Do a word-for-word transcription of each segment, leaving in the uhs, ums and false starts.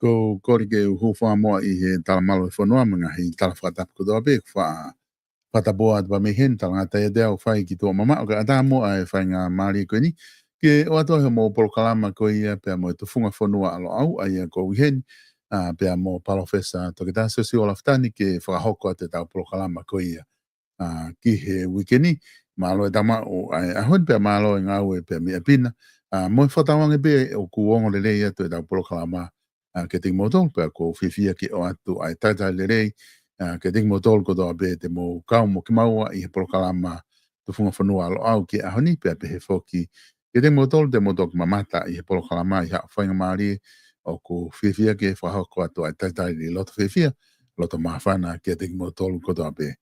Ko u kole ke u hūfanga muʻa ʻi he talamalu ʻo e fonua mo e ngaahi tala fakatapu kotoa pē, fa-, fakatapu atu pē mei heni, talangata ia te u fai ki tuʻa mamaʻo, kae ʻatā muʻa e faingamālie ko eni ke ʻoatu ai hoʻomou polokalama ko ia pea mo e Tufunga Fonua ʻa Loʻau, ʻa ia ko u ʻi heni, ʻa, pea mo Palōfesa Toketā Siosiua Lafitani ke fakahoko atu ʻetau polokalama ko ia, ʻa, ki he uike ni. Mālō e tau maʻu ʻa e ʻaho ni pea mālō e ngāue pea mei ʻapi na. ʻA, mo e fakatauange pē ʻoku ongo lelei atu ʻetau polokalama, ʻa, kiate kimoutolu pea ʻoku ou fiefia ke ʻoatu ʻa e talitali lelei, ʻa, kiate kimoutolu kotoa pē te mou kau mo kimaua ʻi he polokalama Tufunga Fonua ʻa Loʻau ki he ʻaho ni, pea pehē foki kiate kimoutolu te mou toki mamata ʻi he polokalama ʻi haʻo faingamālie. ʻOku ou fiefia ke fakahoko atu ʻa e talitali loto fiefia, loto māfana kiate kimoutolu kotoa pē.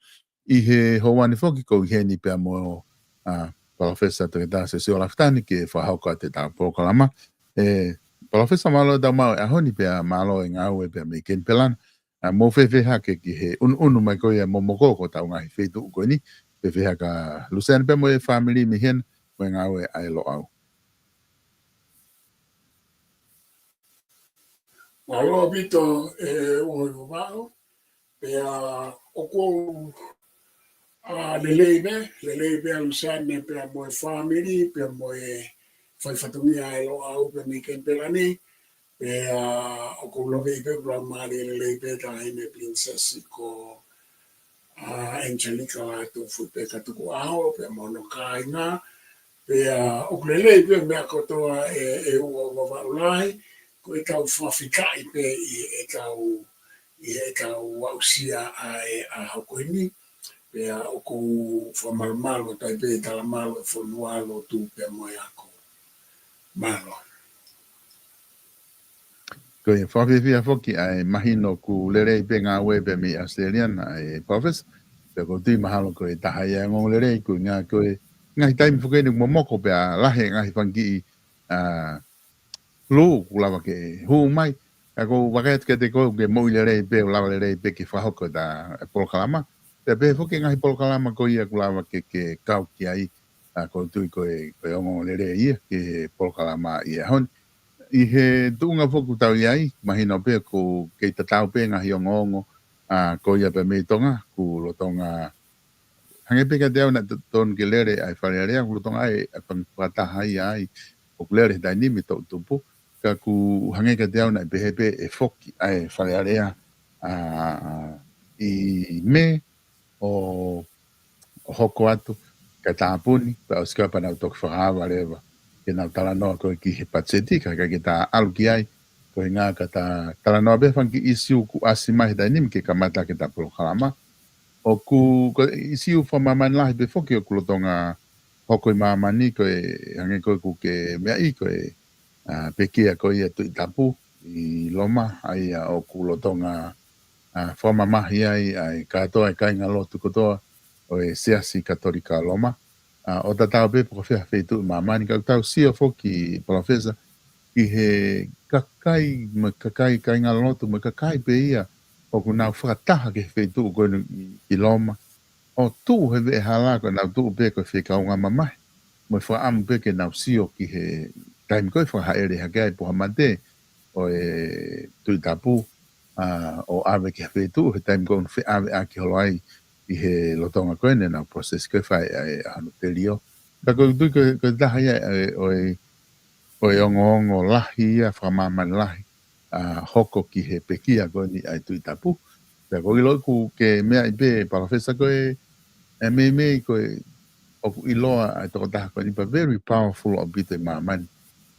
ʻI he houa ni foki ko u ʻi heni pea mo, ʻa, Palōfesa Toketā Siosiua Lafitani ke fakahoko atu ʻetau polokalama. ʻE, Palōfesa, mālō e tau maʻu e ʻaho ni pea mālō e ngāue pea mei Kenipela na. ʻA, mou fēfē hake ki he ʻunuʻunu mai ko ia e momoko ko ʻetau ngaahi feituʻu ko eni, fēfē hake ʻa Luseane pea mo e fāmili mei heni mo e ngāue ʻa e Loʻau? Mālō ʻaupito, ʻe, ʻUhoivavaʻu, pea ʻoku ou, ʻa, lelei pē, lelei pē ʻa Luseane pea mo e fāmili, pea mo e fai fatongia ʻa e Loʻau pea mei Kenipela ni, pea ʻoku ou lave pē ʻoku laumālie lelei pē taʻahine Pilinisesi ko, ʻa, Angelica Lātūfuipeka Tukuʻaho, pea mo hono kāinga, pea ʻoku lelei pē meʻa kotoa ʻe, ʻe ʻUhoivavaʻu lahi, ko ʻetau fakafetaʻi pē ʻi heʻetau, ʻi heʻetau aʻusia ʻa e ʻaho ko eni, pea ʻoku ou fakamalumalu atu ai pē he talamalu ʻo e fonua, lotu pea mo e ako. Mālō. Ko e fakafiefia foki ʻa e mahino ʻoku lelei pē ngāue pea mei ʻAositelēlia na ʻa e Palōfesa. Pea ʻoku ou tui mahalo ko e taha ia e ongoongolelei ko e ʻuhinga ko e ngaahi taimi foki eni ʻoku momoko pea lahi e ngaahi fanga kiʻi, ʻa, flu ʻoku lava ke hū mai. Ka ʻoku ou vakai atu kiate koe ʻoku ke moʻui lelei pē, ʻoku lava lelei pē ke fakahoko ʻeta polokalama. Pea pehē foki e ngaahi polokalama ko ia ʻoku lava ke, ke kau ki ai, ʻa, ʻoku ou tui ko e, ko e ongoongolelei ia ki he polokalama ʻi he ʻaho ni. ʻI he tuʻunga foki ʻoku tau ʻi ai, mahino pē ʻoku kei tatau pē ngaahi ongoongo, ʻa, ko ia pea mei Tonga, ʻoku lolotonga, hangē pē kiate au naʻe to-, tonu ke lele ʻa e Fale Alea, ʻoku lolotonga ʻa e, ʻa e fanga fakataha ia ai, ʻoku lele he taimi ni mei toʻutupu, ka ʻoku hangē kiate au naʻe pehē pē ʻe foki ʻa e Fale Alea, ʻa, ʻi Mē, ʻo, ʻo hoko atu, kae tāpuni, pea ʻosi ko ia pea nau toki fakaava leva ke nau talanoa ko ē ki he patiseti, ka ʻikai ke ta ʻalu ki ai, ko e ʻuhinga ka ta talanoa pē fanga kiʻi ʻīsiu ʻoku ʻasi mai he taimi ni ke kamata ke ta polokalama. ʻOku, ko e ʻīsiu fakamāmani lahi pē foki ʻoku lolotonga hoko ʻi māmani ko e hangē ko ē ʻoku ke meaʻi ko e, ʻa, pekia ko ia Tuʻi Tapu ʻi Loma, ʻa ia ʻoku lolotonga, ʻa, fakamamahi ai ʻa e kātoa e kāinga lotu kotoa ʻo e Siasi Katolika Loma. ʻA, ʻo tatau pē pe ko fē ha feituʻu ʻi māmani, ka ʻoku tau sio foki, Palōfesa, ki he kakai, mo e kakai kāinga lotu, mo e kakai pē ia ʻoku nau fakataha ki he feituʻu ko eni ʻi Loma, ʻo tuʻu he veʻehala ko ē, nau tuʻu pē ko e fie kaungā mamahi, mo e fakaʻamu pē ke nau sio ki he taimi ko ē fakahaʻele hake ai pe ko ha mate ʻo e Tuʻi Tapu, ʻa, ʻo ʻave ki ha feituʻu he taimi ko ē ʻoku feʻaveʻaki holo ai ʻi he lolotonga ko eni ʻenau process ko ē fai ʻa e, ʻa hono telio. Ka ʻoku ou tui ko e, ko e taha ia ʻo e, ʻo e, ʻo e ongoongo lahi ia, fakamāmani lahi, ʻa, hoko ki he pekia ko eni ʻa e Tuʻi Tapu. Pea ʻoku ou ʻilo ʻoku ke meaʻi pē, Palōfesa, ko e, ʻe meimei ko e, ʻoku ʻiloa ʻa e tokotaha ko eni pea very powerful ʻaupito ʻi māmani,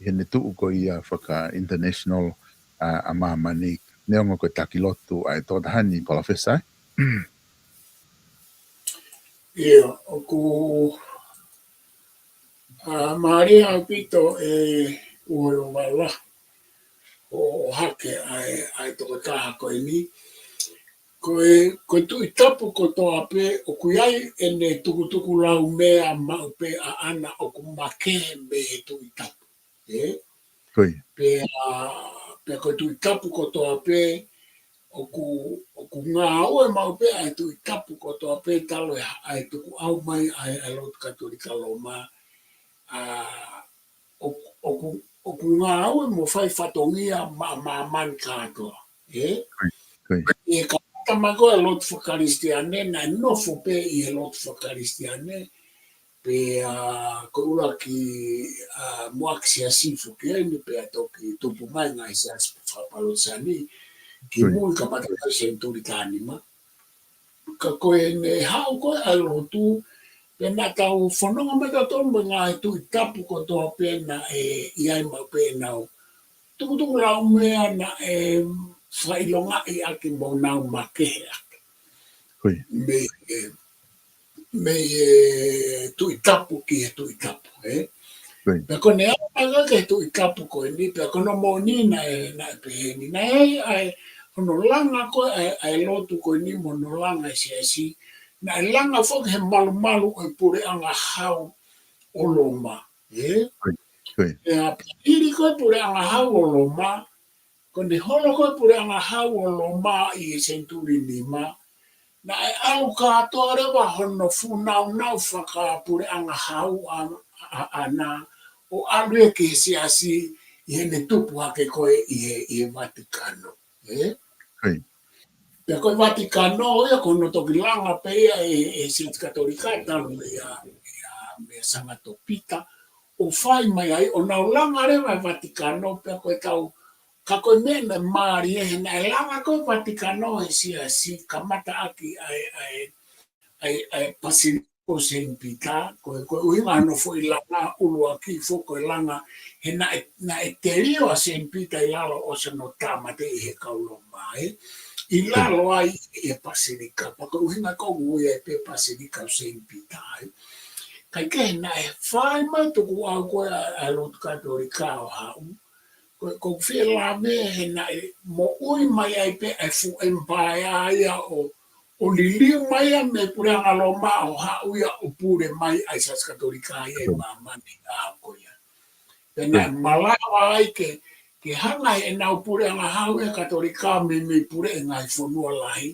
ʻi heʻene tuʻu ko ia faka-international, ʻa, ʻa māmani, neongo ko e taki lotu ʻa e tokotaha ni, Palōfesa, ē? ʻIo, ʻoku, ʻa, mālie ʻaupito ʻe ʻUhoivavaʻu ʻo, ʻo hake ʻa e, ʻa e tokotaha ko eni. Ko e, ko e Tuʻi Tapu kotoa pē, ʻoku ʻi ai ʻene tukutuku laumea maʻu pē ʻaʻana ʻoku makehe mei he Tuʻi Tapu. Ē? Ko ia. Pea, pea ko e Tuʻi Tapu kotoa pē, ʻoku, ʻoku ngāue maʻu pē ʻa e Tuʻi Tapu kotoa pē talu e ha-, ʻa e tukuʻau mai ʻa e, ʻa e lotu Katolika Loma, ʻa, ʻoku, ʻoku, ʻoku ngāue mo fai fatongia maʻa māmani kātoa. Ē? ʻI he kamata mai ko ē lotu fakakalisitiane, naʻe nofo pē ʻi he lotu fakakalisitiane, pea ko e ʻuluaki, ʻa, muʻaki siasi foki eni, pea toki tupu mai ngaahi siasi fakapalotisani, ki mui kamata mai senituli taha nima. Ka ko ʻene haʻu ko ē ʻa e lotu, pea naʻa tau fononga mai tautolu mo e ngaahi tuʻi tapu kotoa pē naʻe ʻi ai maʻu pē ʻenau tukutuku laumea naʻe fakaʻilongaʻi ʻaki mo nau makehe ʻaki. Mei, ē, mei he tuʻi tapu ki he tuʻi tapu, ē? Pea ko ʻene aʻu mai ki he tuʻi tapu ko eni, pea ko hono moʻoni naʻe, naʻe pehē ni, naʻe ʻi ai ʻa e, hono langa ko ē ʻa e, ʻa e lotu ko eni mo hono langa e siasi, naʻe langa foki he malumalu ʻo e puleʻanga hau ʻo Loma, ē? Pea hili ko ē puleʻanga hau ʻo Loma, ko ʻene holo ko ē puleʻanga hau ʻo Loma ʻi he senituli nima, naʻe ʻalu kātoa leva hono fūnaunau fakapuleʻanga hau ʻa, ʻa, ʻaʻana, ʻo ʻalu ia ki he siasi ʻi heʻene tupu hake ko ē ʻi he, ʻi he Vatikano. Ē? Pea ko e Vatikano ia ko hono toki langa pē ia ʻe, ʻe he Siasi Katolika talu ia, ia meia Sangato Pita, ʻo fai mai ai, ʻo nau langa leva e Vatikano, pea ko e tau, ka ko e meʻa naʻe mālie he naʻe langa ko ē Vatikano he siasi kamata ʻaki ʻa e, ʻa e, ʻa e, ʻa e Pasilika ʻo Saint Peter, ko e, ko e ʻuhinga hono foʻi langa ʻuluaki foki ko e langa, he naʻe, naʻe telio ʻa Saint Peter ʻi lalo ʻosi hono tāmateʻi ʻe he kau Loma, ē? ʻI lalo ai ʻi he Pasilika, pea ko e ʻuhinga ko ē ʻoku ui ai pē Pasilika ʻo Saint Peter, ē? Kae kehe naʻe fai mai tukuʻau ko ē ʻa, ʻa e lotu Katolika ʻo haʻu, ko e, ʻoku ou fie lave he naʻe moʻui mai ai pē ʻa e fuʻu empire ia ʻo, ʻo liliu mai ia mei he puleʻanga Loma ʻo haʻu ia ʻo pule mai ai Siasi Katolika ia ʻi māmani ʻa ko ia. Pea naʻe malava ai ke, ke hanga heʻenau puleʻanga hau ʻa e Katolika mei, mei pule ʻi he ngaahi fonua lahi,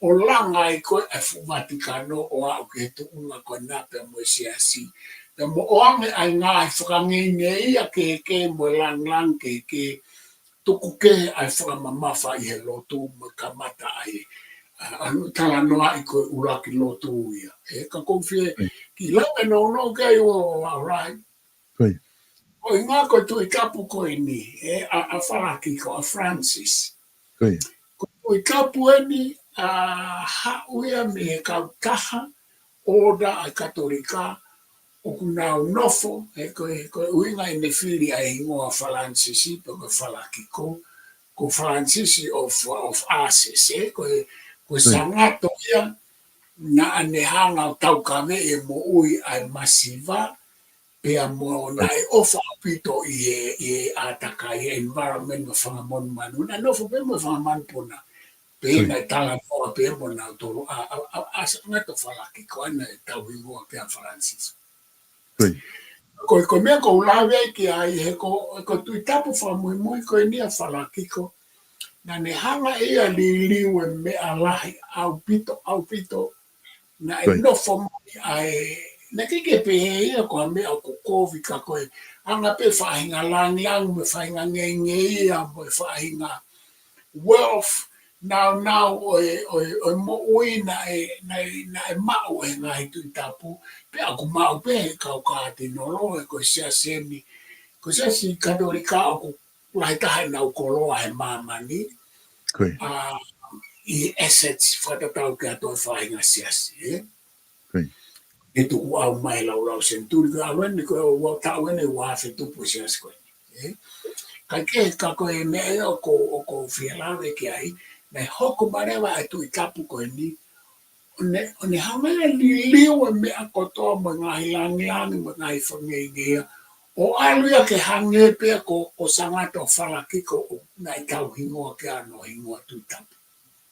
ʻo langa ai ko ē ʻa e fuʻu Vatikano ʻo aʻu ki he tuʻunga ko ena pea mo e siasi. Pea mo ʻoange ʻa e ngaahi fakangeingeia kehekehe mo e langilangi kehekehe, tuku kehe ʻa e fakamamafa ʻi he lotu mo e kamata ʻa e, ʻa, ʻa e talanoaʻi ko e ʻuluaki lotu ia. Ē, ka ʻoku ou fie kiʻi lave nounou ki ai ʻo, ʻo, ʻo, ʻo, ʻo, ʻuhinga ko e tuʻi tapu ko eni, ē, ʻa, ʻa Falakiko, ʻa Francis. Ko e tuʻi tapu eni, ʻa, haʻu ia mei he kautaha ʻoda ʻa e Katolika, ʻoku nau nofo, ē, ko e, ko e ʻuhinga ʻene fili ʻa e hingoa Falanisisi, pe ko Falakiko, ko Falanisisi of, of Assisi, ē, ko e, ko e Sangato ia, naʻa ne hanga ʻo taukaveʻi e moʻui ʻa e masiva, pea mo naʻe ʻofa ʻaupito ʻi he, ʻi he ʻātakai, ʻi he environment mo e fanga monumanu. Naʻe nofo pē mo e fanga manupuna. Pea naʻe talanoa pē mo nautolu ʻa, ʻa, ʻa, ʻa Sangato Falakiko, ʻa ia naʻe tauhingoa ki ai ʻa Falanisisi. Ko e, ko e meʻa ʻoku ou lave ai ki ai he ko, ko e tuʻi tapu fakamuimui ko eni ʻa Falakiko. Naʻa ne hanga ʻe ia ʻo liliu e meʻa lahi ʻaupito, ʻaupito. Naʻe nofo mai ai, naʻe ʻikai ke pehē ia ko ha meʻa ʻoku kovi ka ko e anga pē faʻahinga langilangi mo e faʻahinga ngeia mo e faʻahinga wealth, naunau ʻo e, ʻo e, ʻo e moʻui naʻe, naʻe, naʻe maʻu ʻe he ngaahi tuʻi tapu, pea ʻoku maʻu pē ʻe he kau kātinolo, ʻe ko e siasi eni, ko e Siasi Katolika ʻoku lahi taha ʻenau koloa he māmani, ʻa, ʻi he assets fakatatau ki ha toe faʻahinga siasi, ē? ʻE tukuʻau mai laulau senituli, ko e ʻalu eni ko e ua taʻu eni ua afe tupu e siasi ko eni, ē? Kae kehe ka ko e meʻa ia ʻoku, ʻoku ou fie lave ki ai, naʻe hoko mai leva ʻa e tuʻi tapu ko eni, ʻo ne, ʻo ne hanga ia ʻo liliu e meʻa kotoa mo e ngaahi langilangi mo e ngaahi fakangeingei ia, ʻo ʻalu ia ke hangē pē ko, ko Sangato Falakiko ʻoku naʻe tauhingoa ki ai hono hingoa tuʻi tapu.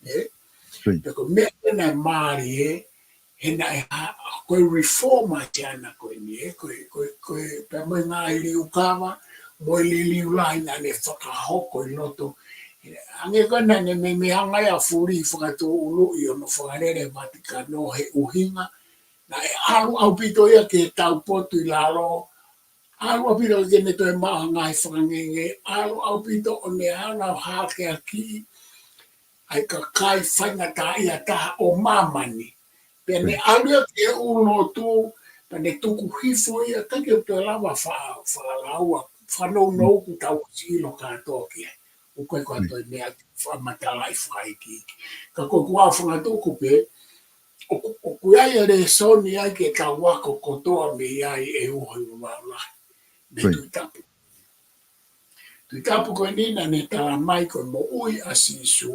Ē? Pea ko e meʻa pē naʻe mālie, he naʻe ha-, ko e reform ʻa e siana ko eni, ē? Ko e, ko e, ko e, pea mo e ngaahi liukava, mo e liliu lahi naʻa ne fakahoko ʻi loto. Hangē ko ē naʻa ne meimei hanga ia ʻo fuli fakatūʻuluʻi hono fakalele Vatikano he ʻuhinga, naʻe ʻalu ʻaupito ia ki he taupotu ʻi lalo, ʻalu ʻaupito ke ne toe maʻu ha ngaahi fakangēngē, ʻalu ʻaupito ʻo ne hanga ʻo hākeakiʻi ʻa e kakai faingataʻaʻia taha ʻo māmani. Pea ne ʻalu ia ki he ʻū lotu, pea ne tuku hifo ia, ʻikai ke u toe lava fa-, fakalaua, fanongo kuo tau ʻosi ʻilo kātoa ki ai. ʻOku ʻikai ko ha toe meʻa ke fakamatalaʻi fakaikiiki. Ka ko ʻeku ʻalu fakatuku pē, ʻoku, ʻoku ʻi ai e lēsoni ai ke tau ako kotoa mei ai ʻe uho i vaulahi. Mei Tuʻi Tapu. Tuʻi Tapu ko eni naʻa ne tala mai ko e moʻui ʻa Sīsū,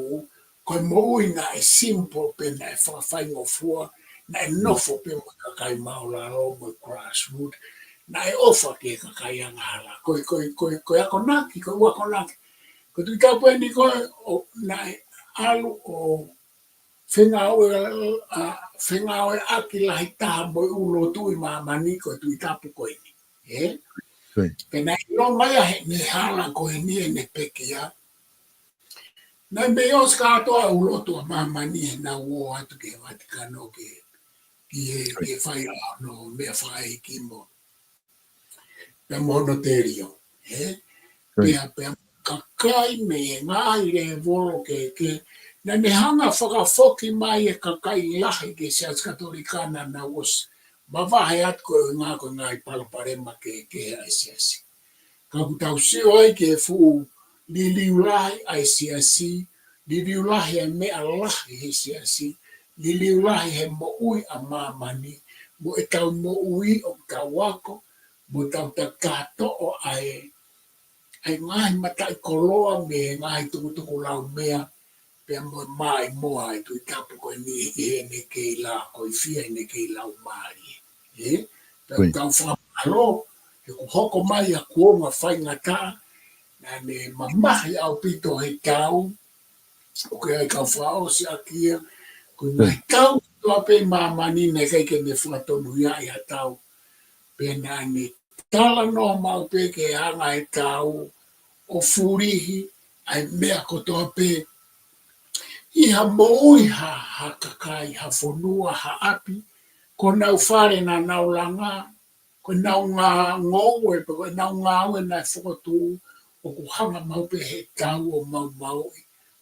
ko e moʻui naʻe simple pē naʻe fakafaingofua, naʻe nofo pē mo e kakai māʻulalo mo e grassroot, naʻe ʻofa ki he kakai angahala. Ko e, ko e, ko e, ko e akonaki, ko e ʻū akonaki. Ko Tuʻi Tapu eni ko ē, ʻo, naʻe ʻalu ʻo fengāue, ʻa, fengāueʻaki lahi taha mo e ʻū lotu ʻi māmani ko e Tuʻi Tapu ko eni. Ē? Pea naʻe ʻilo mai ʻa ʻene hala ko eni ʻene pekia. Naʻe mei ʻosi kātoa ʻū lotu ʻa māmani ʻenau ō atu ki he Vatikano ke, ki he, ke fai ʻa hono meʻa fakaʻeiki mo pea mo hono telio, ē? Pea, pea kakai mei he ngaahi lēvolo kehekehe, naʻa ne hanga fakafoki mai e kakai lahi ki he Siasi Katolika naʻa nau ʻosi mavahe atu ko e ngaahi, ko e ngaahi palopalema kehekehe ʻa e siasi. Ka ʻoku tau sio ai ki he fuʻu liliu lahi ʻa e siasi, liliu lahi e meʻa lahi he siasi, liliu lahi he moʻui ʻa māmani, mo ʻetau moʻui ʻoku tau ako, mo tau takatoʻo ʻa e, ʻa e ngaahi mataʻikoloa mei he ngaahi tukutukulaumea, pea mo e maʻimoa ʻa e Tuʻi Tapu ko eni ʻi heʻene kei la, ko e fie ʻene kei laumālie. Ē? Pea ʻoku tau fakamālō, he kuo hoko mai ʻa e kuonga faingataʻa, naʻa ne mamahi ʻaupito he tau, ʻoku ʻi ai e kau fakaʻosi ʻaki ia, ko e ngaahi tau kotoa pē ʻi māmani naʻe ʻikai ke ne fakatonuhiaʻi ha tau. Pea naʻa ne talanoa maʻu pē ke hanga ʻe he tau ʻo fulihi ʻa e meʻa kotoa pē ʻi ha moʻui ha, ha kakai, ha fonua, ha ʻapi, ko honau fale naʻa nau langa, ko ʻenau ngā-, ngoue, pe ko ʻenau ngāue naʻe fokotuʻu, ʻoku hanga maʻu pē ʻe he tau ʻo maumauʻi,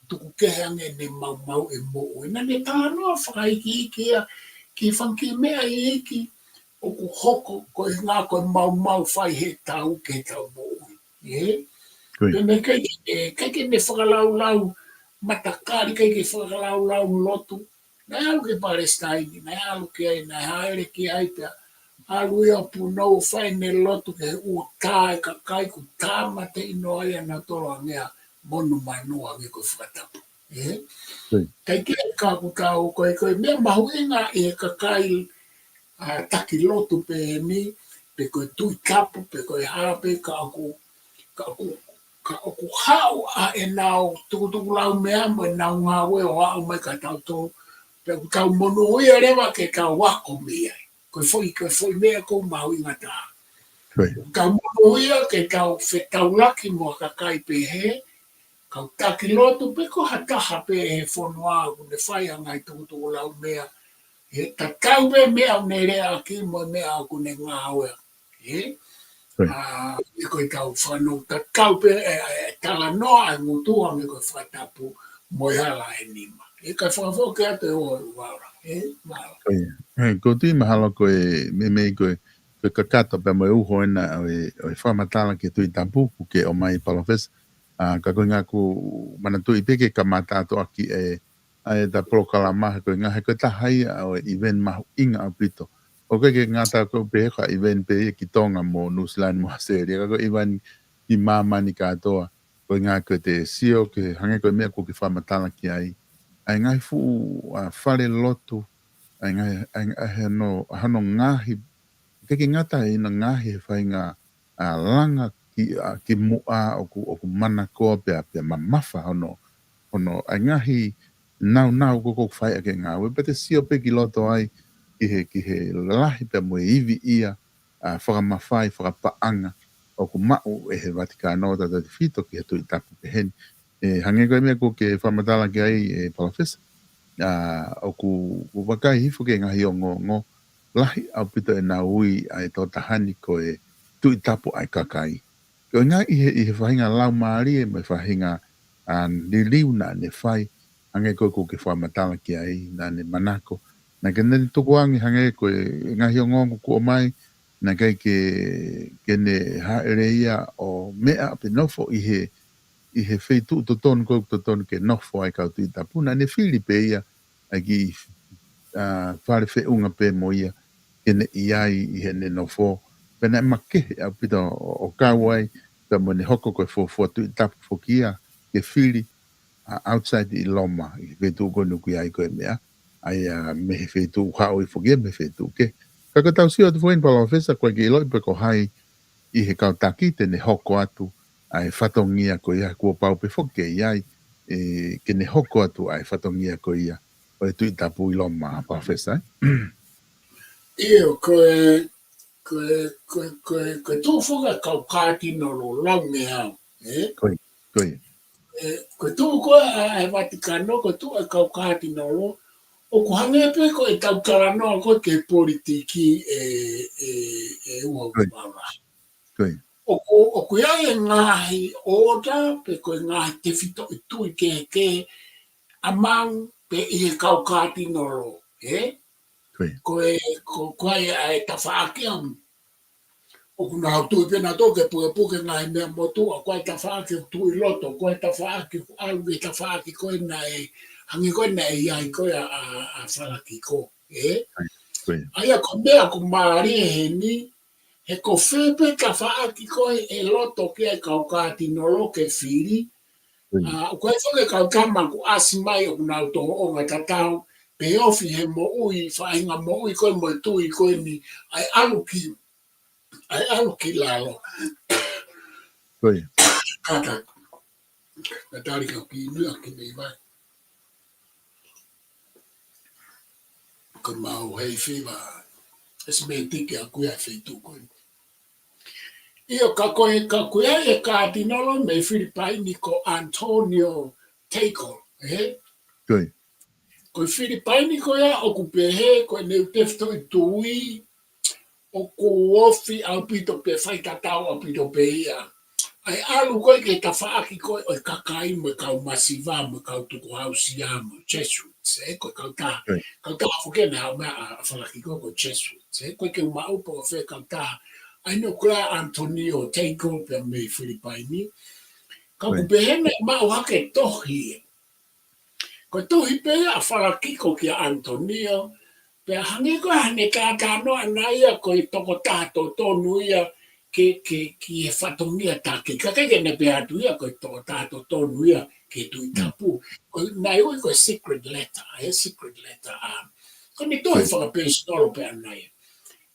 tuku kehe ange ʻene maumauʻi e moʻui. Naʻa ne talanoa fakaikiiki ia ki he fanga kiʻi meʻa iiki ʻoku hoko ko e ngaahi, ko e maumau fai ʻe he tau ki heʻetau moʻui. Ē? Pea naʻe ʻikai, ē, ʻikai ke ne fakalaulau matakali, ʻikai ke fakalaulau lotu. Naʻe ʻalu ki Palesitaini, naʻe ʻalu ki ai, naʻe hāʻele ki ai pea ʻalu ia ʻo punou ʻo fai ʻene lotu ki he ʻū tā e kakai kuo tāmateʻi noa ia nautolu ange ʻa e monumanu ange ko e fakatapu. Ē? ʻIkai ke ka ʻoku tau ko e, ko e meʻa mahuʻinga ʻi he kakai, ʻa, taki lotu pehē ni, pe ko e Tuʻi Tapu, pe ko e hā pē ka ʻoku, ka ʻoku, ka ʻoku haʻu ʻa ʻenau tukutukulaumea mo ʻenau ngāue ʻo aʻu mai kia tautolu, pea ʻoku tau monūʻia leva ke tau ako mei ai. Ko e foʻi, ko e foʻi meʻa ʻoku mahuʻinga taha. ʻOku tau monūʻia ke tau fetaulaki mo e kakai pehē, kau taki lotu pe ko ha taha pē he fonua ʻoku ne fai ʻa e ngaahi tukutukulaumea, he tatau pē meʻa ʻoku ne leaʻaki mo e meʻa ʻoku ne ngāueʻaki. Ē? ʻA, ʻi he ko e tau fanongo tatau pē, ē, ē, talanoa ʻa e ngutu ange ko e fakatapu mo e hala ʻe nima. ʻIkai fakafoki atu e ʻoho ʻi vaula. Ē? Mālō. Ko ia. Ē, ʻoku ou tui mahalo ko e meimei ko e, ko e kakato pea mo e uho ena ʻo e, ʻo e fakamatala ki he Tuʻi Tapu, ʻoku ke ʻomai Palōfesa. ʻA, ka ko e ʻuhinga ʻoku ou manatuʻi pē ke kamata atu ʻaki e, ʻa e ta polokalama he ko e ʻuhinga he ko e taha ia ʻo e event mahuʻinga ʻaupito. ʻOku ʻikai ke ngata ko e pehē ko e event pē ia ki Tonga mo Nuʻusila ni mo ʻAositelēlia, ka ko e event ki māmani kātoa. Ko e ʻuhinga ko e te sio ki he hangē ko e meʻa ʻoku ke fakamatala ki ai. ʻA e ngaahi fuʻu, ʻa, fale lotu, ʻa e ngaahi, ʻa e, ʻa e hano, hano ngaahi, ʻikai ke ngata ʻi he ngaahi he faʻahinga ʻa, langa ki, ʻa, ki muʻa ʻoku, ʻoku manakoa pea, pea mamafa hono, hono, ʻa e ngaahi naunau ko ē ʻoku fai ʻaki e ngāue, pea te sio pē ki loto ai, ki he, ki he lahi pea mo e ivi ia, ʻa, fakamafai, fakapaʻanga, ʻoku maʻu ʻe he Vatikano ʻo tautefito ki he Tuʻi Tapu pehē ni. Ē, hangē ko e meʻa ʻoku ke fakamatala ki ai, ē, Palōfesa. ʻA, ʻoku, ʻoku vakai hifo ki he ngaahi ongoongo, lahi ʻaupito ʻenau ui ʻa e tokotaha ni ko e, tuʻi tapu ʻa e kakai. Ko e ngaahi ʻi he, ʻi he faʻahinga laumālie mo e faʻahinga, a, liliu naʻa ne fai, hangē ko ē ʻoku ke fakamatala ki ai, naʻa ne manako. Naʻe ʻikai ke ne tukuange hangē ko e ngaahi ongoongo kuo ʻomai, naʻe ʻikai ke, ke ne hāʻele ia ʻo meʻa pe nofo ʻi he, ʻi he feituʻu totonu ko ē ʻoku totonu ke nofo ai kau tuʻi tapu. Naʻa ne fili pē ia, ʻa e kiʻi, a, fale feʻunga pē mo ia, ke ne ʻi ai ʻi heʻene nofo. Pea naʻe makehe ʻaupito ʻo, ʻo kau ai, pea mo ʻene hoko ko e fuofua tuʻi tapu foki ia, ke fili, a, outside ʻi Loma, ʻi he feituʻu ko ē ʻoku ʻi ai ko e meʻa, ʻa ia mei he feituʻu haʻu ai foki ia mei he feituʻu kehe. Ka ko ʻetau sio atu foki eni Palōfesa, ʻoku ʻikai ke ʻiloʻi pe ko hai ʻi he kau taki te ne hoko atu ʻa e fatongia ko ia kuo pau pē foki ke ʻi ai, ē, ke ne hoko atu ʻa e fatongia ko ia ʻo e tuʻi tapu ʻi Loma, Palōfesa, ē? ʻIo, ko e, ko e, ko e, ko e, ko e tuʻu foki ʻa e kau kātinolo lau meʻa, ē? Ko ia, ko ia. Ē, ko e tuʻu ko ē ʻa e Vatikano, ko e tuʻu ʻa e kau kātinolo, ʻoku hangē pē ko ʻetau talanoa ko ē ki he politiki ē, ē, ē, Uho Ko ia. Maula. Ko ia. ʻOku, ʻoku ʻi ai e ngaahi ʻōta pe ko e ngaahi tefitoʻi tui kehekehe among pe ʻi he kau kātinolo, ē? Ko ia. Ko e, ko, ko e ʻa e tafaʻaki ʻa ʻoku nau tui pē nautolu ke pukepuke ngaahi meʻa motuʻa, ko e tafaʻaki ʻoku tuʻu ʻi loto, ko e tafaʻaki ʻoku ʻalu ki he tafaʻaki ko ē naʻe, hangē ko ē naʻe ʻi ai ko ē ʻa, ʻa, ʻa Falakiko, ē? Ko ia. ʻA ia ko e meʻa ʻoku mālie heni, he ko fē pē tafaʻaki ko ē ʻe loto ki ai kau kātinolo ke fili, Ko ia. ʻA, ʻoku ʻi ai foki e kau tama ʻoku ʻasi mai ʻoku nau tōʻonga tatau, pe ofi he moʻui, faʻahinga moʻui ko ē mo e tui ko eni, ʻa e ʻalu ki, ʻa e ʻalu ki lalo. Ko ia. Kātaki. Ka tali ka ki nui ʻa ki mei vai. Ko mau hei fiva. Esi me tiki a kuia feituʻu ko eni. ʻIo, ka ko e, ka ko e kātinolo mei Filipaini ko Antonio Tagle, ē? Ko ia. Ko e Filipaini ko ia ʻoku pehē, ko ʻene tefitoʻi tui, ʻoku ofi ʻaupito pē faitatau ʻaupito pē ia. ʻA e ʻalu ko ē ki he tafaʻaki ko ē ʻo e kakai mo e kau masiva mo e kau tukuhausia mo e Jesuits, ē, ko e kautaha. Ko ia. Kautaha foki ʻena haʻu meʻa ʻa, ʻa Falakiko ko e Jesuits, ē, ʻoku ʻikai ke u maʻu pe ko fē kautaha. ʻA ia ʻoku ʻi ai ʻa Antonio Tagle pea mei Filipaini. Ka ʻoku Ko ia. pehē naʻe maʻu hake tohi. Ko e tohi pē ia ʻa Falakiko kia Antonio, pea hangē ko ē ʻene talanoa ʻana ia ko e tokotaha totonu ia ke, ke, ki he fatongia taki. Ka ʻikai ke ne pehē atu ia ko e tokotaha totonu ia ki he tuʻi Mm. tapu. Ko e, naʻe ui ko e secret letter, ē, secret letter, ʻa. Ko ʻene tohi Ko ia. fakapeisonolo pē ʻana ia.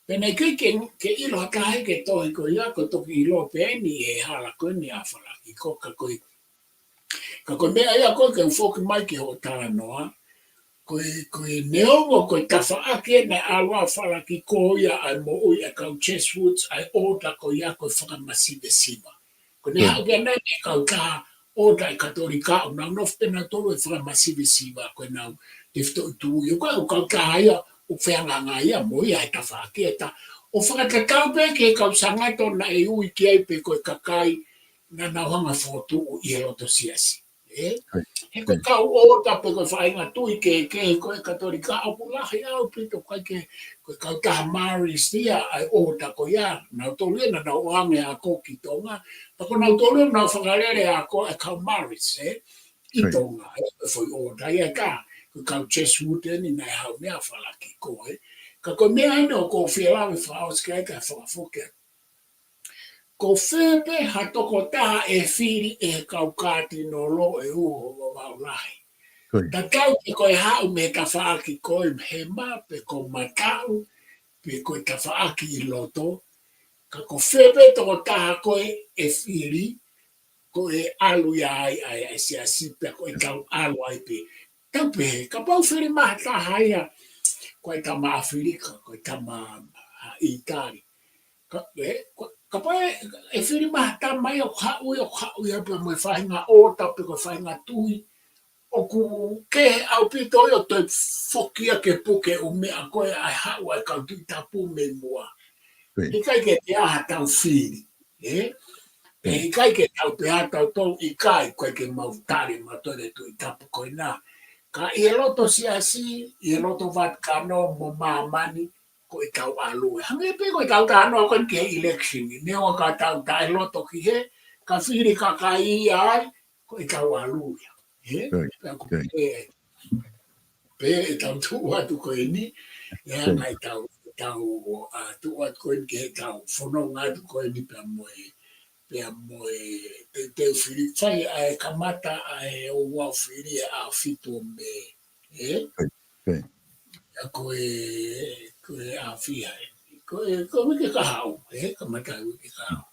Pea naʻe ʻikai ke, ke ʻilo ha taha ia ki he tohi ko ia, ko e toki ʻilo pē eni he hala ko eni ʻa Falakiko, ka ko e Ka ko e meʻa ia ko ē ke u foki mai ki hoʻo talanoa, ko e, ko e neongo ko e tafaʻaki ʻena ʻalu ʻa Falakiko ia ʻa e moʻui ʻa e kau Jesuits, ʻa e ʻōta ko ia ko e fakamasivesiva. Ko ʻene Mm. haʻu pē ʻana ʻi he kautaha ʻōta ʻa e Katolika, ʻoku nau nofo pē nautolu ʻi he fakamasivesiva, ko ʻenau tefitoʻi tui. Ko e kautaha ia, ʻoku fehangahangai ia mo ia he tafaʻaki ʻe ta. ʻO fakatatau pē ki he kau sangato naʻe ui ki ai pe ko e kakai naʻa nau hanga fokotuʻu ʻi he loto siasi. Ē? Ko ia. He ko e Ko ia. kau ʻōta pe ko e faʻahinga tui kehekehe ko e Katolika ʻoku lahi ʻaupito ʻikai ke, ko e kautaha Marist ia ʻa e ʻōta ko ia, nautolu ia naʻa nau ʻoange ako ki Tonga, pea ko nautolu ia naʻa nau fakalele ako ʻa e kau Marist, ē? ʻI Ko ia. Tonga, ē? Ko e foʻi ʻōta ia ka, ko e kau Jesuit eni naʻe haʻu meʻa ʻa Falakiko, ē? Ka ko e meʻa eni ʻoku ou fie lave fakaʻosi ki ai ka fakafoki atu. Ko fē pē ha tokotaha ʻe fili ʻe he kau kātinolo ʻe Uho Vavaʻu Lahi. Ko ia. Tatau pē ko e haʻu mei he tafaʻaki ko ē hema pe ko e mataʻu, pe ko e tafaʻaki ʻi loto. Ka ko fē pē tokotaha ko ē ʻe fili, ko e ʻalu ia ai, ai, ai siasi pea ko e tau ʻalu ai pē. Tau pē, kapau fili mai ha taha ia, ko e tama ʻAfilika, ko e tama ʻa ʻItali. Ka, ē, ko, kapau ʻe, ʻe fili mai ha tama ia ʻoku haʻu ia, ʻoku haʻu ia pea mo e faʻahinga ʻōta pe ko e faʻahinga tui. ʻOku kehe ʻaupito ia ʻo toe foki ia ke puke ʻū meʻa ko ē ʻa e haʻu ʻa e kau tuʻi tapu mei muʻa. ʻIkai ke te aha tau fili, ē? Pea ʻikai ke tau te aha tau tau ʻikai, ʻikai ke mau tali mautolu e Tuʻi Tapu ko ena. Ka ʻi he loto siasi, ʻi he loto Vatikano mo māmani, ko e tau ʻalu ia. Hangē pē ko e tau talanoa ko eni ki he election, neongo ka tau taʻeloto ki he, ka fili kakai ia ai, ko e tau ʻalu ia. Ē? Pea ko e, pē e tau tuʻu atu ko eni, ʻe hanga e tau, tau, ʻa, tuʻu atu ko eni ki he tau fononga atu ko eni pea mo e, pea mo e, te, te fili fai ʻa e kamata ʻa e ʻo ua fili ʻa fitu ʻo Mē, ē? ʻA ko e, ko e ʻa fiha ē. Ko e, ko e uike kahaʻu, ē? Kamata e uike kahaʻu.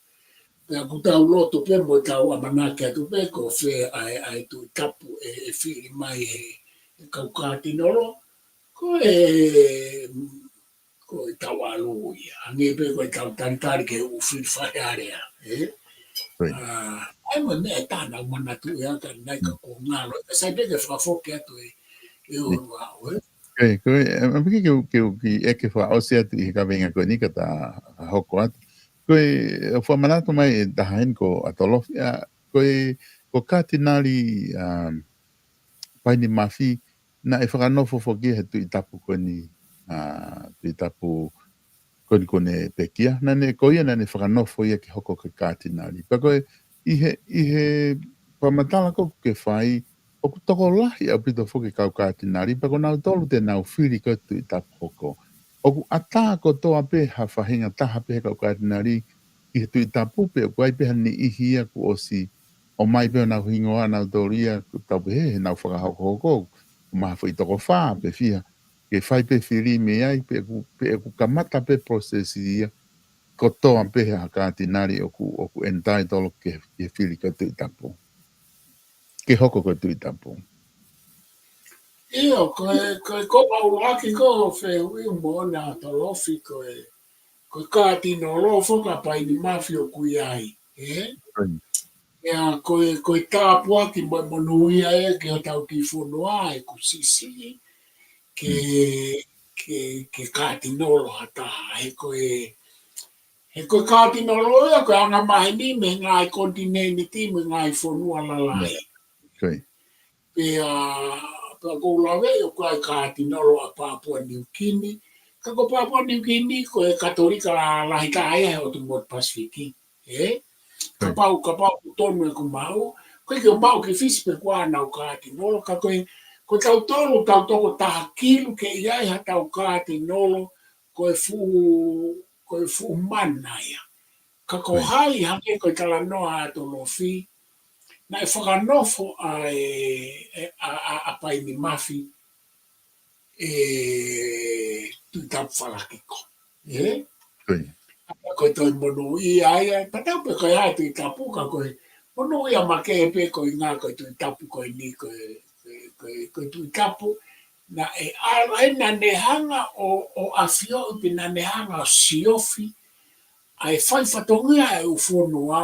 Pea ʻoku tau loto pē mo tau ʻamanaki atu pē ko fē ʻa e, ʻa e Tuʻi Tapu ʻe, ʻe fili mai he, he kau kātinolo. Ko e, ko e tau ʻalu ia. Hangē pē ko e tau talitali ke u fili fai alea, ē? ʻA, ʻa e mo e meʻa ʻe taha naʻa ku manatu ia ka naʻe ʻikai ke u ngalo. Ka sai pē ke fakafoki atu e, e ʻoua, ē? Ko e, ko e, ʻe, ʻe piki ke u, ke u ki ʻeke fakaʻosi atu ʻi he kaveinga ko eni ka ta hoko atu. Ko e, ʻoku fakamanatu mai e taha eni ko ʻAtolofi, ʻa, ko e, ko Katinali, ʻa, Paini Mafi, naʻe fakanofo foki he Tuʻi Tapu ko eni, ʻa, Tuʻi Tapu ko eni ko eni pekia. Naʻa ne, ko ia naʻa ne fakanofo ia ke hoko ko e Katinali. Pea ko e, ʻi he, ʻi he fakamatala ko ē ʻoku ke fai, ʻoku tokolahi ʻaupito foki e kau Katinali, pea ko nautolu te nau fili ko e Tuʻi Tapu hoko. ʻOku ʻatā kotoa pē ha faʻahinga taha pē he kau Katinali ki he Tuʻi Tapu pe ʻoku ʻi ai pē ha niʻihi ia kuo ʻosi ʻomai pē honau hingoa nautolu ia, ʻoku tau pehē he nau fakahokohoko, ʻoku maha foʻi toko fā pe fiha, ke fai pē fili mei ai, pe ʻoku, pe ʻoku kamata pē process ia, kotoa pē ha Katinali ʻoku, ʻoku entitled ke, ke fili ko e Tuʻi Tapu. Ke hoko ko e Tuʻi Tapu. ʻIo, ko e, ko e, ko e ʻuluaki ko e fehuʻi mo ʻAtolofi ko e, ko e Katinolo foki ʻa Paini Mafi ʻoku ʻi ai, ē? ʻIa, ko e, ko e tāpuaki mo e monūʻia ē ki hotau kiʻi fonua ʻeku siʻisiʻi ke, ke, ke Katinolo ha taha, he ko e, he ko e Katinolo ia ko e angamaheni mei he ngaahi konitinēniti mo e ngaahi fonua lalahi. Pea, pea ʻoku ou lave ʻoku ʻi ai e Katinolo ʻa Papua Niukini. Ka ko Papua Niukini ko e Katolika lahi taha ia he ʻotu motu Pasifiki. Ē? Kapau, kapau ʻoku tonu ʻeku maʻu, ko e ke maʻu ki Fisi pe ko e hā ʻenau Katinolo, ka ko e, ko tautolu, tau toko taha kilu ke ʻi ai ha tau Katinolo, ko e fuʻu, ko e fuʻu mana ia. Ka ko hai hangē ko e talanoa ʻa ʻAtolofi, naʻe fakanofo ʻa e, e, ʻa, ʻa, ʻa Paini Mafi, ʻe Tuʻi Tapu Falakiko. Ē? Ko e toe monūʻia ia, tatau pē ko e hā e Tuʻi Tapu ka ko e monūʻia makehe pē ko e ʻuhinga ko e Tuʻi Tapu ko eni ko e, ko e, ko e, ko e Tuʻi Tapu. Naʻe ʻalu ai naʻa ne hanga ʻo, ʻo ʻafioʻi pe naʻa ne hanga ʻo siofi ʻa e fai fatongia ʻa e ʻū fonua,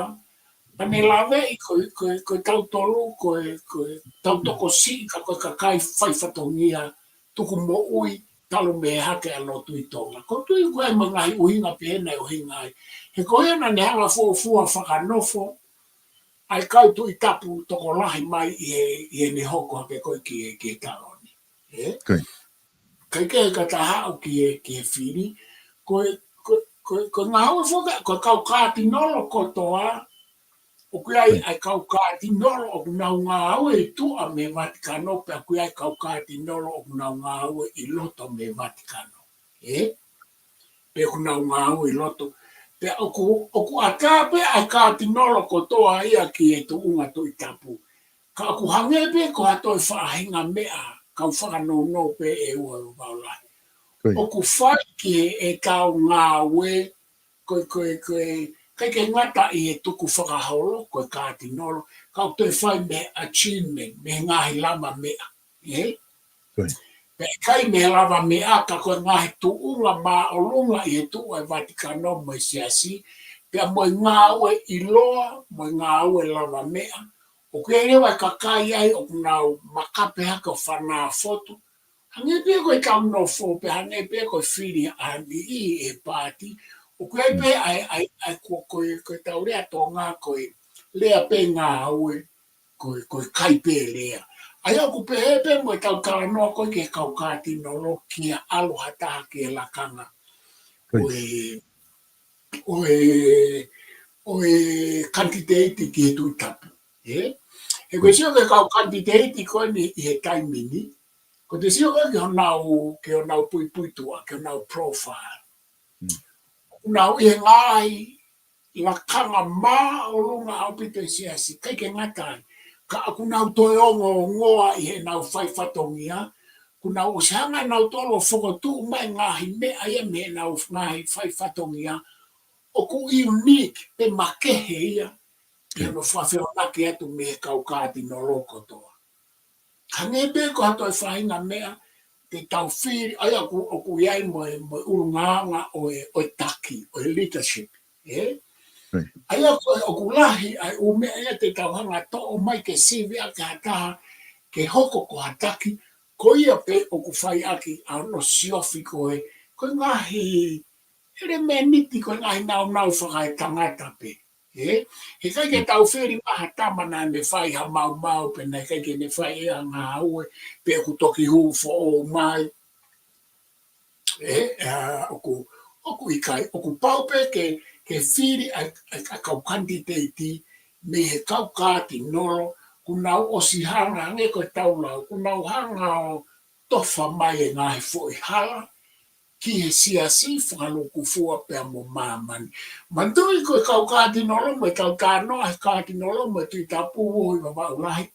pea ne laveʻi ko e, ko e, ko e tautolu, ko e, ko e tau tokosiʻi ka ko e kakai fai fatongia tuku moʻui talu mei he hake ʻa e lotu ʻi Tonga. ʻOku ou tui ko e ʻi ai mo e ngaahi ʻuhinga pehē naʻe ʻuhinga ai. He ko ia naʻa ne hanga fuofua fakanofo ʻa e kau Tuʻi Tapu tokolahi mai ʻi he, ʻi heʻene hoko hake ko ē ki he, ki he taloni. Ē? Kae kehe ka ta haʻu ki he, ki he fili, ko e, ko e, ko e, ko e ngāue foki, ko e kau Katinolo kotoa, ʻoku ʻi ai ʻa e kau Katinolo ʻoku nau ngāue ʻi tuʻa mei Vatikano, pea ʻoku ʻi ai e kau Katinolo ʻoku nau ngāue ʻi loto mei Vatikano. Ē? Pe ʻoku nau ngāue ʻi loto. Pea ʻoku, ʻoku ʻatā pē ʻa e Katinolo kotoa ia ki he tuʻunga Tuʻi Tapu. Ka ʻoku hangē pē ko ha toe faʻahinga meʻa, kau fakanounou pē ʻe ua ʻo vau lahi. ʻOku fai ki he ʻetau ngāue, ko e, ko e, ko e, ʻikai ke ngata ʻi he tukufakaholo, ko e Katinolo, ka ʻoku toe fai mei he achievement, mei he ngaahi lavameʻa. Ē? Pea ʻikai mei he lavameʻa ka ko e ngaahi tuʻunga māʻolunga ʻi he tuʻu ʻa e Vatikano mo e Siasi, pea mo e ngāue ʻiloa, mo e ngāue lavameʻa, ʻoku ʻi ai leva e kakai ai ʻoku nau makape hake ʻo fanā fotu. Hangē pē ko e tau nofo, pea hangē pē ko e fili ʻa e niʻihi ʻe paati, ʻOku ʻi ai pē ʻa e, ʻa e, ʻa e ko, ko e, ko e tau lea Tonga ko e lea pē ngāue, ko e, ko e kai pē lea. ʻA ia ʻoku pehē pē mo e tau talanoa ko ē ki he kau kātinolo ki he ʻalu ha taha ki he lakanga ʻo e, ʻo e, ʻo e kanititeiti ki he Tuʻi Tapu. Ē? He ko e sio ki he kau kanititeiti ko eni ʻi he taimi ni, ko e sio ko ē ki honau, ki honau puipuituʻa, ki honau profile. ʻOku nau ʻi he ngaahi lakanga māʻolunga ʻaupito ʻi he siasi, ʻikai ke ngata ai. Ka ʻoku nau toe ongoongoa ʻi heʻenau fai fatongia, ʻoku nau ʻosi hanga ʻe nautolu ʻo fokotuʻu mai ngaahi meʻa ia mei heʻenau ngaahi fai fatongia, ʻoku unique, pe makehe ia, ʻi hono fakafeʻiloaki atu mei he kau kātinolo kotoa. Hangē pē ko ha toe faʻahinga meʻa, te tau fili, ʻa ia ʻoku, ʻoku ʻi ai mo e, mo e ʻulungaanga ʻo e, ʻo e taki, ʻo e leadership, ē? ʻA ia ko e, ʻoku lahi ʻa e ʻū meʻa ia te tau hanga toʻo mai ke sivi ʻaki ha taha, ke hoko ko ha taki, ko ia pē ʻoku fai ʻaki ʻa hono siofi ko ē, ko e ngaahi ʻelemēniti, ko e ngaahi naunau fakaetangata pē. Ē? He ʻikai ke tau fili mai ha tama naʻa ne fai ha maumau, pe naʻe ʻikai ke ne fai ʻe ia ha ngāue, pe ʻoku toki hū foʻou mai. Ē, ʻa, ʻoku, ʻoku ʻikai, ʻoku pau pē ke, ke fili ʻa, ʻa, ʻa e kau kanititeiti mei he kau kātinolo, ʻoku nau ʻosi hanga, hangē ko e tau lau, ʻoku nau hanga ʻo tofa mai e ngaahi foʻi hala ki he siasi fakalūkufua pea mo māmani. Manatuʻi ko e kau kātinolo mo e tau talanoa he kātinolo mo e Tuʻi Tapu ʻi Vavaʻu Lahi.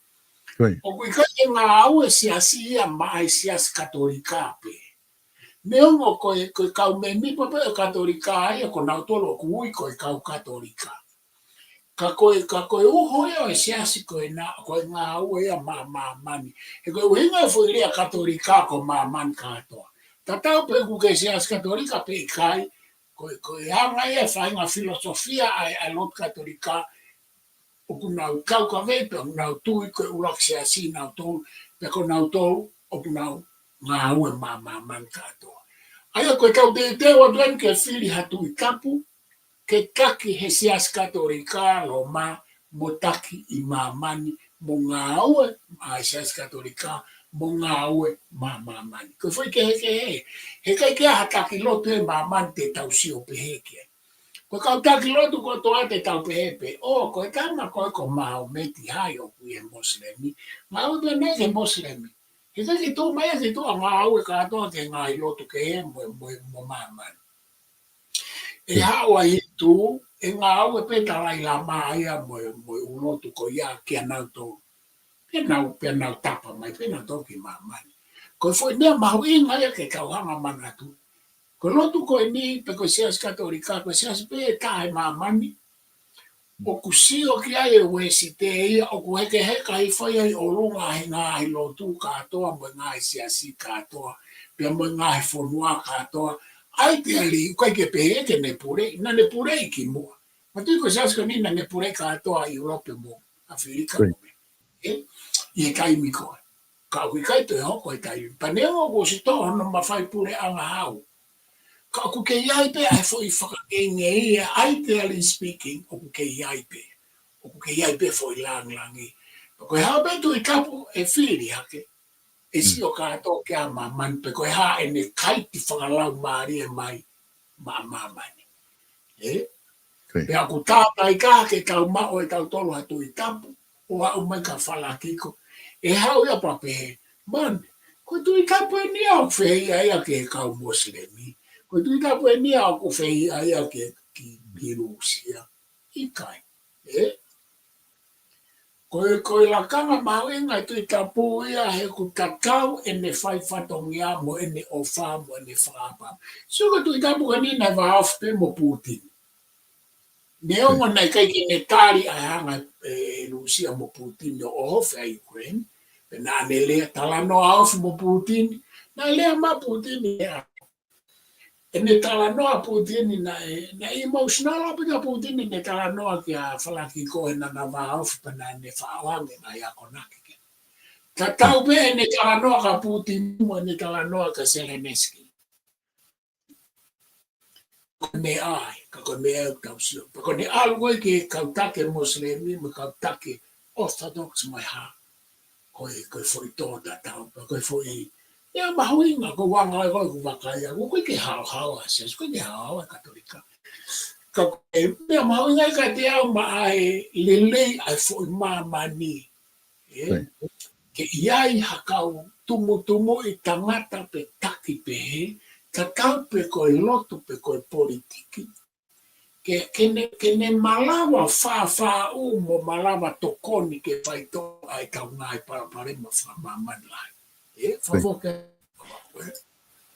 ʻOku ʻikai ke ngāue siasi ia maʻa e siasi Katolika pē. Neongo ko e, ko e kau mēmipa pē ʻo e Katolika ia ko nautolu ʻoku ui ko e kau Katolika. Ka ko e, ka ko e uho ia ʻo e siasi ko ena, ko e ngāue ia maʻa māmani. He ko e ʻuhinga e foʻi lea Katolika ko māmani kātoa. Tatau pē ʻoku ke siasi Katolika pe ʻikai, ko e, ko e anga ia e faʻahinga filosofia ʻa e, ʻa e lotu Katolika, ʻoku nau kaukave pē, ʻoku nau tui ko e ʻuluaki siasi nautolu, pea ko nautolu, ʻoku nau ngāue maʻa māmani kātoa. ʻA ia ko e tau teuteu atu eni ke fili ha Tuʻi Tapu, ke taki he siasi Katolika Loma, mo taki ʻi māmani, mo ngāue maʻa e siasi Katolika, mo ngāue maʻa māmani. Ko e foʻi kehekehe, he ʻikai ke ʻi ai ha taki lotu ʻi māmani te tau sio pehē ki ai. Ko e kau taki lotu kotoa te tau pehē pē, ʻō, ko e tama ko ē ko Maometi hai ʻoku ʻi he Mosilemi, ngāue pē ʻene ki he Mosilemi. He ʻikai ke tuʻu mai ʻa e tuʻu ʻa ngāue kātoa ki he ngaahi lotu kehe mo, mo, mo māmani. ʻE haʻu ʻa Hinitū, ʻe ngāue pē Talai Lama ia mo, mo e ʻū lotu ko ia kia nautolu. Pea nau, pea nau tapa mai, pea nau toki māmani. Ko e foʻi meʻa mahuʻinga ia ke kau hanga manatu. Ko e lotu ko eni, pe ko e siasi Katolika, ko e siasi pē ʻe taha ʻi māmani. ʻOku sio ki ai e Uēsite ia, ʻoku hekeheka hifo ia ʻi ʻolunga he ngaahi lotu kātoa, mo e ngaahi siasi kātoa, pea mo e ngaahi fonua kātoa. ʻAi te ali, ʻikai ke pehē ke ne puleʻi, naʻa ne puleʻi kimuʻa. Manatuʻi ko e siasi ko eni naʻa ne puleʻi kātoa ʻi ʻIulope mo ʻAfilika mo e meʻa. Ē? ʻI he taimi ko ē. Ka ʻoku ʻikai toe hoko e taimi. Pea neongo kuo ʻosi toʻo hono mafai puleʻanga hau. Ka ʻoku kei ʻi ai pē ʻa e foʻi fakangeingei ia, ideally speaking, ʻoku kei ʻi ai pē. ʻOku kei ʻi ai pē foʻi langilangi. Ko e hā pē Tuʻi Tapu ʻe fili hake. ʻE sio kātoa ki ai ʻa māmani pe ko e hā ʻene kaiti fakalaumālie mai maʻa māmani. Ē? Pea ʻoku tātai ka ke tau maʻu ʻe tautolu ha Tuʻi Tapu, ʻo aʻu mai ka falakiko. ʻE haʻu ia pea pehē, man, ko e Tuʻi Tapu eni ia ʻoku fehiʻa ia ki he kau Mosilemi. Ko e Tuʻi Tapu eni ia ʻoku fehiʻa ia ki, ki, ki Lūsia. ʻIkai. Ē? Ko e, ko e lakanga mahuʻinga e Tuʻi Tapu ia he ʻoku tatau ʻene fai fatongia mo ʻene ʻofa mo ʻene fakaʻapaʻapa. Sio ko e Tuʻi Tapu ko eni naʻe vāofi pē mo Putini. Neongo naʻe ʻikai ke ne tali ʻa e hanga ʻe Lūsia mo Putini ʻo ʻohofi ʻa Ukraine. Pea naʻa ne lea talanoa ofi mo Putini. Naʻe lea mai Putini ʻa ʻene talanoa Putini naʻe, naʻe emotional ʻaupito Putini ʻene talanoa kia Falakiko he naʻa na vāofi pea naʻa ne faʻoange naʻe akonaki ke. Tatau pē ʻene talanoa kia Putini mo ʻene talanoa kia Zelensky. Ko meʻa ai, ka ko e meʻa ʻoku tau sio. Pea ko ʻene ʻalu ko ē ki he kau taki Mosilemi, mo e kau taki Orthodox mo e hā. Ko e, ko e foʻi tō tatau, pea ko e foʻi, ia mahuʻinga, ko e anga ko ē ʻoku vakai au, ʻoku ʻikai ke haohaoa ʻa e siasi, ʻoku ʻikai ke haohaoa ʻa e Katolika. Ka ko e meʻa mahuʻinga kiate au maʻa e lelei ʻa e foʻi māmani, ē? Ke ʻi ai ha kau tumutumu ʻi tangata pe taki pehē, tatau pe ko e lotu pe ko e politiki. Ke, ke ne, ke ne malava fāfāʻu mo malava tokoni ke faitoʻo ʻa e kau ngaahi palopalema fakamāmani lahi. Ē, fafo ke.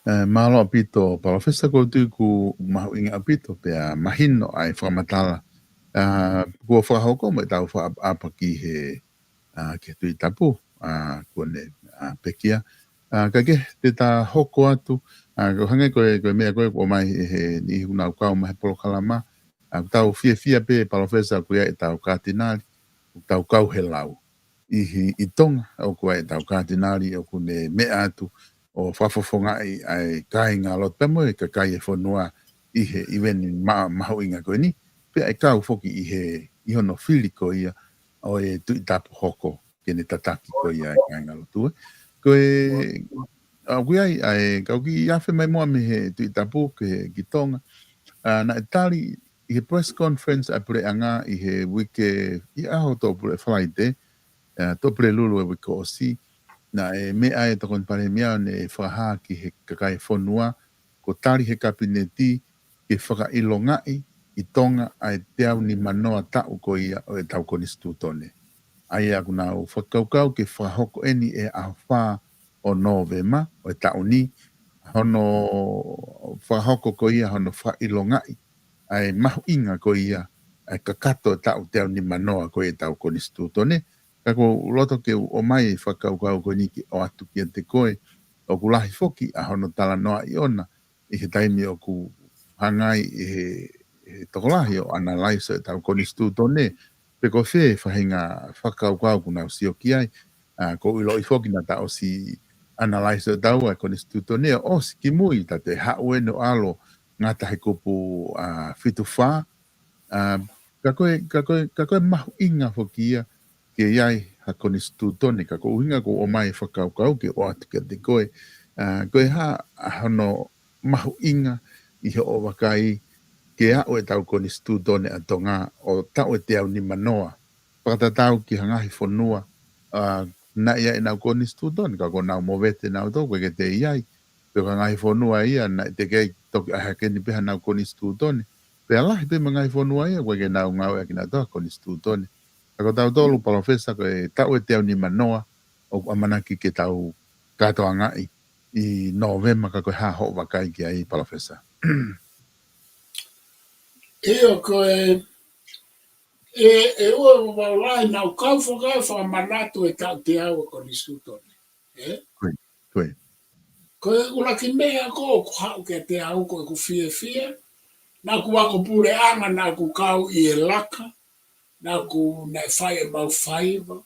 Ē, mālō ʻaupito, Palōfesa, ʻoku ou tui ʻoku mahuʻinga ʻaupito pea mahino ʻa e fakamatala. Ā, kuo fakahoko mo ʻetau fakaʻapaʻapa ki he, ā, ki he Tuʻi Tapu, ā, kuo ne, ā, pekia. Ā, ka ke te ta hoko atu, ā, ko e hangē ko e, ko e meʻa ko ē kuo ʻomai he, he niʻihi ʻoku nau kau mai he polokalama, ā, ʻoku tau fiefia pē, Palōfesa, ʻoku ʻi ai ʻetau katinali, ʻoku tau kau he lau. ʻI he, ʻi Tonga, ʻoku ʻi ai ʻetau katinali, ʻoku ne meʻa atu ʻo fakafofongaʻi ʻa e kāingalotu pea mo e kakai e fonua ʻi he ʻiveni ma-, mahuʻinga ko eni, pea ʻe kau foki ʻi he, ʻi hono fili ko ia ʻo e Tuʻi Tapu hoko, ke ne tataki ko ia e kāingalotu, ē. Ko e, ʻoku ʻi ai, ʻa e, kau kiʻi afe mai muʻa mei he Tuʻi Tapu ki, ki Tonga, ā, naʻe tali ʻi he press conference ʻa e puleʻanga ʻi he uike, ʻi he ʻaho Tōpule, Falaite, ā, Tōpulelulu e uike kuo ʻosi, naʻe meʻa e Tokoni Palēmia ʻo ne fakahā ki he kakai e fonua, kuo tali he Kapineti ke fakaʻilongaʻi ʻi Tonga ʻa e teau nimanoa taʻu ko ia ʻo ʻetau Konisitūtone. ʻA ia ʻoku nau fakakaukau ke fakahoko eni ʻi he ʻaho fā ʻo Nōvema ʻo e taʻu ni, hono fakahoko ko ia hono fakaʻilongaʻi ʻa e mahuʻinga ko ia ʻa e kakato e taʻu teau nimanoa ko ia ʻetau Konisitūtone. Ka ʻoku ou loto ke u ʻomai e fakakaukau ko eni ke ʻoatu kiate koe, ʻoku lahi foki ʻa hono talanoaʻi ʻona ʻi he taimi ʻoku hanga ai ʻe he, he tokolahi ʻo analyze ʻetau Konisitūtone, pe ko fē faʻahinga fakakaukau ʻoku nau sio ki ai. Ā, ʻoku ou ʻiloʻi foki naʻa ta ʻosi analyze ʻetau ʻa e Konisitūtone ʻo ʻosi kimui, ta te haʻu eni ʻo ʻalu ʻo ngata he kupu, ā, fitu fā. Ā, ka ko e, ka ko e, ka ko e mahuʻinga foki ia ke ʻi ai ha Konisitūtone, ka ko e ʻuhinga ʻoku ou ʻomai e fakakaukau ke ʻoatu kiate koe, ā, ko e hā ʻa hono mahuʻinga ʻi hoʻo vakai ke aʻu ʻetau Konisitūtone ʻa Tonga ʻo taʻu ʻe teau nimanoa. Fakatatau ki ha ngaahi fonua, ā, naʻe ʻi ai ʻenau Konisitūtone, ka kuo nau movete nautolu, ʻoku ʻikai ke toe ʻi ai. Pe ko ha ngaahi fonua ia naʻe teʻeki ai toki ʻai hake eni pē haʻanau Konisitūtone. Pea lahi pē mo e ngaahi fonua ia, ʻoku ʻikai ke nau ngāueʻaki nautolu ha Konisitūtone. Ka ko tautolu, Palōfesa, ko e taʻu ʻe teau nimanoa ʻoku ʻamanaki ke tau kātoangaʻi ʻi Nōvema, ka ko e hā hoʻo vakai ki ai, Palōfesa? ʻIo, ko e, ʻe, ʻe ua vau lahi nau kau faka-, fakamanatu e taʻu teau ʻo e Konisitūtone. Ē? Ko e, ko e. Ko e ʻuluaki meʻa ko ē ʻoku haʻu kiate au ko ʻeku fiefia, naʻa ku ako puleʻanga, naʻa ku kau ʻi he laka, naʻa ku, naʻe fai ʻemau faiva,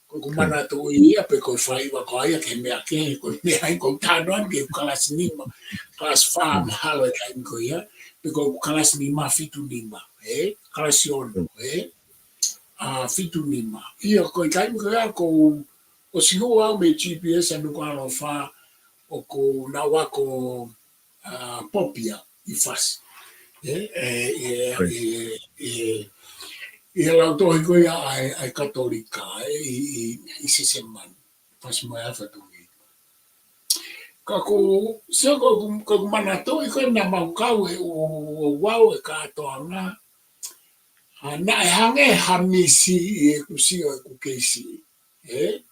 ko ʻeku manatuʻi ia, pe ko e faiva ko ia ki he meʻa kehe, ko e meʻa ia ʻoku ou talanoa ki he kalasi nima, kalasi fā mahalo e taimi ko ia, pe ko e kalasi nima fitu nima, ē? Kalasi ono, ē? Ā, fitu nima. ʻIo, ko e taimi ko ia ʻoku ou ʻosi hū au mei G P S ʻa Nukuʻalofa, ʻoku ou nau ako, ā, popia ʻi fasi. Ē, ē, ē, ʻi he lautohi ko ia ʻa e, ʻa e Katolika, ē, ʻi, ʻi, ʻi Sesemani, fasi mai ʻa Fatongi. Ka ʻoku, sio ko ʻeku, ko ʻeku manatuʻi ko ē naʻa mau kau ʻe ua, ua, ua, ua e kātoanga, ā, naʻe hangē ha misi ʻi heʻeku sio ʻeku kei siʻi. Ē?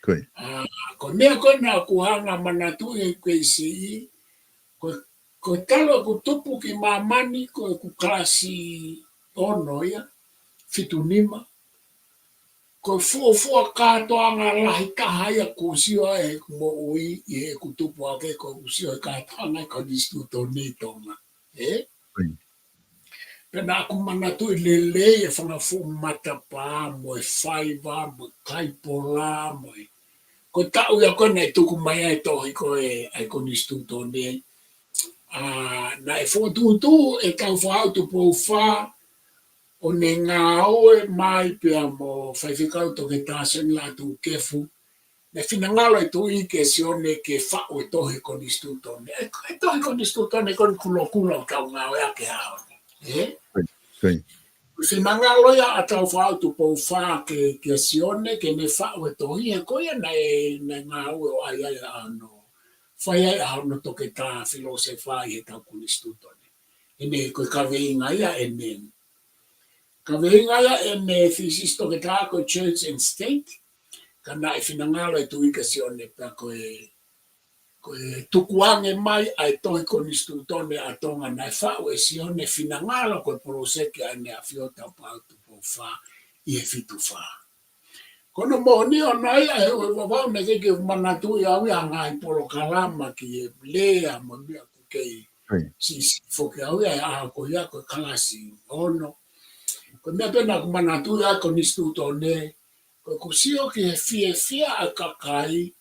Ko e. Ā, ko e meʻa ko ē naʻa ku hanga manatuʻi ʻeku kei siʻi, ko, ko e talu ʻeku tupu ki māmani, ko ʻeku kalasi ono ia, fitu nima. Ko e fuofua kātoanga lahi taha ia ʻoku ou sio ai ʻi heʻeku moʻui, ʻi heʻeku tupu hake, ko ʻeku sio he kātoanga ʻo e Konisitūtone ʻi Tonga. Ē? Ko e. Pea naʻa ku manatuʻi lelei e fanga fuʻu matapā mo e faiva mo e kaipola mo e. Ko e taʻu ia ko ē naʻe tuku mai ai e tohi ko ē ʻa e Konisitūtone. ʻa, naʻe fokotuʻutuʻu ʻe Tāufaʻāhau Tupou Fā ʻo ne ngāue mai pea mo Faifekau Toketā Sione Lātūkefu, naʻe finangalo e Tuʻi kia Sione ke faʻu e tohi Konisitūtone. ʻE, e tohi Konisitūtone ko eni kulokula ʻoku tau ngāueʻaki he ʻaho ni. Ē? Finangalo ia ʻa Tāufaʻāhau Tupou Fā ke, kia Sione ke ne faʻu e tohi, he ko ia naʻe, naʻe ngāue ʻo ʻai ai ʻa hono, fai ai ʻa hono toketā filōsefa ʻi he kau Konisitūtone. ʻEne ko e kaveinga ia ʻene, kaveinga ia ʻene thesis toketā ko e Church and State, ka naʻe finangalo e Tuʻi kia Sione pea ko e, ko e tukuange mai ʻa e tohi Konisitūtone ʻa Tonga naʻe faʻu ʻe Sione, finangalo ko e poloseki ʻa ʻEne ʻAfio Tāufaʻāhau Tupou Fā ʻi he fitu fā. Ko hono moʻoni ʻoku ʻi ai ʻa e, ʻo e Vavau, naʻe ʻikai ke u manatuʻi au ia ʻa e ngaahi polokalama ki he lea mo e meʻa ʻoku kei siʻisiʻi foki au ia he ʻaho ko ia, ko e kalasi ono. Ko e meʻa pē naʻá ku manatuʻi ʻa e Konisitūtone, ko ʻeku sio ki he fiefia ʻa e kakai,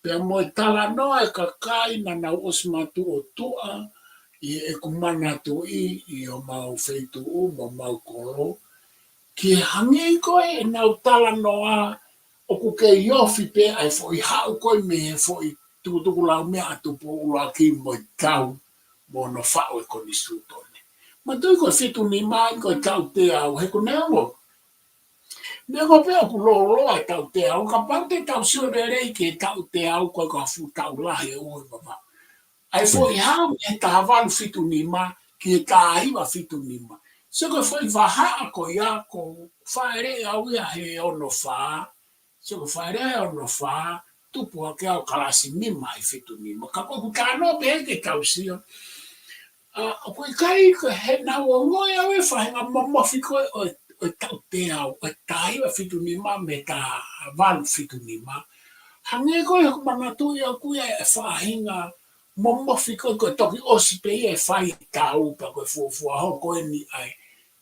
pea mo e talanoa ʻa e kakai naʻa nau ʻosi matuʻotuʻa ʻi heʻeku manatuʻi ʻi homau feituʻu mo homau kolo, ki he hangē ko ē ʻenau talanoa ʻoku kei ofi pē ʻa e foʻi haʻu ko ē mei he foʻi tukutukulaumea ʻa Tupou ʻUluaki mo e tau mo hono faʻu e Konisitūtone. Manatuʻi ko e fitu nima eni ko e taʻu teau, he ko e neongo, neongo pē ʻoku lōloa e taʻu teau, kapau te tau sio lelei ki he taʻu teau ko e ka fuʻu taʻu lahi ʻo e Vavau. ʻA e foʻi haʻu mei he taha valu fitu nima ki he taha hiva fitu nima. Sio ko e foʻi vahaʻa ko ia ʻoku fāʻeleʻi au ia he ono fā. Sio ko e fāʻeleʻi he ono fā, tupu hake au kalasi nima he fitu nima. Ka ko ʻeku talanoa pē ke tau sio. ʻA, ʻoku ʻikai ko e he naʻá ku ongoʻi au e faʻahinga momofi ko ē ʻo e, ʻo e taʻu teau, ʻo e taha hiva fitu nima mei he taha valu fitu nima. Hangē ko ē ʻoku manatuʻi ʻaʻaku ia e faʻahinga momofi ko ē, ko e toki ʻosi pē ia e fai e tau pea ko e fuofua hoko eni ʻa e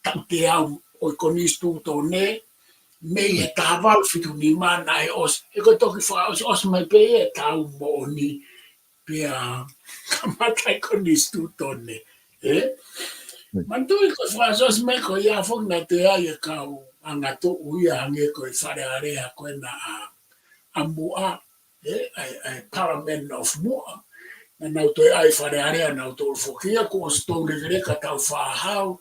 taʻu teau ʻo e Konisitūtone, mei he taha valu fitu nima naʻe ʻosi, he ko e toki fakaʻosiʻosi mai pē ia e tau moʻoni, pea kamata e Konisitūtone, ē? Manatuʻi ko e fakaʻosiʻosi mai ko ia foki naʻe toe ʻi ai e kau angatuʻu ia hangē ko e Fale Alea ko ena ʻa, ʻa Muʻa, ē, ʻa e, ʻa e Parliament of Muʻa. Naʻa nau toe ʻai Fale Alea nautolu foki ia, kuo ʻosi toulekeleka Tāufaʻāhau.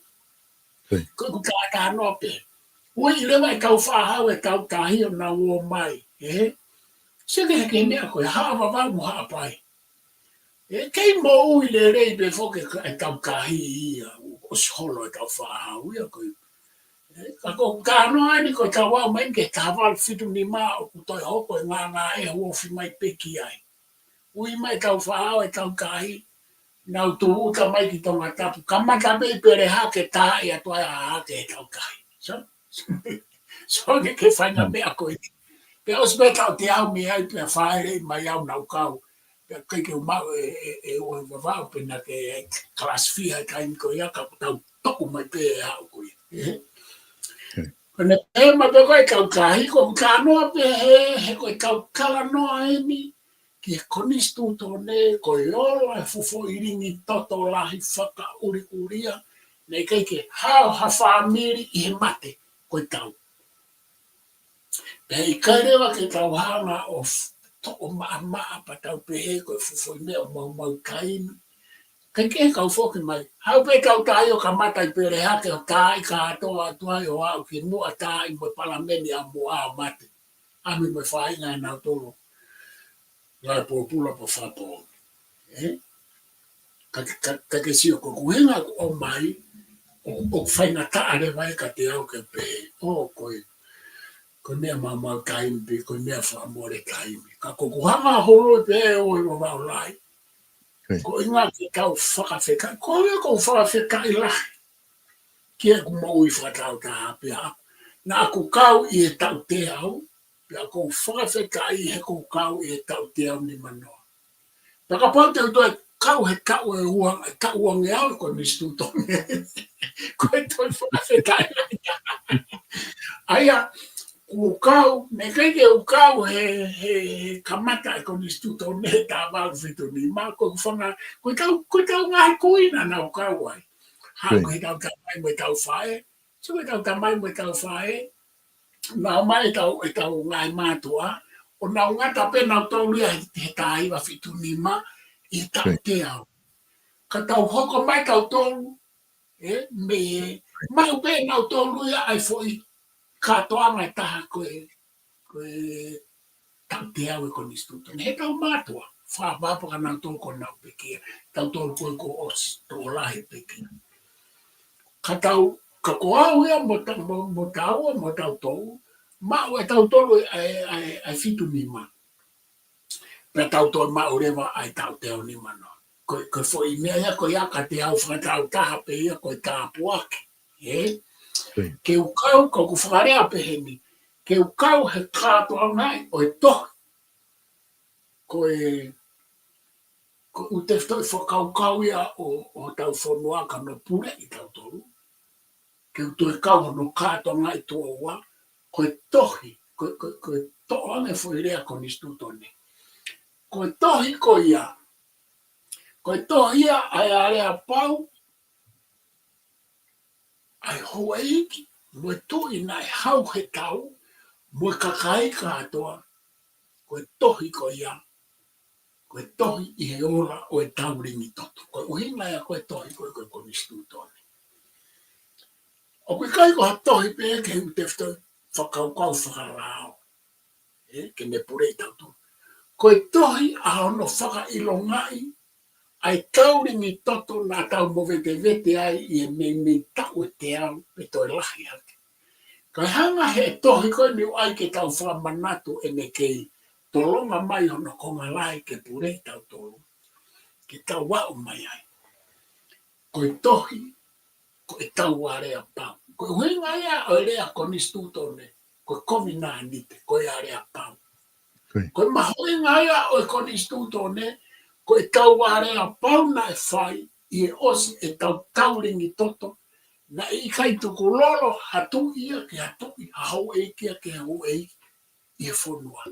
Ko ʻeku talanoa pē. Ueʻi leva ʻe Tāufaʻāhau e kau tahi ʻo nau ō mai, ē? Sio ki he, ki he meʻa ko e Haʻa Vavau mo Haʻapai. ʻE kei moʻui lelei pē foki e kau tahi ia, ʻosi holo e Tāufaʻāhau ia ko ē. Ē, ka ko ʻeku talanoa eni ko e tau aʻu mai ki he taha valu fitu nima ʻoku toe hoko e ngāngāʻehu ofi mai pē ki ai. Ui mai Tāufaʻāhau e kau tahi, nau tūʻuta mai ki Tongatapu. Kamata pē ʻi Pelehake, taaʻi atu ai ʻa Hahake he kau tahi. So, so ke ke faʻahinga meʻa ko ē. Pea ʻosi pē taʻu teau mei ai pea fāʻeleʻi mai au naʻá ku kau. Pea ʻikai ke u maʻu e, e, e ʻo e Vavau pea naʻá ke kalasi fiha he taimi ko ia ka kuo tau toku mai pē e haʻu ko ia. Ē? Ko ʻene pehē mai pē ko e kau tahi, ko ʻeku talanoa pē he, he ko e kau talanoa eni ki he Konisitūtone, ko e ola e fuʻu foʻi lingi toto lahi fakaʻuliʻulia, naʻe ʻikai ke hao ha fāmili ʻi he mate, ko e tau. Pea ʻikai leva ke tau hanga ʻo f-, toʻo maʻamaʻa pea tau pehē ko e fuʻu foʻi meʻa ʻo maumau taimi. Kae kehe kau foki mai. Haʻu pē kau tahi ʻo kamata ʻi Pelehake ʻo taaʻi kātoa atu ai ʻo aʻu ki Muʻa, taaʻi mo e Palameni ʻa Muʻa ʻo mate. ʻAmi mo e faʻahinga ʻanautolu. Ngaahi pōpula pea fakapoongi. Ē? Ka, ka, ka ke sio ko ʻeku ʻuhinga ʻoku ʻomai, ʻo, ʻoku faingataʻa leva ia kiate au ke pehē, ʻō, ko e, ko e meʻa maumau taimi pē, ko e meʻa fakamole taimi. Ka ko ʻeku hanga holo pē ʻo e Vavau Lahi. Ko e ʻuhinga ke tau fakafetaʻi, ko ia ʻoku ou fakafetaʻi lahi ki heʻeku moʻui fakataautaha pea naʻá ku kau ʻi he taʻu teau, pea ʻoku ou fakafetaʻi he ʻoku ou kau ʻi he taʻu teau nimanoa. Pea kapau te u toe kau he taʻu ʻe ua, taʻu uangeau he Konisitūtone. Ko e toe fakafetaʻi lahi. ʻA ia, Kuo kau, naʻe ʻikai ke u kau he, he, he kamata e konisitūtone he taha valu fitu nima, ko e fanga, ko e tau, ko e tau ngaahi kuini naʻa nau kau ai. Ha, ko e tau tamai mo e tau faʻē, so ko e tau tamai mo e tau faʻē, nau mai e tau, e tau ngaahi mātuʻa, ʻo nau ngata pē nautolu ia he, he taha hiva fitu nima, ʻi he taʻu teau. Ka tau hoko mai tautolu, ē, mei he, maʻu pē nautolu ia ʻa e foʻi kātoanga ʻe taha ko e, ko e taʻu teau e konisitūtone. He tau mātuʻa, fāpapa ka nautolu ko ʻenau pekia, tautolu ko e kuo ʻosi, tokolahi pekia. Ka tau, ka ko au ia mo ta-, mo, mo taua, mo tautolu, maʻu ʻe tautolu ʻa e, ʻa e, ʻa e fitu nima. Pea tau toe maʻu leva ʻa e taʻu teau nima noa. Ko, ko e foʻi meʻa ia, ko ia ka te au fakatautaha pē ia, ko e tāpuaki. Ē? Ke u kau, ka ʻoku fakalea pehē ni. Ke u kau he kātoangaʻi ʻo e tohi. Ko e, ko ʻeku tefitoʻi fakakaukau ia ʻo, ʻo hotau fonua ka ne puleʻi tautolu. Ke u toe kau hono kātoangaʻi tuʻo ua, ko e tohi, ko, ko, ko e toʻo ange foʻi lea konisitūtone. Ko e tohi ko ia, ko e tohi ia ʻa e aleapau, ʻa e houʻeiki, mo e tuʻi naʻe hau he tau, mo e kakai kātoa, ko e tohi ko ia, ko e tohi ʻi he ola ʻo e tau lingitoto. Ko e ʻuhinga ia ko e tohi ko e, ko e konisitūtone. ʻOku ʻikai ko ha tohi pē ke u tefitoʻi fakakaukau fakalao. Ē, ke ne puleʻi tautolu. Ko e tohi ʻa hono fakaʻilongaʻi ʻa e tau lingitoto naʻa tau movetevete ai ʻi he meimei taʻu ʻe teau pe toe lahi hake. Ka hanga he tohi ko eni ʻo ʻai ke tau fakamanatu ʻene kei tolonga mai hono konga lahi ke puleʻi tautolu. Ke tau aʻu mai ai. Ko e tohi, ko e tau aleapau. Ko e ʻuhinga ia ʻo e lea konisitūtone, ko e kovinānite, ko e aleapau. Ko e mahuʻinga ia ʻo e konisitūtone, ko e tau aleapau naʻe fai, ʻi he ʻosi e tau tau lingitoto, naʻe ʻikai tukulolo ha tuʻi ia ke ha tuʻi, ha houʻeiki ia ke ha houʻeiki, ʻi he fonua.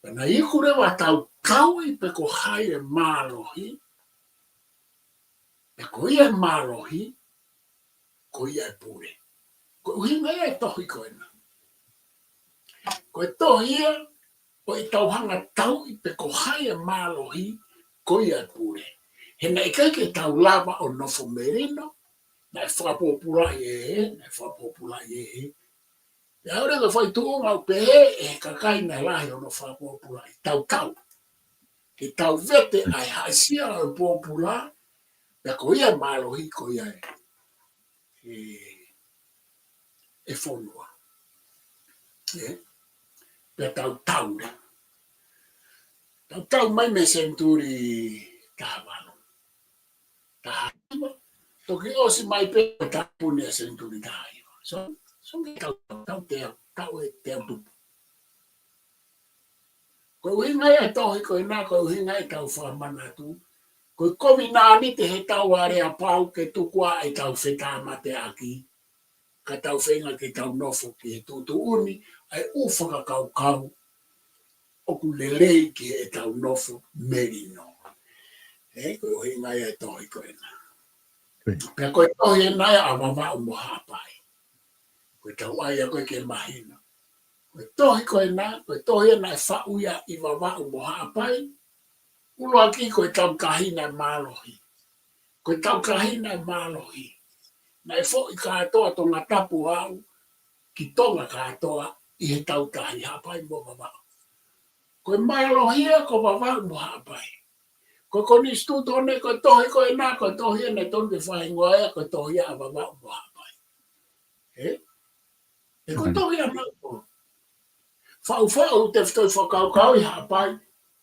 Pea naʻe iku leva tau tauʻi pe ko hai e mālohi, pe ko ia e mālohi, ko ia e pule. Ko e ʻuhinga ia e tohi ko ena. Ko e tohi ia, ʻo e tau hanga tauʻi pe ko hai e mālohi, ko ia e pule. He naʻe ʻikai ke tau lava ʻo nofo melino, naʻe fakapōpulaʻi ʻe he, naʻe fakapōpulaʻi ʻe he. Pea ʻalu ke fai tuʻunga ʻo pehē ʻe he kakai naʻe lahi hono fakapōpulaʻi. Tau tau. Ke tau vete ʻa e haʻisia ʻo e pōpula, pea ko ia e mālohi, ko ia e, e, e fonua. Ē? Pea tau tau leva. Tau tau mai mei he senituli taha valu. Taha hiva. Toki ʻosi mai pē ʻo tāpuni e senituli taha hiva. So, so ke tau, tau teau, tau ʻe teau tupu. Ko e ʻuhinga ia e tohi ko ena, ko e ʻuhinga ia e tau fakamanatu. Ko e kovinānite he tau aleapau ke tuku ʻa e tau fetāmateʻaki. Ka tau feinga ke tau nofo ki he tuʻutuʻuni, ʻa e ʻū fakakaukau ʻoku lelei ki he tau nofo melino. Ē, ko e ʻuhinga ia e tohi ko ena. Pea ko e tohi ena ia ʻa Vavaʻu mo Haʻapai. Ko e tau ʻai ia ko e ke mahino. Ko e tohi ko ena, ko e tohi ena ʻe faʻu ia ʻi Vavaʻu mo Haʻapai. ʻUluaki ko e tau kahina e mālohi. Ko e tau kahina e mālohi. Naʻe foʻi kātoa Tongatapu ʻo aʻu ki Tonga kātoa ʻi he tau tahi Haʻapai mo Vavaʻu. Ko e mālohi ia ko Vavaʻu mo Haʻapai. Ko e konisitūtone, ko e tohi ko ena, ko e tohi ena tonu ke fai ngoa ia, ko e tohi ia ʻa Vavaʻu mo Haʻapai. Ē? Ē, ko e tohi ʻa Naupō. Faʻufaʻu tefitoʻi fakakaukau ʻi Haʻapai,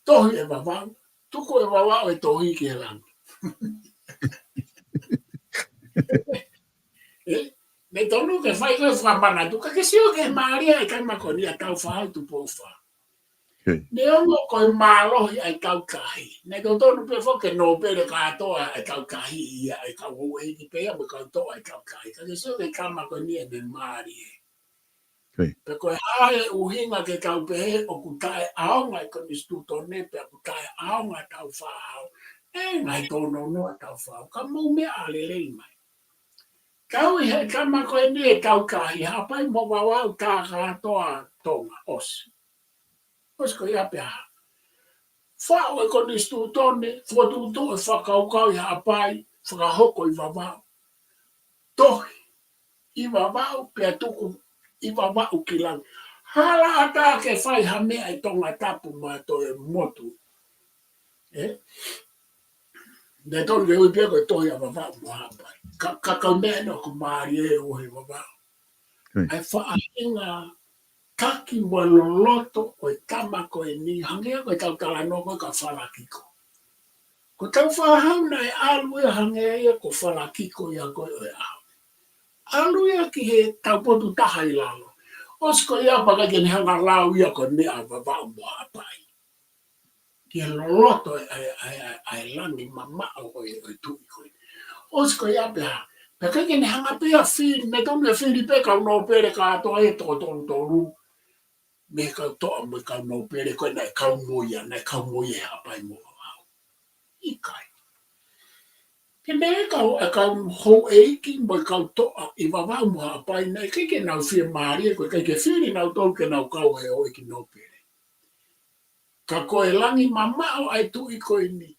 tohi ʻe Vavaʻu, tuku ʻe Vavaʻu e tohi ki he langi. Ē? Naʻe tonu ke fai ko e fakamanatu, ka ke sio ki he mālie ʻa e kakai ko eni ʻa Taufaʻahau Tupou Fā. Neongo ko e mālohi ʻa e tau tahi. Naʻe totonu pē foki ke nōpele kātoa e tau tahi ia e kau houʻeiki pea mo e kau toʻa e tau tahi. Ka ke sio ki he kakai ko eni ʻene mālie. Pea ko e hā e ʻuhinga ke tau pehē ʻoku taʻeʻaonga e konisitūtone, pea ʻoku taʻeʻaonga ʻetau faʻahinga, ʻe ngaahi tōnounou ʻetau faʻahinga, ka mou meʻa lelei mai. Tau ʻi he tama ko eni ʻe tau kahi, Haʻapai mo Vavaʻu tā kātoa Tonga, ʻosi. ʻOsi ko ia pea hā. Faʻu e konisitūtone, fokotuʻutuʻu e fakakaukau ʻi Haʻapai, fakahoko ʻi Vavaʻu. Tohi ʻi Vavaʻu, pea tuku ʻi Vavaʻu ki langi. Hala ʻatā ke fai ha meʻa ʻi Tongatapu mo e toe motu. ʻE? Naʻe tonu ke ui pē ko e tohi ʻa Vavaʻu mo Haʻapai. Ka, ka kau meʻa ʻena ʻoku mālie ʻo ʻi Vavaʻu. ʻA e faʻahinga taki mo e loloto ʻo e tama ko eni, hangē ko ʻetau talanoa ko ē kia Falakiko. Ko ʻetau faʻahinga naʻe ʻalu ia hangē ia ko Falakiko ia ko ē ʻo e ʻaho. ʻAlu ia ki he taupotu taha ʻi lalo. ʻOsi ko ia pea ʻikai ke ne hanga ʻo lau ia ko e meʻa ʻa Vavaʻu mo Haʻapai. Ki he loloto ʻa e, ʻa e, ʻa e, ʻa e, ʻa e langi mamaʻo ʻo e, ʻo e tuʻi ko ē. ʻOsi ko ia pea hā. Pea ʻikai ke ne hanga pē ʻo fili, naʻe tonu ʻe fili pē kau nōpele kātoa ʻe toko tolu tolu. Mei he kau toʻa mo e kau nōpele ko ē naʻe kau mo ia, naʻe kau mo ia ʻi Haʻapai mo Vavaʻu. ʻIkai. Ke ne kau, ʻa e kau houʻeiki mo e kau toʻa ʻi Vavaʻu mo Haʻapai naʻe ʻikai ke nau fiemālie, ko e ʻikai ke fili nautolu ke nau kau he houʻeiki nōpele. Ka ko e langi mamaʻo ʻa e tuʻi ko eni.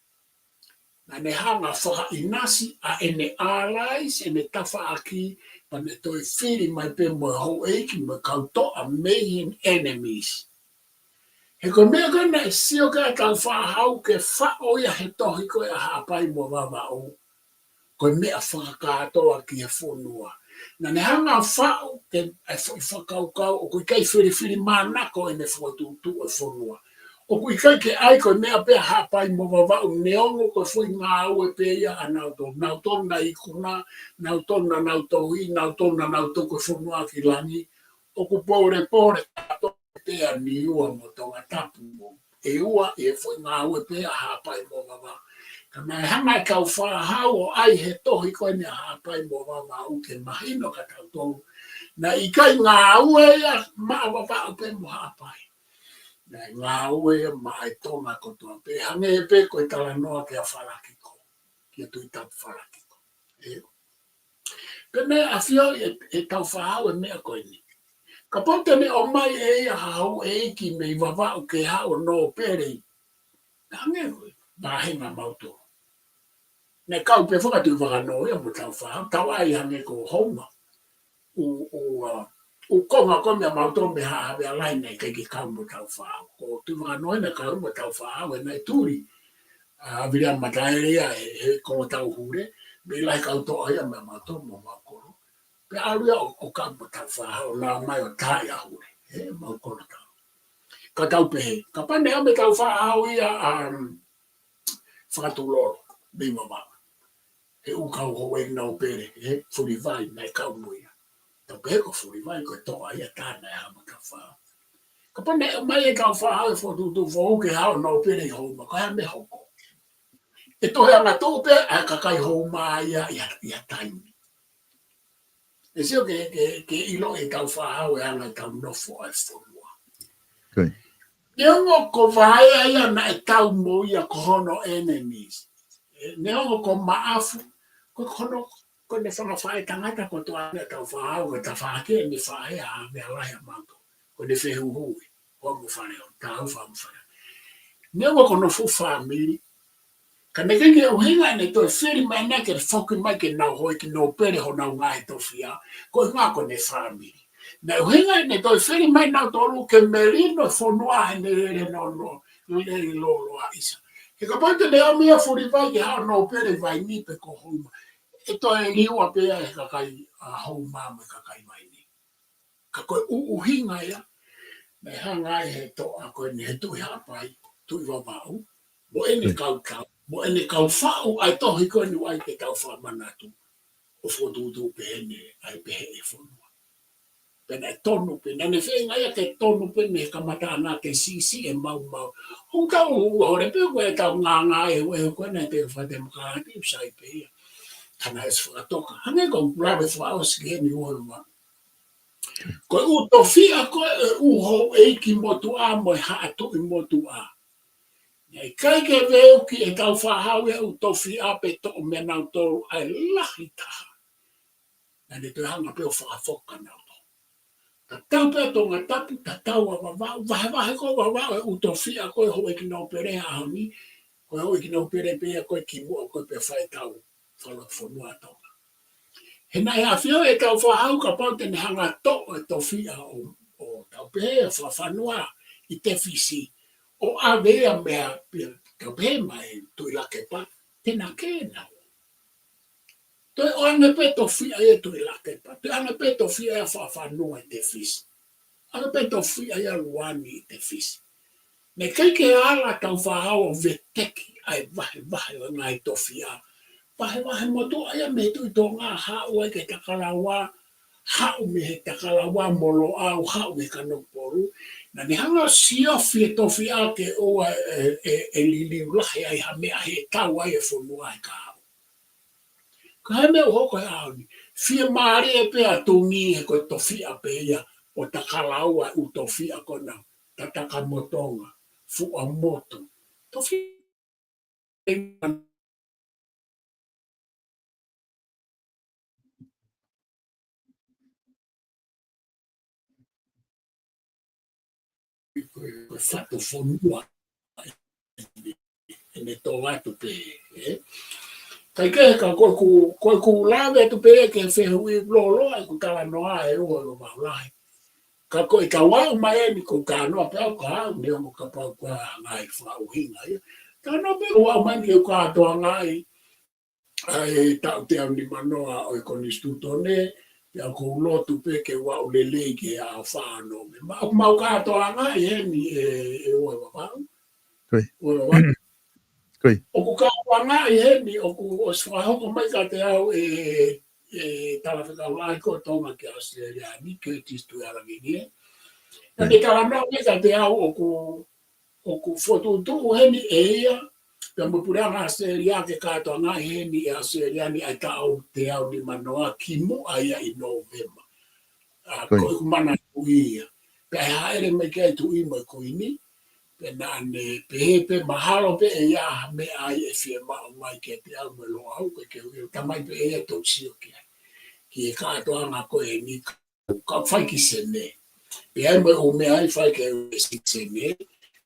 Naʻa ne hanga ʻo fakaʻinasi ʻa ʻene allies, ʻene tafaʻaki, pea ne toe fili mai pē mo e houʻeiki mo e kau toʻa mei he enemies. He ko e meʻa ko ē naʻe sio ki ai ʻetau faʻahinga ke faʻo ia he tohi ko ē ʻa Haʻapai mo Vavaʻu. Ko e meʻa fakakātoa ki he fonua. Naʻa ne hanga ʻo faʻo ke ʻai foʻi fakakaukau ʻoku ʻikai filifili manako ʻene fokotuʻutuʻu e fonua. ʻOku ʻikai ke ʻai ko e meʻa pē ʻa Haʻapai mo Vavaʻu neongo ko e foʻi ngāue pē ia ʻa nautolu, nautolu naʻe ikuna, nautolu naʻa nau tohi, nautolu naʻa nau tuku e fonua ki langi. ʻOku pōlepole kātoa pē ʻa Niua mo Tongatapu mo ʻEua ʻi he foʻi ngāue pē ʻa Haʻapai mo Vavaʻu. Ka naʻe hanga ʻe he kau faʻahinga ʻo ʻai he tohi ko eni ʻa Haʻapai mo Vavaʻu ke mahino kia tautolu. Naʻe ʻikai ngāue ia maʻa Vavaʻu pē mo Haʻapai. Naʻe ngāue ia maʻa e Tonga kotoa pē. Hangē pē ko e talanoa kia Falakiko. Kia Tuʻi Tapu Falakiko. ʻE. Pea ne ʻafioʻi ʻe, ʻe he kau faʻahinga e meʻa ko eni. Kapau te ne ʻomai ʻe ia ha houʻeiki mei Vavaʻu ke haʻu ʻo nōpele. Hangē ko e, vāhenga mautolu. Naʻe kau pē fakatuʻi vakanō ia mo e kau faʻahinga, tau ʻai hangē ko Houma. ʻU, ʻu, ʻa, ʻu konga ko ē meia mautolu mei Haʻa Havea Lahi naʻe ʻikai ke kau mo e kau faʻahinga. Ko Tuʻi Vakanō naʻe kau mo e kau faʻahinga, naʻe tuli ʻa Viliami Mataele ia he, he Kolotau Hule, mei lahi kau toʻa ia meia mautolu mo Maukolo. Pea ʻalu ia ʻo, ʻo kau mo e kau faʻahinga, ʻo nau mai ʻo taaʻi ʻa Hule, he Maukolo tau. Ka tau pehē, kapau naʻe ʻomai e kau faʻahinga ia ʻa, um, Fakatulolo, mei Vavaʻu. He ʻū kau houʻeiki nōpele, he Fulivai, naʻe kau mo ia. Tau pehē ko Fulivai, ko e toʻa ia tā naʻe haʻu mo e kau faʻahinga. Kapau naʻe ʻomai e kau faʻahinga he fokotuʻutuʻu foʻou ke haʻu ʻo nōpele ʻi Houma, ko e hā e meʻa ʻe hoko? ʻE toe angatuʻu pē ʻa e kakai Houma ia ʻi ha, ʻi ha taimi. ʻE sio ke, ke, ke ʻilo ʻe he kau faʻahinga e anga ʻetau nofo ʻa e fonua. Neongo ko Vaea ia naʻe tau mo ia ko hono enemies. ʻE, neongo ko Maʻafu, ko hono, ko ʻene fanga faʻētangata kotoa ʻa e kau faʻahinga, ko e tafaʻaki ʻene faʻē ʻa Havea Lahi ʻa mautolu. Ko ʻene fehuhu ē, ko mo fale o, tau fa mo fale. Neongo ko hono fuʻu fāmili. Ka naʻe ʻikai ke ʻuhinga ʻene toe fili mai naʻe ke foki mai ke nau houʻeiki nōpele honau ngaahi tofiʻa, ko e ʻuhinga ko ʻene fāmili. Naʻe ʻuhinga ʻene toe fili mai nautolu ke melino fonua heʻene lele nono, lele lōloa ʻisa. He kapau te ne ʻomai ʻa Fulivai ke haʻu ʻo nōpele ʻi Vainī pe ko Houma. ʻE toe liua pē ia he kakai ʻa Houma mo e kakai Vainī. Ka ko e ʻu-, ʻuhinga ia, naʻe hanga ai he toʻa ko eni he Tuʻi Haʻapai, Tuʻi Vavaʻu, mo ʻene kau tau, mo ʻene kau faʻu ʻa e tohi ko eni ʻoku ʻai ke tau fakamanatu, ʻo fokotuʻutuʻu pehē ni, ʻai pehē e fonua. Pea naʻe tonu pē, naʻa ne feinga ia ke tonu pē mei he kamataʻanga ke siʻisiʻi e maumau. ʻOku tau ʻuha ʻole pē ko e tau ngāngā e ue ko ena te fakatemokalati ʻoku sai pē ia. Ka naʻe ʻosi fakatoka. Hangē ko ʻeku lave fakaʻosi ki heni ʻuha ʻuha. Ko e ʻū tofiʻa ko ē ʻū houʻeiki motuʻa mo e haʻa tuʻi motuʻa. ʻIkai ke veuki ʻe Tāufaʻāhau e ʻū tofiʻa pe toʻo meia nautolu ʻa e lahi taha. Naʻa ne toe hanga pē ʻo fakafoki kinautolu. Tatau pē ʻa Tongatapu, tatau ʻa Vavaʻu, vahevahe ko ē ʻa Vavaʻu e ʻū tofiʻa ko ē houʻeiki nōpele he ʻaho ni, ko e houʻeiki nōpele pē ia ko ē kimuʻa ko ē pea fai e tau fakalotofonua ʻa Tonga. He naʻe ʻafioʻi ʻe Tāufaʻāhau kapau te ne hanga toʻo e tofiʻa ʻo, ʻo tau pehē ʻo Fakafanua ʻi Tefisi, ʻo ʻave ia meia, pea tau pehē mai Tuʻi Lakepa, te na kē nau. Toe ʻoange pē tofiʻa ia Tuʻi Lakepa, toe ʻoange pē tofiʻa ia Fakafanua ʻi Tefisi. ʻOange pē tofiʻa ia Luani ʻi Tefisi. Naʻe ʻikai ke ala Tāufaʻāhau ʻo veteki ʻa e vahevahe ʻo e ngaahi tofiʻa. Vahevahe motuʻa ia mei he Tuʻi Tonga, haʻu ai ki he Takalaua, haʻu mei he Takalaua mo Loʻau, haʻu mei he Kanokupolu. Naʻa ne hanga ʻo siofi e tofiʻa ke ʻoua ʻe, ʻe, ʻe liliu lahi ai ha meʻa he tau ai e fonua he kahaʻu. Ka ko e meʻa ʻoku hoko he ʻaho ni, fiemālie pē ʻa Tongi he ko e tofiʻa pē ia ʻo Takalaua ʻū tofiʻa ko ena, Tatakamotonga, Fuaʻamotu. Tofiʻa ko e, ko e fatu fonua ʻene tō atu pē, ē? Kae kehe ka ko ʻeku, ko ʻeku lave atu pē ke fehuʻi lōloa ʻeku talanoa ʻe ua ʻo Vavaʻu lahi. Ka ko e kau aʻu mai eni ko e talanoa pē ʻoku ou ʻai, neongo kapau ko e ngaahi fakaʻuhinga ia. Talanoa pē ʻoku ou aʻu mai eni ke u kātoangaʻi ʻa e taʻu teau nimanoa ʻo e Konisitūtone, pea ʻoku ou lotu pē ke u aʻu lelei ki he ʻaho fā ʻo Nōvema. ʻOku mau kātoangaʻi heni ʻe, ʻe ua Vavaʻu. Ko ia. Ua Vavaʻu. Ko ia. ʻOku kātoangaʻi heni, ʻoku ʻosi fakahoko mai kiate au ʻe, ʻe Talafekau Lahi ko Tonga ki ʻAositelēlia ni, Curtis Tuʻihalangingie. Naʻa ne talanoa mai kiate au ʻoku ʻoku fokotuʻutuʻu heni ʻe ia, pea mo e Puleʻanga ʻAositelēlia ke kātoangaʻi heni ʻe ʻAositelēlia ni ʻa e taʻu teau nimanoa kimuʻa ia ʻi Nōvema. ʻA, ko ia. Ko ʻeku manatuʻi ia. Pea ʻi he hāʻele mai ki ai e Tuʻi mo e Kuini, pea naʻa ne pehē pē mahalo pē ʻe ʻi ai ha meʻa ai ʻe fiemaʻu mai kiate au mo Loʻau, ko e ke u, tamai pē ʻe ia ʻe toki sio ki ai. Ki he kātoanga ko eni, ka fai ki Senē. Pea ʻi ai mo e ʻū meʻa ʻe fai ki he Senē.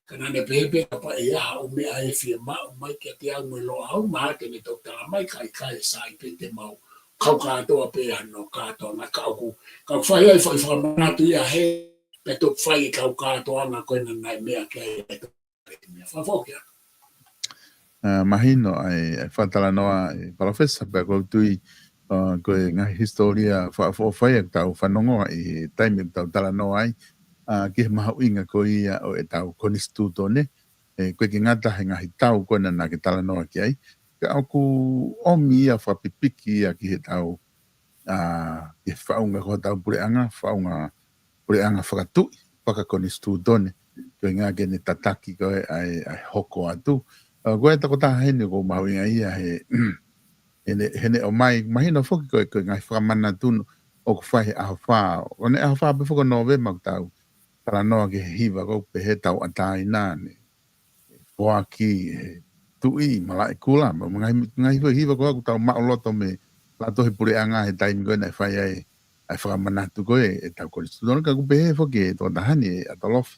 Ka naʻa ne pehē pē kapau ʻe ʻi ai ha ʻū meʻa ʻe fiemaʻu mai kiate au mo Loʻau, mahalo te ne toki tala mai, ka ʻikai, sai pē te mau kau kātoa pē ʻi hano kātoanga ka ʻoku, ka fai ai fai fakamanatu ia he, pea toki fai e kau kātoanga ko ena naʻe meʻa ki ai e Fakafoki atu. ʻA, mahino ʻa e, ʻa e fakatalanoa ʻa e Palōfesa pea ʻoku ou tui, ʻa, ko e ngaahi hisitōlia fakaʻofoʻofa ia ʻoku tau fanongoa ʻi he taimi ʻoku tau talanoa ai, ʻa, ki he mahuʻinga ko ia ʻo ʻetau Konisitūtone, ʻe, ʻoku ʻikai ke ngata he ngaahi tau ko ena naʻa ke talanoa ki ai. Ka ʻoku ʻomi ia fakapipiki ia ki heʻetau ʻa, ki he faʻunga ko hotau puleʻanga, faʻunga puleʻanga fakatuʻi, fakakonisitūtone, ko e ʻuhinga ke ne tataki ko ē ʻa e, ʻa e hoko atu. ʻA, ko e tokotaha heni ʻoku mahuʻinga ia he, heʻene, heʻene ʻomai, mahino foki ko e, ko e ngaahi fakamanatu ʻoku fai he ʻaho fā. ʻO ne ʻaho fā pē foki ʻo Nōvema ʻoku tau talanoa ki he hiva ko ē pehē Tauʻatāina ni. Foaki ʻe he Tuʻi Malaʻekula, mo e ngaahi, ngaahi hiva ko ē ʻoku tau maʻuloto mei he lato he puleʻanga he taimi ko ē naʻe fai ai ʻa e fakamanatu ko ē ʻetau Konisitūtone, ka ʻoku pehē foki ʻe he tokotaha ni ʻe Atolofi.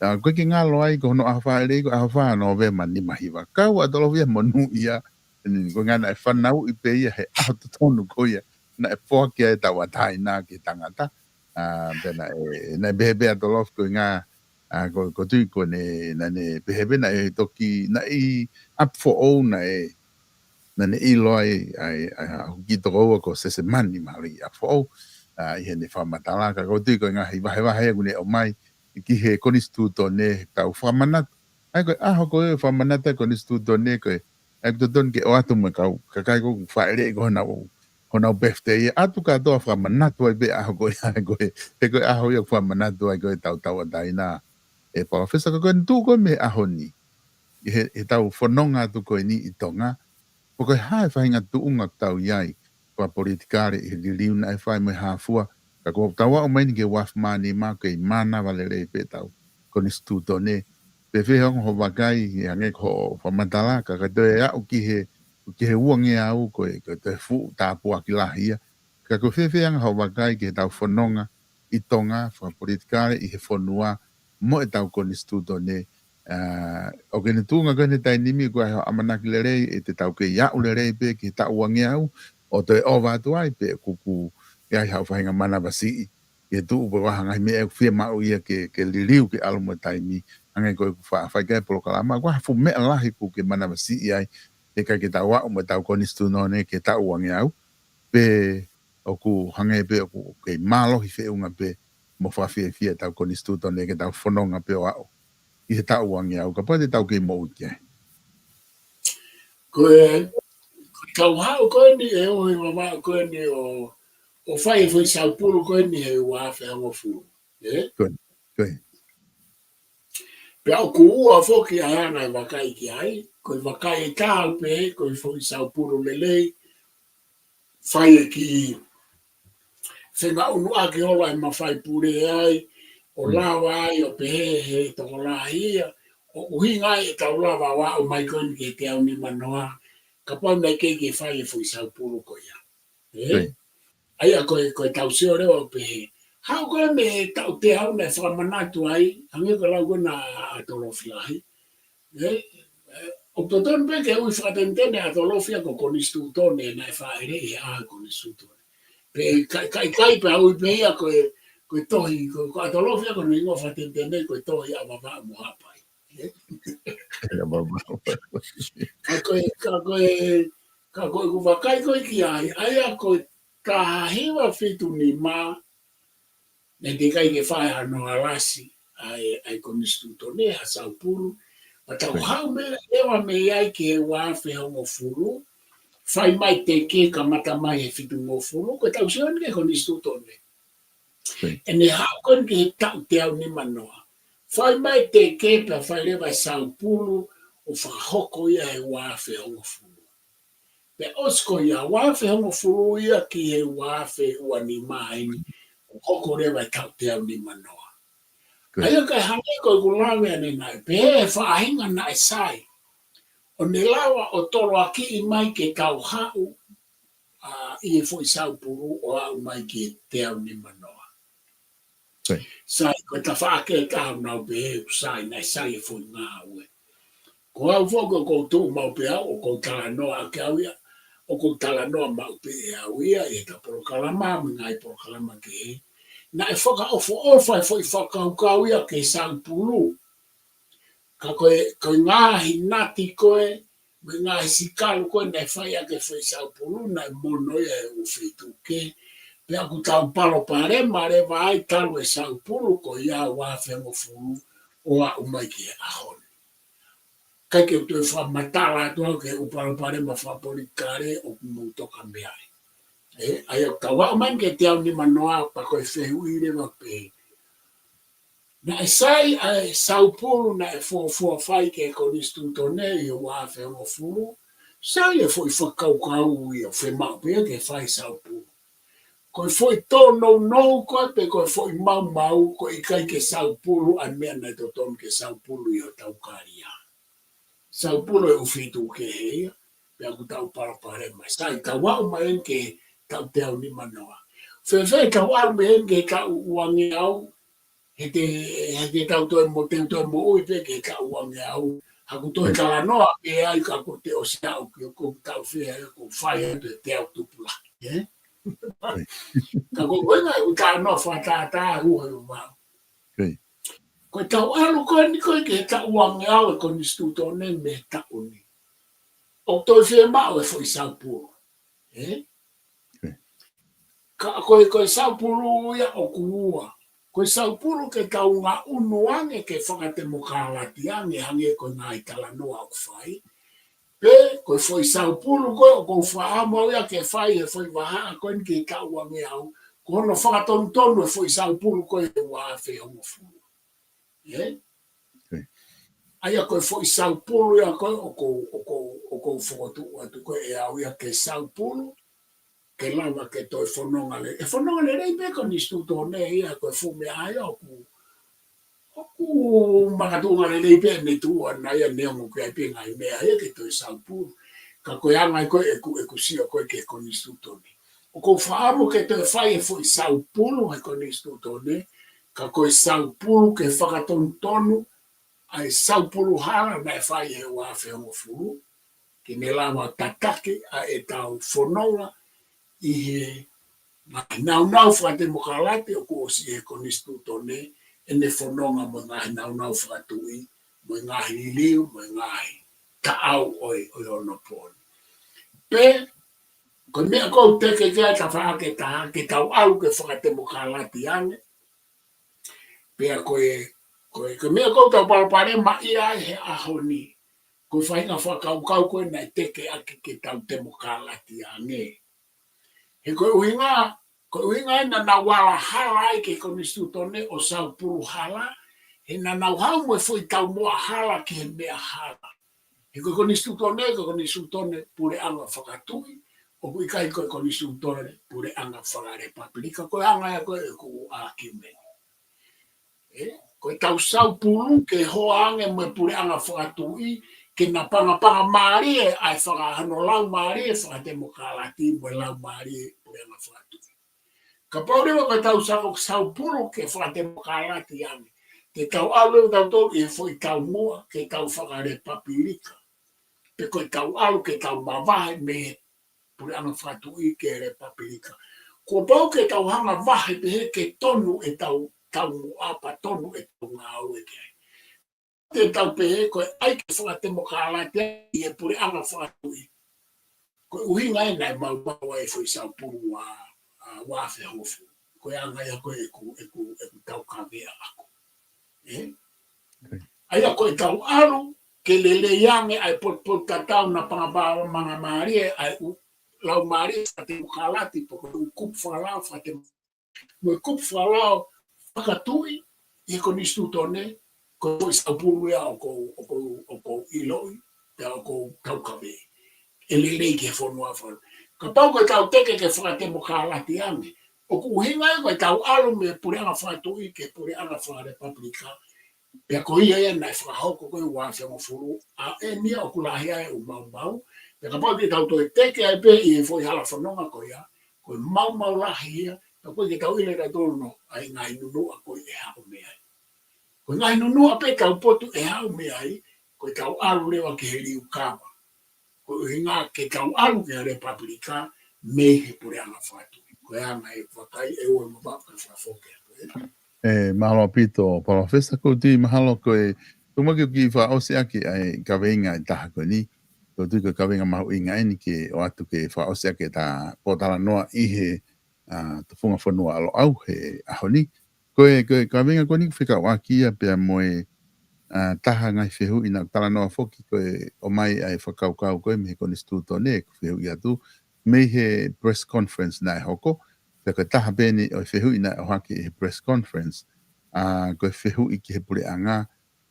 ʻA, ʻoku ʻikai ke ngalo ai ko hono ʻaho fāʻeleʻi ko e ʻaho fā Nōvema nima hiva. Kau Atolofi ia monūʻia, ko e ʻuhinga naʻe fanauʻi pē ia he ʻaho totonu ko ia naʻe foaki ai e Tauʻatāina ki he tangata. ʻA, pea naʻe, naʻe pehē pē ʻe Atolofi ko e ʻuhinga ʻA, ko, ʻoku ou tui ko ʻene, naʻa ne pehē pē naʻe toki, naʻe ʻi ʻapi foʻou naʻe, naʻa ne ʻilo ai, ʻa e, ʻa e, ʻa e, ʻa e kiʻi tokoua ko Sesemani Maliʻi ʻapi foʻou, ʻa, ʻi heʻene fakamatala, ka ʻoku ou tui ko e ngaahi vahevahe ia ʻoku ne ʻomai, ki he Konisitūtone, tau fakamanatu. ʻA ia ko e ʻaho ko ē fakamanatu e Konisitūtone ko e ʻa ia ʻoku totonu ke ʻoatu mo e kau kakai ko ē ʻoku fāʻeleʻi ko honau, honau birthday ia ʻoatu kātoa fakamanatu ai pē ʻaho ko ia, ko e, he ko e ʻaho ia ʻoku fakamanatu ai ko ē ʻetau Tauʻatāina ʻe Palōfesa, ka ko e tuʻu ko ē mei he ʻaho ni, ʻi he, heʻetau fononga atu ko eni ʻi Tonga, pe ko e hā e faʻahinga tuʻunga ʻoku tau ʻi ai, fakapolitikale ʻi he liliu naʻe fai mo e hā fua, Ka ko ʻetau aʻu mai eni ki he ua afe mā nima, kei mānava lelei pē ʻetau konisitūtone. Pe fēfē hangē ho vakai, ʻi he hangē ko hoʻo fakamatala, ka ka toe aʻu ki he, ki he uangeau ko e, ko e toe fuʻu tāpuaki lahi ia. Ka ko e fēfē hangē ho vakai ki heʻetau fononga ʻi Tonga, fakapolitikale, ʻi he fonua, mo ʻetau konisitūtone, ʻa, ʻoku ke ne tuʻunga ko eni he taimi ni, ko e ʻamanaki lelei, ʻe te tau kei aʻu lelei pē ki he taʻu uangeau, ʻo toe ʻova atu ai pē kuku, ʻe ai haʻo faʻahinga manavasiʻi, ʻe tuʻu pē ʻa e ngaahi meʻa ʻoku fiemaʻu ia ke, ke liliu ke ʻalu mo e taimi, hangē ko e kuo fa-, fai ki ai e polokalama, ko e hā e fuʻu meʻa lahi ʻoku ke manavasiʻi ai, ʻe ʻikai ke tau aʻu mo ʻetau konisitūtone ki he taʻu uangeau, pe ʻoku hangē pē ʻoku kei mālohi feʻunga pē mo fakafiefia ʻetau konisitūtone ke tau fononga pē ʻo aʻu ʻi he taʻu uangeau, kapau te tau kei moʻui ki ai. Ko e, ko e kau haʻu ko eni ʻe ʻohi mamaʻo ko eni ʻo, ʻo fai e foʻi saupulu ko eni he ua afe hongofulu. ʻE? Ko e, ko e. Pea ʻoku ua foki ʻa e anga e vakai ki ai, ko e vakai ʻe taha pē, ko e foʻi saupulu lelei, fai e kiʻi fengaʻunuʻaki holo ʻa e mafai pule ai, ʻo lava ai, ʻo pehē he tokolahi ia, ʻo ʻuhinga ai ʻetau lava ʻo aʻu mai ko eni ki he teau nimanoa, kapau naʻe ʻikai ke fai e foʻi saupulu ko ia. ʻE? ʻA ia ko e, ko e tau sio leva ʻo pehē. Haʻu ko e mei he taʻu teau naʻe fakamanatu ai, hangē ko e lau ko ena ʻa Tolofilahi. ʻE, ʻe, ʻoku totonu pē ke ui fakatenetene ʻa Tolofilahi ko e konisitūtone naʻe fāʻeleʻi he ʻaho konisitūtone. Pe ka, ka, ʻikai pē ʻa ui pē ia ko e, ko e tohi, ko, ko ʻa Tolofilahi ko hono hingoa fakatenetene ko e tohi ʻa Vavaʻu mo Haʻapai. ʻE? Ka ko e, ka ko e, ka ko e ʻeku vakai ko ē ki ai, ʻa ia ko e taha hiva fitu nima, naʻe teʻeki ai ke fai hano alasi ʻa e, ʻa e konisitūtone, ha saupulu. Pea tau haʻu mei, leva mei ai ki he ua afe hongofulu, fai mai teke kamata mai he fitungofulu, ko e tau sio eni ki he konisitūtone. ʻE ne haʻu ko eni ki he taʻu teau nimanoa. Fai mai teke pea fai leva e saupulu ʻo fakahoko ia he ua afe hongofulu. Pea ʻosi ko ia ua afe hongofulu ia ki he ua afe ua nima eni, ʻo hoko leva e taʻu teau nimanoa. ʻA ia ka hangē ko ʻeku lave ʻanenai, pehē he faʻahinga naʻe sai. ʻO ne lava ʻo toloakiʻi mai ke tau haʻu, ʻa, ʻi he foʻi saupulu ʻo aʻu mai ki he teau nimanoa. Sai, ko e tafaʻaki ʻe taha ʻoku nau pehē ʻoku sai, naʻe sai e foʻi ngāue. Ko au foki ʻoku ou tuʻu maʻu pē au, ʻoku ou talanoa ʻaki au ia, ʻoku ou talanoa maʻu pē ʻe au ia, ʻi heʻeta polokalama, mo e ngaahi polokalama kehe. Naʻe fakaʻofoʻofa e foʻi fakakaukau ia ke saupulu. Ka ko e, ko e ngaahi nati ko ē, mo e ngaahi sikalu ko ē naʻe fai ʻaki e foʻi saupulu, naʻe mono ia he ʻū feituʻu kehe. Pea ʻoku tau palopalema leva ai talu e saupulu ko ia ua afe hongofulu ʻo aʻu mai ki he ʻaho ni. ʻIkai ke u toe fakamatala atu au ki he ʻū palopalema fakapolitikale ʻoku mou toka mei ai. ʻE, ʻa ia ʻoku tau aʻu mai ki he teau nimanoa pea ko e fehuʻi leva pē. Naʻe sai ʻa e saupulu naʻe fuofua fai ki he konisitūtone ʻi he ua afe hongofulu, sai e foʻi fakakaukau ia ʻoku fiemaʻu pē ia ke fai saupulu. Ko e foʻi tōnounou ko ē pe ko e foʻi maumau ko e ʻikai ke saupulu ʻa e meʻa naʻe totonu ke saupulu ʻi hotau kalia. Saupulu e ʻū feituʻu kehe ia, pea ʻoku tau palopalema. Sai, tau aʻu mai eni ki he taʻu teau nimanoa. Fēfē tau aʻu mai eni ki he taʻu uangeau, he te, he te tau toe mo, te u toe moʻui pē ki he taʻu uangeau. Haʻaku toe talanoa pē ai ka ko e te ʻosi aʻu ki he ko e taʻu fē ai ʻoku fai ai pē teau tupula. ʻE? Ka ko e ʻuhinga ʻeku talanoa fakatātā ʻoku ou ʻai ʻo mau. Ko e tau ʻalu ko eni ko ē ki he taʻu uangeau e konisitūtone mei he taʻu ni. ʻOku toe fiemaʻu e foʻi saupulu. ʻE? Ka ko e, ko e saupulu ia ʻoku ua. Ko e saupulu ke tau ngaʻunu ange ke fakatemokalati ange hangē ko e ngaahi talanoa ʻoku fai. Pe, ko e foʻi saupulu ko ē ʻoku ou fakaʻamu au ia ke fai he foʻi vahaʻa ko eni ki he taʻu uangeau. Ko hono fakatonutonu e foʻi saupulu ko ē ua afe hongofulu. ʻE? ʻA ia ko e foʻi saupulu ia ko ē ʻoku ou, ʻoku ou, ʻoku ou fokotuʻu atu ko ē ʻe au ia ke saupulu. ke lava ke toe fononga lelei. ʻE fononga lelei pē konisitūtone ia, ko e fuʻu meʻa ia ʻoku, ʻoku makatuʻunga lelei pē ʻene tuʻu ʻana ia, neongo ʻoku ʻi ai pē ngaahi meʻa ia ke toe saupulu. Ka ko e anga ia ko ē ʻeku, ʻeku sio ko ē ki he konisitūtone. ʻOku ou fakaʻamu ke toe fai e foʻi saupulu he konisitūtone, ka ko e saupulu ke fakatonutonu ʻa e saupulu hala naʻe fai he ua afe hongofulu, ke ne lava tataki ʻa ʻetau fononga ʻi he ngaahi naunau fakatemokalati ʻoku ʻosi ʻi he konisitūtone, ʻene fononga mo e ngaahi naunau fakatuʻi, mo e ngaahi liliu, mo e ngaahi taʻau ʻo e, ʻo e onopō ni. Pea, ko e meʻa ʻoku ou teke ki ai, tafaʻaki ʻe taha, ke tau ʻalu ke fakatemokalati ange. Pea ko e, ko e, ko e meʻa ʻoku ou tau palopalemaʻia ai he ʻaho ni, ko e faʻahinga fakakaukau ko ē naʻe teke ʻaki ke tau temokalati ange. He ko e ʻuhinga, ko e ʻuhinga ia naʻa nau ala hala ai ki he konisitūtone ʻo saupulu hala, he naʻa nau haʻu mo e foʻi taumuʻa hala ki he meʻa hala. He ko e konisitūtone, ko e konisitūtone puleʻanga fakatuʻi, ʻoku ʻikai ko e konisitūtone puleʻanga fakalepapulika, ko e anga ia ko ē ʻeku ʻākiumeni. ʻE, ko ʻetau saupulu ke hoa ange mo e puleʻanga fakatuʻi, ke napangapanga mālie ʻa e faka-, hono laumālie fakatemokalati mo e laumālie puleʻanga fakatuʻi. Kapau leva ko ʻetau sako saupulu ke fakatemokalati ange, te tau ʻalu leva tautolu ʻi he foʻi taumuʻa ke tau fakalepapulika. Pe ko ʻetau ʻalu ke tau mavahe mei he puleʻanga fakatuʻi ki he lepapulika. Kuo pau ke tau hanga vahe pehē ke tonu ʻetau taumuʻa pea tonu ʻetau ngāue ki ai. Te tau pehē ko e ʻai ke fakatemokalati ʻi he puleʻanga fakatuʻi, ko e ʻuhinga ia naʻe maumau ai e foʻi saupulu ua, ua afe hongofulu. Ko e anga ia ko ē ʻeku, ʻeku, ʻeku taukaveʻi ʻaʻaku. ʻE? ʻA ia ko ʻetau ʻalu ke lelei ange ʻa e potupotutatau, napangapanga mālie ʻa e ʻū laumālie fakatemokalati, pe ko e ʻū kupu fakalao fakate-, mo e kupu fakalao fakatuʻi ʻi he konisitūtone, ko e foʻi saupulu ia ʻoku ou, ʻoku ou, ʻoku ou ʻiloʻi, pea ʻoku ou taukaveʻi ʻe lelei ki he fonua fonu. Kapau ko ʻetau teke ke fakatemokalati ange, ʻoku ʻuhinga ia ko ʻetau ʻalu mei he puleʻanga fakatuʻi ki he puleʻanga fakalepapulika, pea ko ia ia naʻe fakahoko ko ē ua afe hongofulu, ʻa eni ia ʻoku lahi ai e ʻū maumau, pea kapau te tau toe teke ai pē ʻi he foʻi hala fononga ko ia, ko e maumau lahi ia, pea ʻoku ʻikai ke tau ʻilo ʻe tautolu ʻa e ngaahi nunuʻa ko ē ʻe haʻu mei ai. Ko e ngaahi nunuʻa pē ʻoku tau potu ʻe haʻu mei ai, ko ʻetau ʻalu leva ki he liukava. Ko e ʻuhinga ke tau ʻalu ki he lepapulika mei he puleʻanga fakatuʻi. Ko e anga ʻeku vakai, ʻe ua mo vaka fakafoki atu, ē. ʻE, mahalo ʻaupito, Palōfesa Kouti, mahalo ko e, tuku muʻa ke u kiʻi fakaʻosi ʻaki ʻa e kaveinga ʻe taha ko eni. Ko u tui ko e kaveinga mahuʻinga eni ke ʻoatu ke fakaʻosi ʻaki ʻeta pōtalanoa ʻi he, ʻa, tufunga fonua ʻa Loʻau he ʻaho ni. Ko e, ko e kaveinga ko eni ʻoku fekauʻaki ia pea mo e, ʻa, taha ngaahi fehuʻi naʻa ku talanoa foki ko e ʻomai ʻa e fakakaukau ko ē mei he konisitūtone ʻeku fehuʻi atu mei he press conference naʻe hoko. Pea ko e taha pē eni ʻo e fehuʻi naʻe ʻohake ʻi he press conference, ʻa, ko e fehuʻi ki he puleʻanga,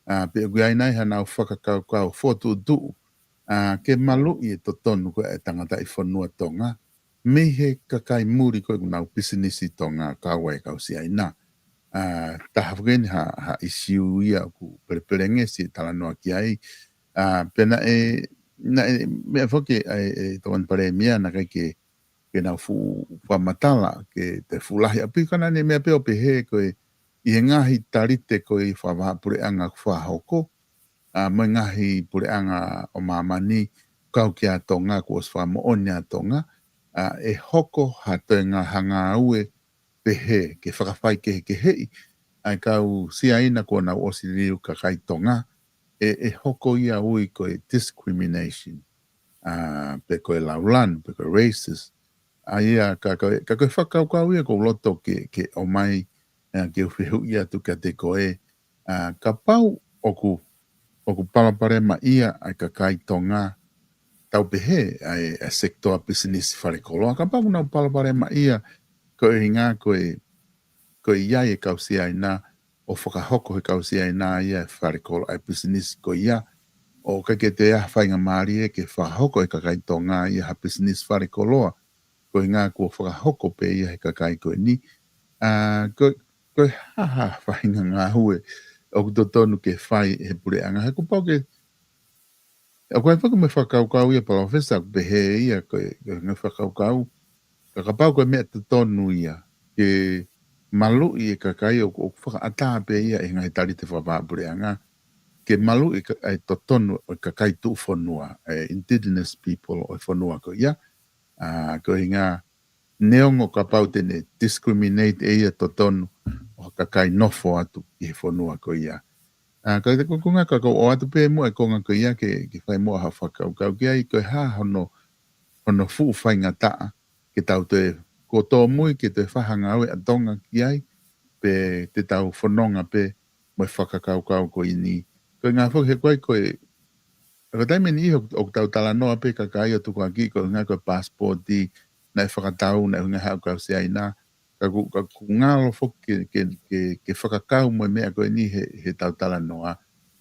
ʻa, pe ʻoku ʻi ai nai haʻanau fakakaukau fokotuʻutuʻu, ʻa, ke maluʻi e totonu ko ē ʻa e tangataʻi fonua Tonga mei he kakai muli ko ē ʻoku nau pisinisi ʻi Tonga, kau ai e kau Siaina. ʻA, taha foki eni ha, ha ʻisiū ia ʻoku pelepelengesi e talanoa ki ai. ʻA, pea naʻe, naʻe meʻa foki ʻa e, ʻe Tokoni Palēmia naʻe ʻikai ke, ke nau fuʻu fakamatala ke toe fuʻu lahi ʻaupito, ka naʻa ne meʻa pē ʻo pehē ko e ʻi he ngaahi talite ko ē fakavahaʻapuleʻanga ʻoku fakahoko, ʻa, mo e ngaahi puleʻanga ʻo māmani kau kia Tonga, kuo ʻosi fakamoʻoni ʻa Tonga, ʻa, ʻe hoko ha toe ngaahi ngāue pehē ke fakafaikehekeheʻi ʻa e kau Siaina kuo nau ʻosi liliu kakai Tonga, ʻe, ʻe hoko ia ʻoku ui ko e discrimination, ʻa, pe ko e laulanu, pe ko e racist. ʻA ia, ka, ka, ka ko e fakakaukau ia ʻoku ou loto ke, ke ʻomai, ʻa, ke u fehuʻi atu kiate koe, ʻa, kapau ʻoku, ʻoku palopalema ia ʻa e kakai Tonga, tau pehē, ʻa e, ʻa e sekitoa pisinisi falekoloa, kapau ʻoku nau palopalema ia, ko e ʻuhinga ko e, ko e ʻi ai e kau Siaina, ʻo fakahoko he kau Siaina ia e falekoloa, ʻa e pisinisi ko ia, ʻo ʻikai ke toe ʻi ai ha faingamālie ke fakahoko ʻe he kakai Tonga ia ha pisinisi falekoloa. ko e ʻuhinga kuo fakahoko pē ia he kakai ko eni. ʻA, ko, ko e hā ha faʻahinga ngāue ʻoku totonu ke fai he puleʻanga, he kuo pau ke, ʻoku ʻi ai foki mo e fakakaukau ia, Palōfesa, ʻoku pehē ia ko e, ko e ngaahi fakakaukau, ka kapau ko e meʻa totonu ia, ke maluʻi e kakai ʻoku, ʻoku fakaʻatā pē ia ʻe he ngaahi talite fakapā puleʻanga, ke maluʻi ka-, ʻa e totonu ʻo e kakai tuʻufonua, e indigenous people ʻo e fonua ko ia, ʻa, ko e ʻuhinga neongo kapau te ne discriminate ʻe ia totonu ʻo ha kakai nofo atu ʻi he fonua ko ia. ʻA, ka te kukunga ka kau ʻoatu pē muʻa e konga ko ia ke, ke fai muʻa ha fakakaukau ki ai, ko e hā hono, hono fuʻu faingataʻa, ke tau toe, ko tōmui ke toe fai ha ngāue ʻa Tonga ki ai, pe te tau fononga pē mo e fakakaukau ko eni. Ko e ʻuhinga foki he ko e, ko e, ko e taimi ni ʻoku, ʻoku tau talanoa pē kakai ʻo tukuakiʻi ko e ʻuhinga ko e passport, naʻe fakatau, naʻe ʻuhinga haʻu kau Siaina, ka ʻoku, ka ʻoku ngalo foki ke, ke, ke, ke fakakau mo e meʻa ko eni he, he tau talanoa.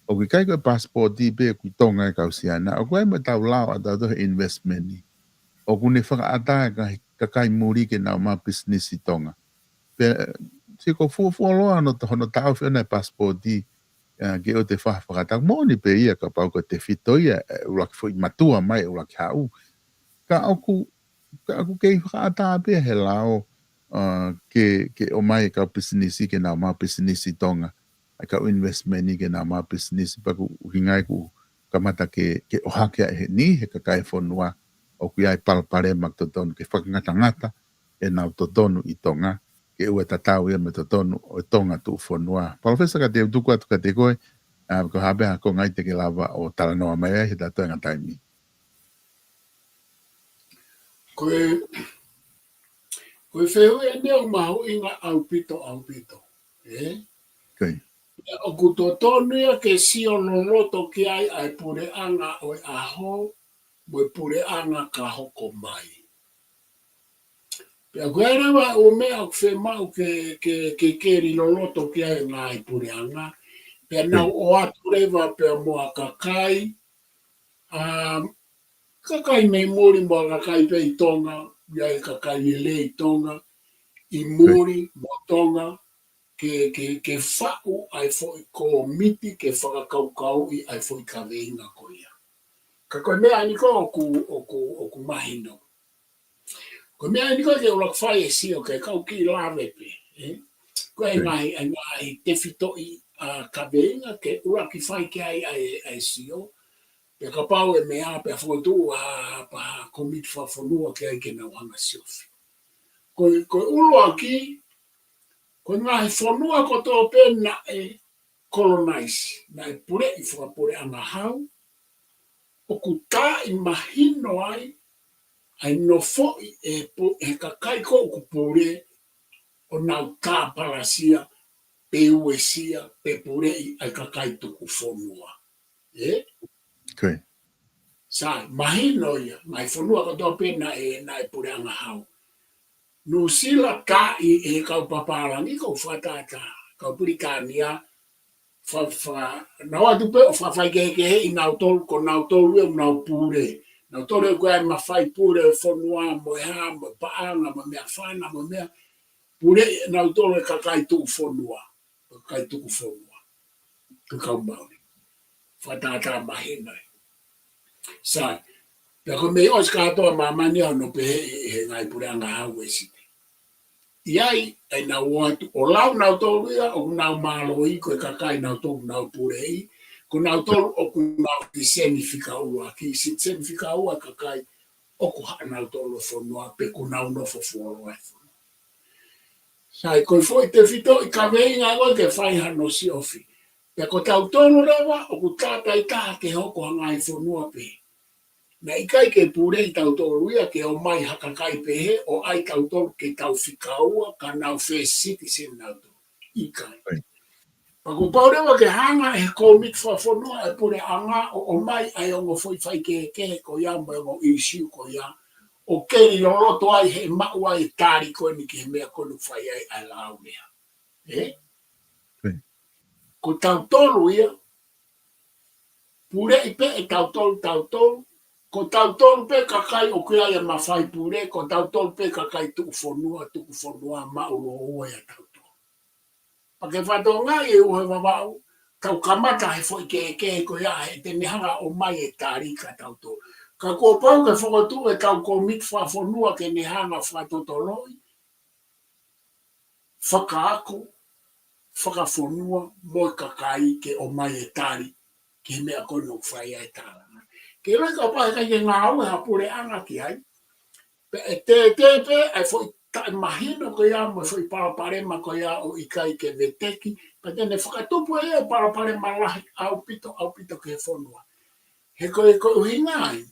ʻOku ʻikai ko e passport pē ʻoku ʻi Tonga ʻe kau Siaina, ʻoku ʻi ai mo e tau lao ʻatautolu he investment ni. ʻOku ne fakaʻatā e ngaahi kakai muli ke nau maʻu pisinisi ʻi Tonga. Pea, sio ko e fuofuoloa hono, hono taʻofi ʻona e passport, ʻa, ke ʻoua te fai ha fakatau. Moʻoni pē ia kapau ko e tefito ia, ʻe, ʻuluaki foʻi matua mai, ʻuluaki haʻu. Ka ʻoku, ka ʻoku kei fakaʻatā pē he lao, ʻa, ke, ke ʻomai e kau pisinisi ke nau maʻu pisinisi ʻi Tonga. ʻA e kau investment ni ke nau maʻu pisinisi, pea ʻoku ʻuhinga ia kuo kamata ke, ke ʻohake ʻa e he ni, he kakai e fonua, ʻoku ʻi ai e palopalema totonu ke fakangatangata ʻenau totonu ʻi Tonga, ke ʻoua tatau ia mo e totonu ʻo e Tonga tuʻufonua. Palōfesa, ka te u tuku atu kiate koe, ʻa, ko e hā pē ha konga ia te ke lava ʻo talanoa mai ai he ta toenga taimi. Ko e, ko e fehuʻi eni ʻoku mahuʻinga ʻaupito, ʻaupito. ʻE? Ko ia. ʻOku totonu ia ke sio loloto ki ai ʻa e puleʻanga ʻo e ʻaho, mo e puleʻanga ka hoko mai. Pea ko e lava ʻo e meʻa ʻoku fiemaʻu ke, ke, ke keli loloto ki ai e ngaahi puleʻanga. Pea nau ʻoatu leva pea mo ha kakai, ʻa, kakai mei muli mo ha kakai pē ʻi Tonga, ʻi ai e kakai lelei ʻi Tonga, ʻi muli mo Tonga, ke, ke, ke faʻu ʻa e foʻi kōmiti, ke fakakaukauʻi ʻa e foʻi kaveinga ko ia. Ka ko e meʻa eni ko ē ʻoku, ʻoku, ʻoku mahino. Ko e meʻa eni ko ē ke ʻuluaki fai e sio ke kau kiʻi lave pē, ʻe? Ko e ngaahi, ʻa e ngaahi tefitoʻi, ʻa, kaveinga ke ʻuluaki fai ki ai ʻa e, ʻa e sio. Pea kapau ʻe meʻa pea fokotuʻu ha, ha, ha kōmiti fakafonua ki ai ke nau hanga siofi. Ko e, ko e ʻuluaki, ko e ngaahi fonua kotoa pē naʻe colonize, naʻe puleʻi fakapuleʻanga hau, ʻoku taʻemahino ai ʻa e nofoʻi ʻe pu-, ʻe he kakai ko ē ʻoku pule ʻo nau tāpalasia, pe uesia, pe puleʻi ʻa e kakai tuku fonua. ʻE? Ko ia. Sai, mahino ia, ngaahi fonua kotoa pē naʻe, naʻe puleʻanga hau. Nuʻusila taʻi ʻe he kau papālangi, ko e fakatātā, kau Pilitānia, fa-, fa-, nau ʻoatu pē ʻo fakafaikehekeheʻi nautolu, ko nautolu ʻoku nau pule. Nautolu ʻoku ʻi ai e mafai pule ʻo e fonua, mo e hā, mo e paʻanga, mo e meʻafana, mo e meʻa. Puleʻi ʻe nautolu e kakai tuku fonua, kakai tuku fonua. Ko e kau Mauli. Fakatātā mahino ia. Sai. Pea ko e meʻa ʻosi kātoa ʻa māmani ʻa hono pehē ʻe he ngaahi puleʻanga hau ʻe siti. ʻI ai, ʻa ia nau ō atu ʻo lau nautolu ia, ʻoku nau mālohi ko e kakai nautolu ʻoku nau puleʻi, ko nautolu ʻoku nau citizen fika ua, kiʻi citizen fika ua kakai ʻoku haʻanautolu e fonua, pe ʻoku nau nofo fuoloa he fonua. Sai, ko e foʻi tefitoʻi kaveinga ko ē ke fai hano siofi. Pea ko tautolu leva, ʻoku tātai taha ke hoko ha ngaahi fonua pē. Naʻe ʻikai ke puleʻi tautolu ia ke ʻomai ha kakai pehē, ʻo ʻai tautolu ke tau fika ua, ka nau first citizen nautolu. ʻIkai. Right. Pea kuo pau leva ke hanga ʻe he kōmiti fakafonua ʻa e puleʻanga ʻo ʻomai ʻa e ongo foʻi faikehekehe ko ia mo e ongo ʻīsiu ko ia, ʻo keli loloto ai he maʻu ai e tali ko eni ki he meʻa ko eni ʻoku fai ai ʻa e laulea. ʻE? Right. Ko tautolu ia, puleʻi pē ʻe tautolu, tautolu, Ko tautolu pē kakai ʻoku ʻi ai e mafai pule, ko tautolu pē kakai tuku fonua, tuku fonua maʻu lōua ia tautolu. Pea ke fakatokangaʻi ʻe ʻUhea Vavaʻu, tau kamata he foʻi kehekehe ko ia he te ne hanga ʻo ʻomai e tali kia tautolu. Ka kuo pau ke fokotuʻu e tau kōmiti fakafonua ke ne hanga fakatotoloʻi, fakaako, fakafonua, mo e kakai ke ʻomai e tali ki he meʻa ko ē ʻoku fai ai e tālanga. Ke loi kapau ʻe ʻikai ke ngāue ha puleʻanga ki ai. Pea ʻe tētē pē ʻa e foʻi taʻemahino ko ia mo e foʻi palopalema ko ia ʻo ʻikai ke veteki, pea te ne fakatupu ʻe ia e palopalema lahi ʻaupito, ʻaupito ki he fonua. He ko e, ko e ʻuhinga ia,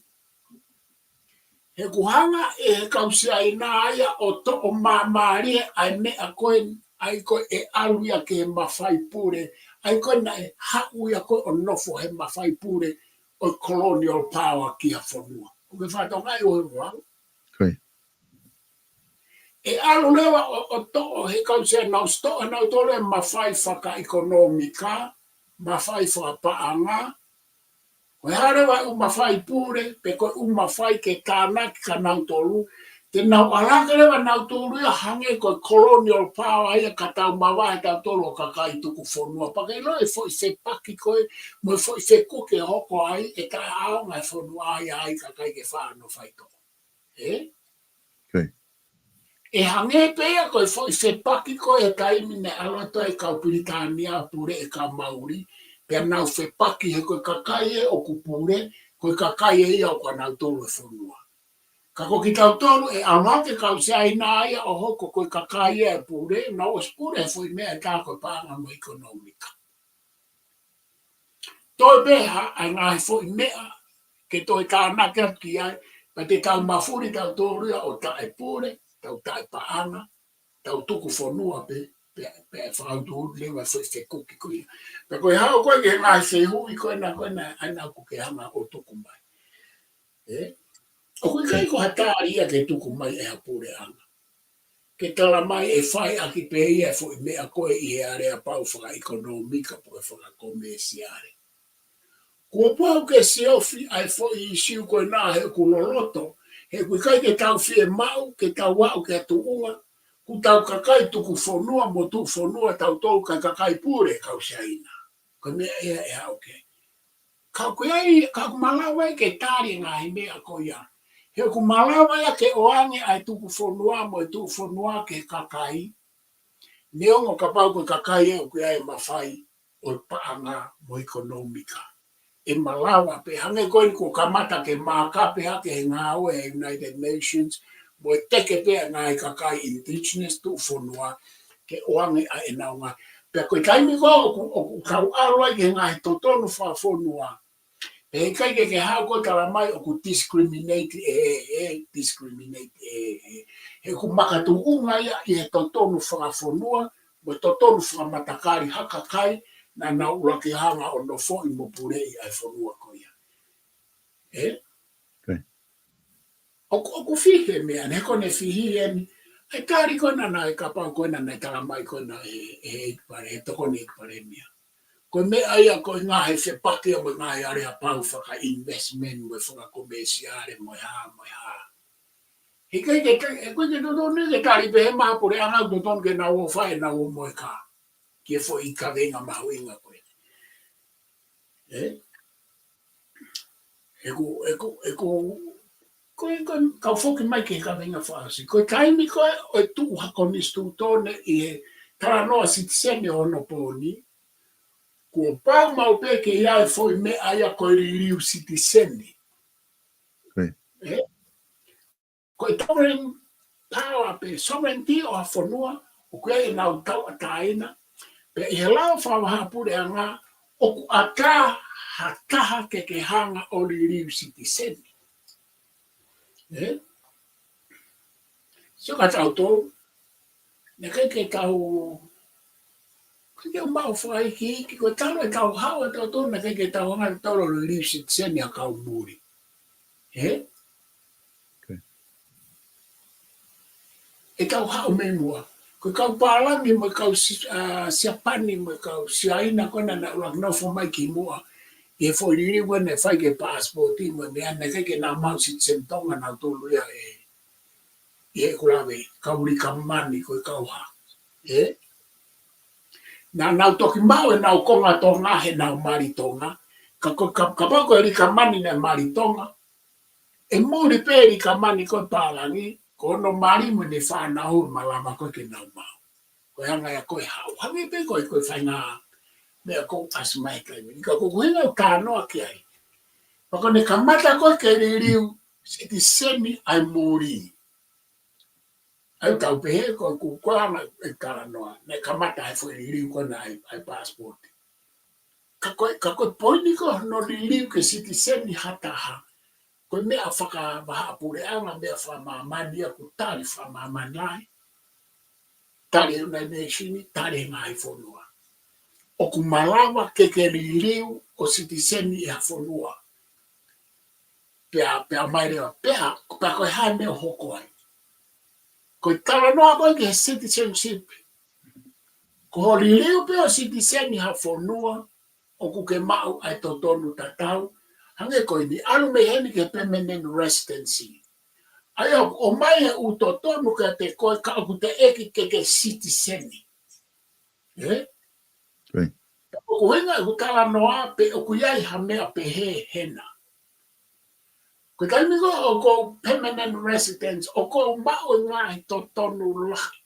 he ʻoku hanga ʻe he kau Siaina ia ʻo toʻo māmālie ʻa e meʻa ko ē, ʻa ia ko ē ʻe ʻalu ia ki he mafai pule, ʻa ia ko ē naʻe haʻu ia ko ē ʻo nofo he mafai pule ʻo e colonial power ki ha fonua. ʻOku ke fakatokangaʻi ʻUhea Vavaʻu? Ko ia. ʻE ʻalu leva ʻo, ʻo toʻo he kau Siaina, nau ʻosi toʻo ʻe nautolu e mafai fakaʻekonōmika, mafai fakapaʻanga, ko e hā leva e ʻū mafai pule, pe ko e ʻū mafai ke tānaki kia nautolu, te nau ʻalu hake leva nautolu ia ʻo hangē ko e colonial power ia ka tau mavahe tautolu ʻo kakai tuku fonua. Pea ke ʻilo e foʻi fepaki ko ē, mo e foʻi fekuki ʻe hoko ai, ʻe taʻeʻaonga e fonua ia ʻa e kakai ke faʻa nofo faitoʻo. Ē? Ko ia. ʻE hangē pē ia ko e foʻi fepaki ko ē he taimi naʻe ʻalu atu ai e kau Pilitānia ʻo puleʻi e kau Mauli, pea nau fepaki he ko e kakai ē ʻoku pule, ko e kakai ē ia ʻoku ʻanautolu e fonua. Ka ko kitautolu ʻe ʻalu hake e kau Siaina ia ʻo hoko ko e kakai ē ʻe pule, nau ʻosi pule he foʻi meʻa ʻe taha ko e paʻanga mo e ʻekonōmika. Toe pē ha, ʻa e ngaahi foʻi meʻa, ke toe tānaki atu ki ai, pea te tau mafuli tautolu ia ʻo taʻepule, tau taʻepaʻanga, tau tuku fonua pē, pea, pea fakautuutu leva e foʻi fekuki ko ia. Pea ko e haʻu ko ē ki he ngaahi fehuʻi ko ena, ko ena, ʻa ena ʻoku ke hanga ʻo tuku mai. Ē? ʻOku ʻikai ko ha tali ia ke tuku mai ʻe ha puleʻanga. Ke tala mai ʻe fai ʻaki pē ia e foʻi meʻa ko ē ʻi he aleapau fakaʻekonōmika pe ko e fakakomēsiale. Kuo pau ke siofi ʻa e foʻi ʻīsiu ko ena he ʻoku loloto, he ʻoku ʻikai ke tau fiemaʻu ke tau aʻu ki ha tuʻunga, ʻoku tau kakai tuku fonua mo tuʻu fonua tautolu kae kakai pule e kau Siaina. Ko e meʻa ia ʻe aʻu ki ai. Ka ʻoku ʻi ai, ka ʻoku malava ia ke tali e ngaahi meʻa ko ia. He ʻoku malava ia ke ʻoange ʻa e tuku fonua mo e tuʻu fonua ki he kakai. Neongo kapau ko e kakai ē ʻoku ʻi ai e mafai ʻo e paʻanga mo e ʻekonōmika. ʻE malava pē hangē ko eni kuo kamata ke maaka pē hake he ngāue ʻa e United Nations, mo e teke pē ʻa e ngaahi kakai indigenous tuʻu fonua, ke ʻoange ʻa ʻenau ngaahi. Pea ko e taimi ko ē ʻoku, ʻoku tau ʻalu ai ki he ngaahi totonu fakafonua. Pea ʻikai ke ke haʻu ko ē ʻo tala mai ʻoku discriminate ē, ē, discriminate ē, ē. He ʻoku makatuʻunga ia ʻi he totonu fakafonua, mo e totonu fakamatakali ha kakai, naʻa nau ʻuluaki hanga ʻo nofoʻi mo puleʻi ʻa e fonua ko ia. Ē? Ko ia. ʻOku, ʻoku fihi e meʻa, ne ko ʻene fihi eni, ʻa e tali ko ena naʻe kapau ko ena naʻe tala mai ko ena ʻe, ʻe, ʻEiki Pale-, ʻe Tokoni ʻEiki Palēmia. Ko e meʻa ia ko e ngaahi fepaki ia mo e ngaahi aleapau faka-investment mo e fakakomēsiale mo e hā, mo e hā. He ʻikai ke, ʻikai ke totonu ke tali pē he maha puleʻanga ʻoku totonu ke nau ō ʻo fai ʻenau ō mo e kā. Ki he foʻi kaveinga mahuʻinga ko ē. Ē? ʻEku, ʻeku, ʻeku, ko e, ko e, kau foki mai ki he kaveinga fakaʻosi. Ko e taimi ko ē ʻo e tuʻu ha konisitūtone ʻi he talanoa sitiseni ʻo onopooni, kuo pau maʻu pē ke ʻi ai e foʻi meʻa ia ko e liliu sitiseni. Ko ia. Ē? Ko e sovereign power pe sovereignty ʻo ha fonua, ʻoku ʻi ai ʻenau tauʻatāina, pea ʻi he lao fakavahaʻapuleʻanga, ʻoku ʻatā ha taha ke ke hanga ʻo liliu sitiseni. Ē? Sio kia tautolu, naʻe ʻikai ke tau, ʻikai ke u maʻu fakaikiiki, ko e talu ʻetau haʻu ʻa tautolu, naʻe ʻikai ke tau hanga ʻe tautolu ʻo liliu sitiseni ʻa e kau muli. Ē? Ko ia. ʻEtau haʻu mei muʻa. Ko e kau pālangi mo e kau Si-, ʻa, Siapani mo e kau Siaina ko ena naʻe ʻuluaki nofo mai ki muʻa. Ke foʻi liliu ko ē naʻe fai ki he passport mo e meʻa, naʻe ʻikai ke nau maʻu citizen Tonga nautolu ia ē. ʻI heʻeku lave, kau likamani ko e kau hā. Ē? Naʻa nau toki maʻu ʻenau konga Tonga heʻenau mali Tonga. Ka ko, ka, kapau ko e likamani naʻe mali Tonga, ʻe muli pē likamani ko e pālangi, ko hono mali mo ʻene fānau ʻe malava ko ē ke nau maʻu. Ko e anga ia ko e haʻu. Hangē pē ko e, ko e faʻahinga meʻa ko ē ʻoku ʻasi mai he taimi ni. Ka ko ʻeku ʻuhinga ʻoku ou talanoa ki ai, pea ko ʻene kamata ko ē ke liliu sitiseni ʻa e muli. ʻA ia ʻoku tau pehē ko ʻeku, ko e anga ʻeku talanoa, naʻe kamata he foʻi liliu ko ena ʻa e, ʻa e passport. Ka ko e, ka ko e poini ko ē hono liliu ke sitiseni ha taha, ko e meʻa fakavahaʻa puleʻanga, meʻa fakamāmani ia, ʻoku tali fakamāmani lahi, tali ʻe he United Nations, tali ʻe he ngaahi fonua. ʻOku malava ke ke liliu ʻo sitiseni ʻi ha fonua. Pea, pea mai leva, pea, pea ko e hā e meʻa ʻoku hoko ai. Ko e talanoa ko ē ki he citizenship, ko hoʻo liliu pē ʻo sitiseni ha fonua, ʻoku ke maʻu ʻa e totonu tatau, hangē ko eni, ʻalu mei heni ki he permanent residency. ʻA ia ʻoku ʻomai e ʻū totonu kiate koe ka ʻoku teʻeki ke ke sitiseni. Ē? Right. Ka ko ʻeku ʻuhinga ʻeku talanoa pē ʻoku ʻi ai ha meʻa pehē hena. Ko e taimi ko ē ʻoku ou permanent residence, ʻoku ou maʻu e ngaahi totonu lahi.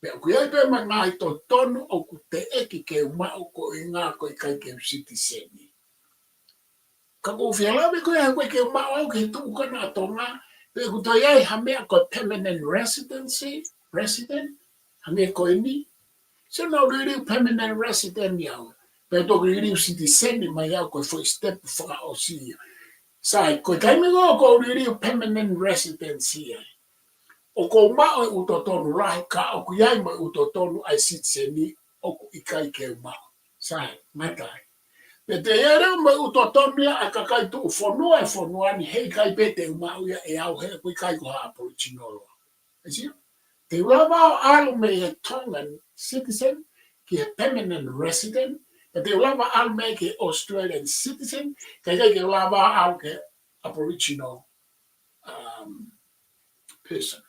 Pea ʻoku ʻi ai pē mo e ngaahi totonu ʻoku teʻeki ke u maʻu ko e ʻuhinga ko e ʻikai ke u sitiseni. Ka ʻoku ou fie lave ko ē he ʻikai ke u maʻu au ke tuʻu ko ena ʻa Tonga, pea ʻoku toe ʻi ai ha meʻa ko e permanent residency, resident, hangē ko eni. So naʻa ku liliu permanent resident au, pea toki liliu sitiseni mai au ko e foʻi step fakaʻosi ia. Sai, ko e taimi ko ē ʻoku ou liliu permanent residency ai, ʻoku ou maʻu e ʻū totonu lahi ka ʻoku ʻi ai mo e ʻū totonu ʻa e sitiseni ʻoku ʻikai ke u maʻu. Sai, ngata ai. Pea te u ʻi ai leva mo e ʻū totonu ia ʻa e kakai tuʻu fonua ʻi he fonua ni heʻikai pē te u maʻu ia ʻe au he ʻoku ʻikai ko ha Aboriginal au. ʻE sio? Te u lava ʻalu mei he Tongan citizen ki he permanent resident, pea te u lava ʻalu mei ai ki he Australian citizen, ka ʻikai ke u lava ʻalu ki he Aboriginal, um, person.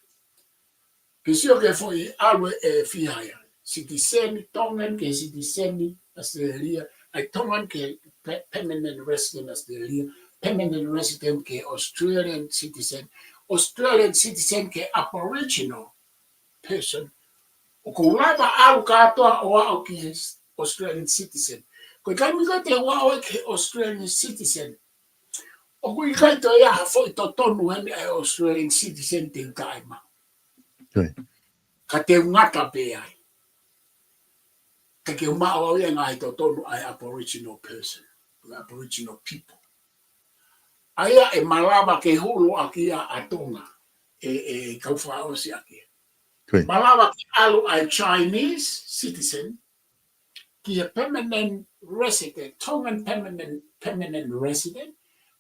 Ke sio ki he foʻi ʻalu ʻe fiha ia. Sitiseni Tongan ki he sitiseni Australia, ʻa e Tongan ki he pe-, permanent resident Australia, permanent resident ki he Australian citizen, Australian citizen ki he Aboriginal person. ʻOku ou lava ʻalu kātoa ʻo aʻu ki he Australian citizen. Ko e taimi ko ē te u aʻu ai ki he Australian citizen, ʻoku ʻikai toe ʻi ai ha foʻi totonu heni ʻa e Australian citizen te u taʻemaʻu. Right. Ka te u ngata pē ai. Ka ke u maʻu au ia e ngaahi totonu ʻa e Aboriginal person, the Aboriginal people. ʻA ia ʻe malava ke hulu ʻaki ia ʻa Tonga, ʻe, ʻe kau fakaʻosi ʻaki. Right. Malava ke ʻalu ʻa e Chinese citizen ki he permanent resident, Tongan permanent, permanent resident,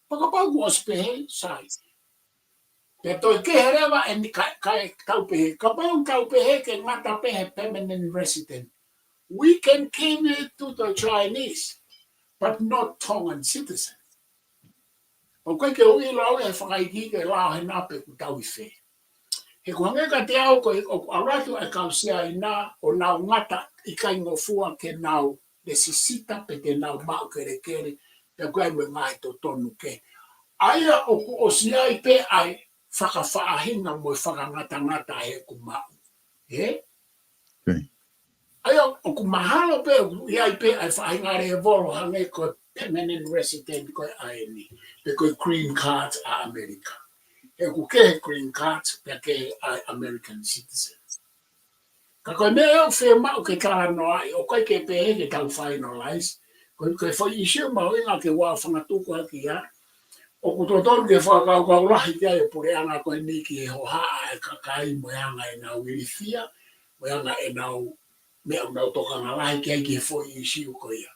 pea kapau kuo ʻosi pehē, sai. Pea toe kehe leva ʻeni ka, ka ʻe tau pehē, kapau tau pehē ke ngata pē he permanent resident, we can give it to the Chinese, but not Tongan citizen. ʻOku ʻikai ke u ʻilo au he fakaikiiki e lao hena pe ʻoku tau ʻi fē. He ʻoku hangē kiate au ko e, ʻoku ʻalu atu e kau Siaina ʻo nau ngata ʻikai ngofua ke nau lēsisita pe te nau maʻu kelekele, pe ko e ʻai mo e ngaahi totonu kehe. ʻA ia ʻoku ʻosi ʻi ai pē ʻa e fakafaʻahinga mo e fakangatangata he ʻoku maʻu. Ē? Okay. ʻA ia, ʻoku mahalo pē, ʻoku ʻi ai pē ʻa e faʻahinga lēvolo hangē ko e permanent resident ko ē ʻa eni, pe ko e green card ʻa ʻAmelika. He ʻoku kehe green card, pea kehe ʻa e American citizen. Ka ko e meʻa ʻoku ou fiemaʻu ke talanoaʻi, ʻoku ʻikai ke pehē ke tau finalize, ko e, ko e foʻi issue mahuʻinga ke u fangatuku ʻaki ia, ʻoku totonu ke fakakaukau lahi ki ai e puleʻanga ko eni ki he hohaʻa e kakai mo e anga ʻenau ilifia, mo e anga ʻenau meʻa ʻoku nau tokanga lahi ki ai ki he foʻi issue ko ia.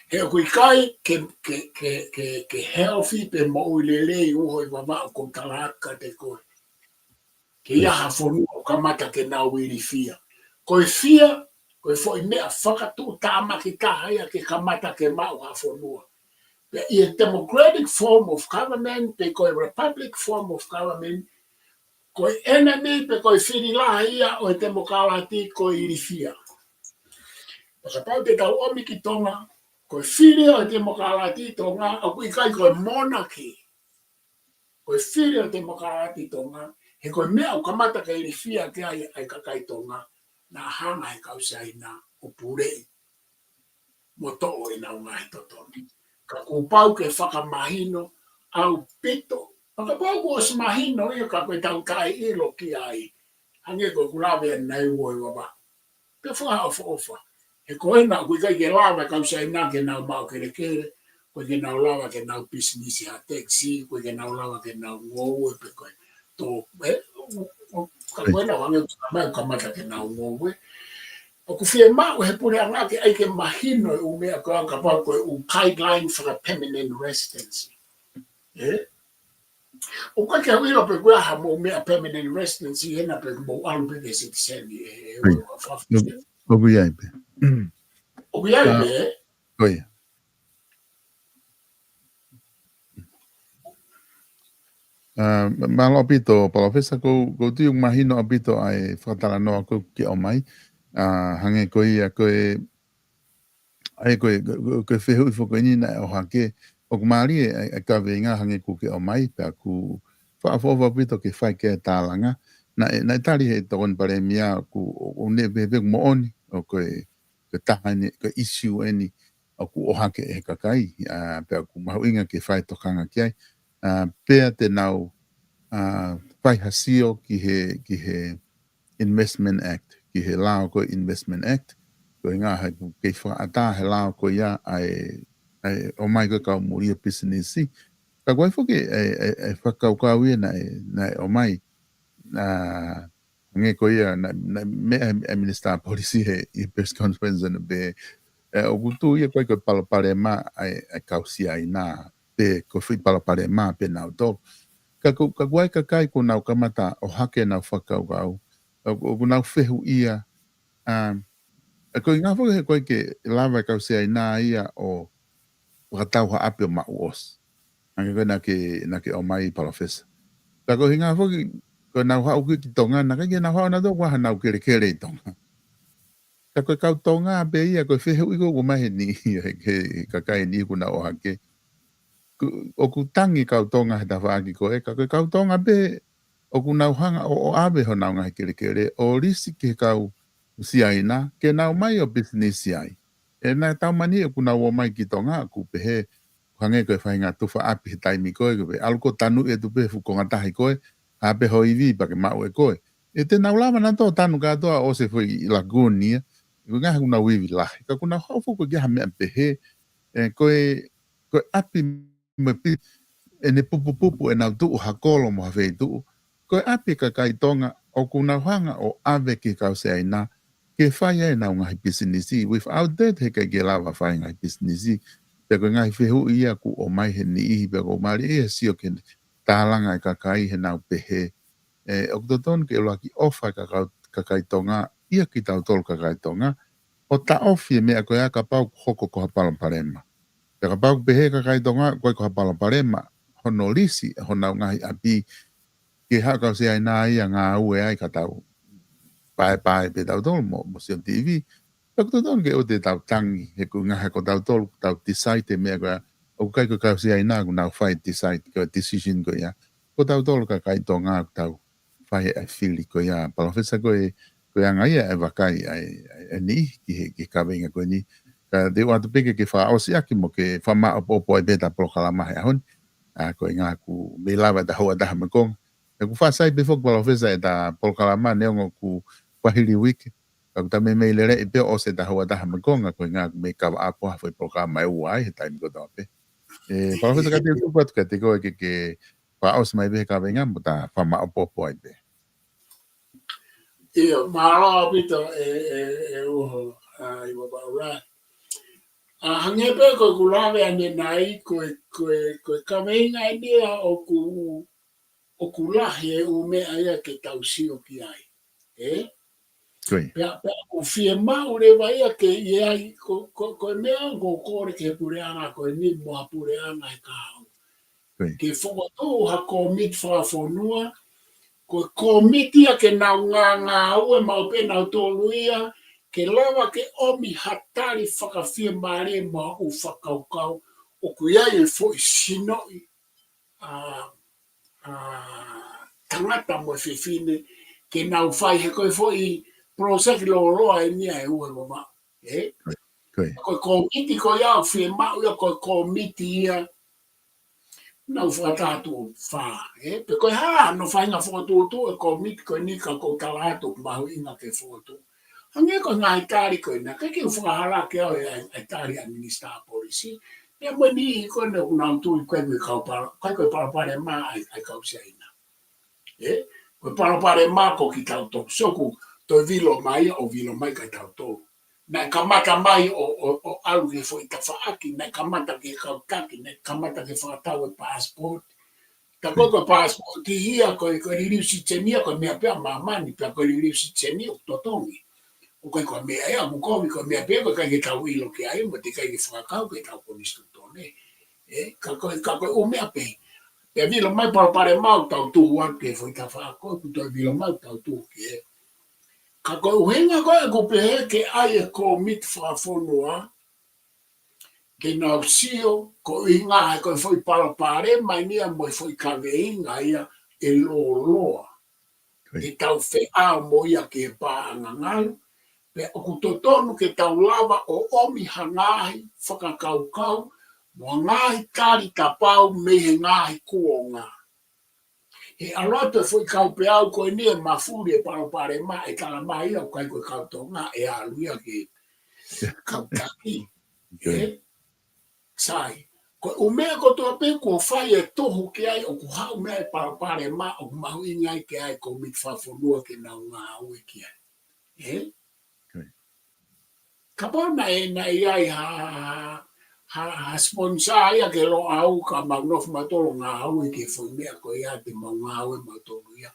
He ʻoku ʻikai ke, ke, ke, ke, ke healthy pe moʻui lelei uho ʻi Vavaʻu ko e tala atu kiate koe. Ke ʻi ai ha fonua ʻoku kamata ke nau ilifia. Ko e fia, Ko e foʻi meʻa fakatuʻutāmaki taha ia ke kamata ke maʻu ha fonua. Pea ʻi he democratic form of government, pe ko e republic form of government, ko e enemy, pe ko e fili lahi ia ʻo e temokalati, ko e ilifia. Pea kapau te tau ʻomi ki Tonga, ko e fili ʻo e temokalati Tonga, ʻoku ʻikai ko e monarchy. Ko e fili ʻo e temokalati Tonga, he ko e meʻa ʻoku kamata ke ilifia ki ai ʻa e kakai Tonga, naʻa hanga he kau Siaina ʻo puleʻi mo toʻo ʻenau ngaahi totonu. Ka kuo pau ke fakamahino ʻaupito. Pea kapau kuo ʻosi mahino ia ka ko e tau taʻeʻilo ki ai. Hangē ko ʻeku lave ʻanenai ʻi Vavaʻu. Pea fakaʻofoʻofa. He ko ena ʻoku ʻikai ke lava e kau Siaina ke nau maʻu kelekele, ʻoku ʻikai ke nau lava ke nau pisinisi ha taxi, ʻoku ʻikai ke nau lava ke nau ngoue pe ko e tō, ē, ʻo, ʻo, ka ko ena ʻoku hangē ʻoku kamata ke nau ngoue. ʻOku fiemaʻu he puleʻanga ke ʻai ke mahino e ʻū meʻa ko ia kapau ko e ʻū guideline faka-permanent residency. Ē? ʻOku ʻikai ke u ʻilo pe ko e hā mo e meʻa permanent residency ena pe mo ʻalu pē ke citizen ē, ē, ʻOku ʻi ai. ʻOku ʻi ai pē. ʻOku ʻi ai pē. ʻOku ʻi ai pē. ʻA, mālō ʻaupito, Palōfesa, ʻoku ou, ʻoku ou tui ʻoku mahino ʻaupito ʻa e fakatalanoa ʻoku ke ʻomai. ʻA, hangē ko ia, ko e, ʻa ia ko e, ko e, ko e fehuʻi foki eni naʻe ʻohake, ʻoku mālie ʻa e, ʻa e kaveinga hangē ʻoku ke ʻomai, pea ʻoku fakaʻofoʻofa ʻaupito ke fai ki ai e tālanga. Naʻe, naʻe tali he Tokoni Palēmia ʻoku, ʻo, ʻo ne pehē pē ʻoku moʻoni, ʻoku ko e, ko e taha eni, ko e issue eni, ʻoku ʻohake ʻe he kakai, ʻa, pea ʻoku mahuʻinga ke fai tokanga ki ai, ʻa, pea te nau, ʻa, fai ha sio ki he, ki he Investment Act, ki he lao ko e Investment Act, ko e ngaahi ʻoku kei fakaʻatā he lao ko ia ʻa e, ʻa e ʻomai ko e kau muli ʻo pisinisi. Ka ʻoku ʻi ai foki e, e, e fakakaukau ia naʻe, naʻe ʻomai, ʻa, hangē ko ia, naʻe, naʻe meʻa e, e Minisitā Polisi he, ʻi he press conference ʻana pē, ē, ʻoku tuʻu ia ko e, ko e palopalema ʻa e, ʻa e kau Siaina, pe ko e foʻi palopalema pē nautolu. Ka ʻoku, ka ʻoku ʻi ai e kakai ʻoku nau kamata ʻohake ʻenau fakakaukau, ʻoku, ʻoku nau fehuʻia, ʻa, ʻa, ko e ʻuhinga foki he ʻoku ʻikai ke lava e kau Siaina ia ʻo fakatau ha ʻapi ʻo maʻu ʻosi. Hangē ko e naʻa ke, naʻa ke ʻomai, Palōfesa. Ka ko e ʻuhinga foki, ko ʻenau haʻu ki, ki Tonga, naʻe ʻikai ke nau haʻu nautolu ʻoku ʻi ai haʻanau kelekele ʻi Tonga. Ka ko e kau Tonga pē ia, ko e fehuʻi ko ē ʻoku ʻomai he niʻihi, he, he kakai niʻihi ʻoku nau ʻohake. ʻOku, ʻoku tangi e kau Tonga he tafaʻaki ko ē, ka ko e kau Tonga pē ʻoku nau hanga ʻo, ʻo ʻave honau ngaahi kelekele, ʻo lisi ki he kau Siaina, ke nau ō mai ʻo pisinisi ai. ʻE naʻa tau mani ʻoku nau ō mai ki Tonga, ʻoku pehē, hangē ko e faʻahinga tufa ʻapi he taimi ko ē, ko e ʻalu ko ē ʻo tanu atu pē he fuʻu konga tahi ko ē, hā pē ho ivi pea ke maʻu ʻe koe. ʻE te nau lava nautolu ʻo tanu kātoa ʻo ʻosi e foʻi lagoon ia, ʻoku ʻikai ke nau ivi lahi. Ka ʻoku nau haʻu foki ki ha meʻa pehē, ē, ko e, ko e ʻapi mo e pi-, ʻene pupupupu ʻenau tuʻu ha kolo mo ha feituʻu. Ko e ʻapi e kakai Tonga ʻoku nau hanga ʻo ʻave ki he kau Siaina ke fai ai ʻenau ngaahi pisinisi. Without that, he ʻikai ke lava fai ngaahi pisinisi. Pea ko e ngaahi fehuʻi ia ʻoku ō mai he niʻihi, pea ʻoku mālie ia he sio ki he tālanga e kakai heʻenau pehē, ē, ʻoku totonu ke ʻuluaki ʻofa e kakai, kakai Tonga ia kitautolu kakai Tonga, ʻo taʻofi e meʻa ko ia kapau ʻoku hoko ko ha palopalema. Pea kapau ʻoku pehē e kakai Tonga ʻoku ʻikai ko ha palopalema hono lisi honau ngaahi ʻapi ki he kau Siaina ia ʻo ngāue ai, ka tau paepae pē tautolu mo, mo sio TV. Pea ʻoku totonu ke ʻoua te tau tangi, he ʻoku ʻi ai e ngaahi, ko tautolu ʻoku tau decide e meʻa ko ia, ʻoku ʻikai ko e kau Siaina ʻoku nau fai e decide, ko e decision ko ia. Ko tautolu kakai Tonga ʻoku tau fai e fili ko ia, Palōfesa. Ko e, ko e anga ia e vakai ʻa e, ʻa e, ʻa e niʻihi ki he, ki he kaveinga ko eni. Ka te u ʻoatu pē ke, ke fakaʻosi ʻaki mo ke fakamaʻopoʻopo ai pē ʻeta polokalama he ʻaho ni. ʻA, ko e ʻuhinga ʻoku mei lava ʻeta houa ʻe taha mo e konga. ʻOku faʻa sai pē foki, Palōfesa, ʻeta polokalama neongo ʻoku fāhili uike. Ka ʻoku ta meimei lele pē ʻo ʻosi ʻeta houa ʻe taha mo e konga, ko e ʻuhinga ʻoku mei kava ʻapo ha foʻi polokalama ʻe ua ai he taimi kotoa pē. Ē, Palōfesa, ka te u tuku atu kiate koe ke, ke fakaʻosi mai pē he kaveinga mo ta fakamaʻopoʻopo ai pē. ʻIo, mālō ʻaupito ē, ē, ē, Uho, ʻa, ʻi Vavaʻu. ʻA, hangē pē ko ʻeku lave ʻanenai, ko e, ko e, ko e kaveinga eni ia ʻoku, ʻoku lahi e ʻū meʻa ia ke tau sio ki ai. Ē? Ko ia. Pea, pea ʻoku fiemaʻu leva ia ke ʻi ai, ko, ko, ko e meʻa ʻoku ou kole ki he puleʻanga ko eni mo ha puleʻanga he kahaʻu. Ko ia. Ke fokotuʻu ha kōmiti fakafonua, ko e kōmiti ia ke nau ngāngāue maʻu pē nautolu ia, ke lava ke ʻomi ha tali fakafiemālie mo ha ʻū fakakaukau, ʻoku ʻi ai e foʻi sinoʻi ʻa, ʻa tangata mo e fefine, ke nau fai he ko e foʻi poloseki lōloa eni ia ʻe ua e mama, ē? Ko ia. Ko ia. Ko e kōmiti ko ia ʻoku fiemaʻu ia ko e kōmiti ia, nau fakataha tuʻo fā, ē? Pe ko e hā hono faʻahinga fokotuʻutuʻu e kōmiti ko eni ka ʻoku ou tala atu ʻoku mahuʻinga ke fokotuʻu. Hangē ko e ngaahi tali ko ena, ʻikai ke u fakahala ke ʻave ʻa e, ʻa e tali ʻa e Minisitā Polisi, pea mo e niʻihi ko ena ʻoku nau tui ko e kau pala-, ʻikai ko e palopalema ʻa e, ʻa e kau Siaina. Ē? Ko e palopalema ko kitautolu. Sio, ʻoku toe vilo mai, ʻo vilo mai kia tautolu. Naʻe kamata mai ʻo, ʻo, ʻo ʻalu ki he foʻi tafaʻaki, naʻe kamata ki he kau taki, naʻe kamata ki he fakatau e passport. Ka ko e, ko e passport ia, ko e, ko e liliu siteni ia, ko e meʻa pē ʻa māmani, pea ko e liliu siteni ʻoku totongi. ʻOku ʻikai ko e meʻa ia ʻoku kovi, ko e meʻa pē ia ʻoku ʻikai ke tau ʻilo ki ai, mo teʻeki ai ke fakakau ki heʻetau konisitūtone. Ē, ka ko e, ka ko e ʻū meʻa pē. Pea vilo mai palopalema ʻoku tau tuhu atu ki he foʻi tafaʻaki, ʻoku toe vilo mai ʻoku tau tuhu ki he. Ka ko e ʻuhinga ko ē ʻoku pehē ke ʻai e kōmiti fakafonua, ke nau sio, ko e ʻuhinga he ko e foʻi palopalema eni ia mo e foʻi kaveinga ia ʻe lōloa. Ko ia. Ke tau feʻao mo ia ki he paʻanga ngalu, pea ʻoku totonu ke tau lava ʻo ʻomi ha ngaahi fakakaukau, mo ha ngaahi tali kapau mei he ngaahi kuonga. He ʻalu atu e foʻi kau peau ko eni ʻe mafuli e palopalema, ʻe tala mai ia ʻoku ʻikai ko e kau Tonga, ʻe ʻalu ia ki he kau taki. Ko ia. Ē? Sai. Ko e ʻū meʻa kotoa pē kuo fai e tuhu ki ai ʻoku haʻu mei ai e palopalema ʻoku mahuʻinga ai ke ʻai e kōmiti fakafonua ke nau ngāue ki ai. Ē? Ko ia. Kapau naʻe, naʻe ʻi ai ha, ha, ha sponsor ia ke Loʻau ka mau nofo mautolu ngāue ki he foʻi meʻa ko ia te mau ngāue mautolu ia.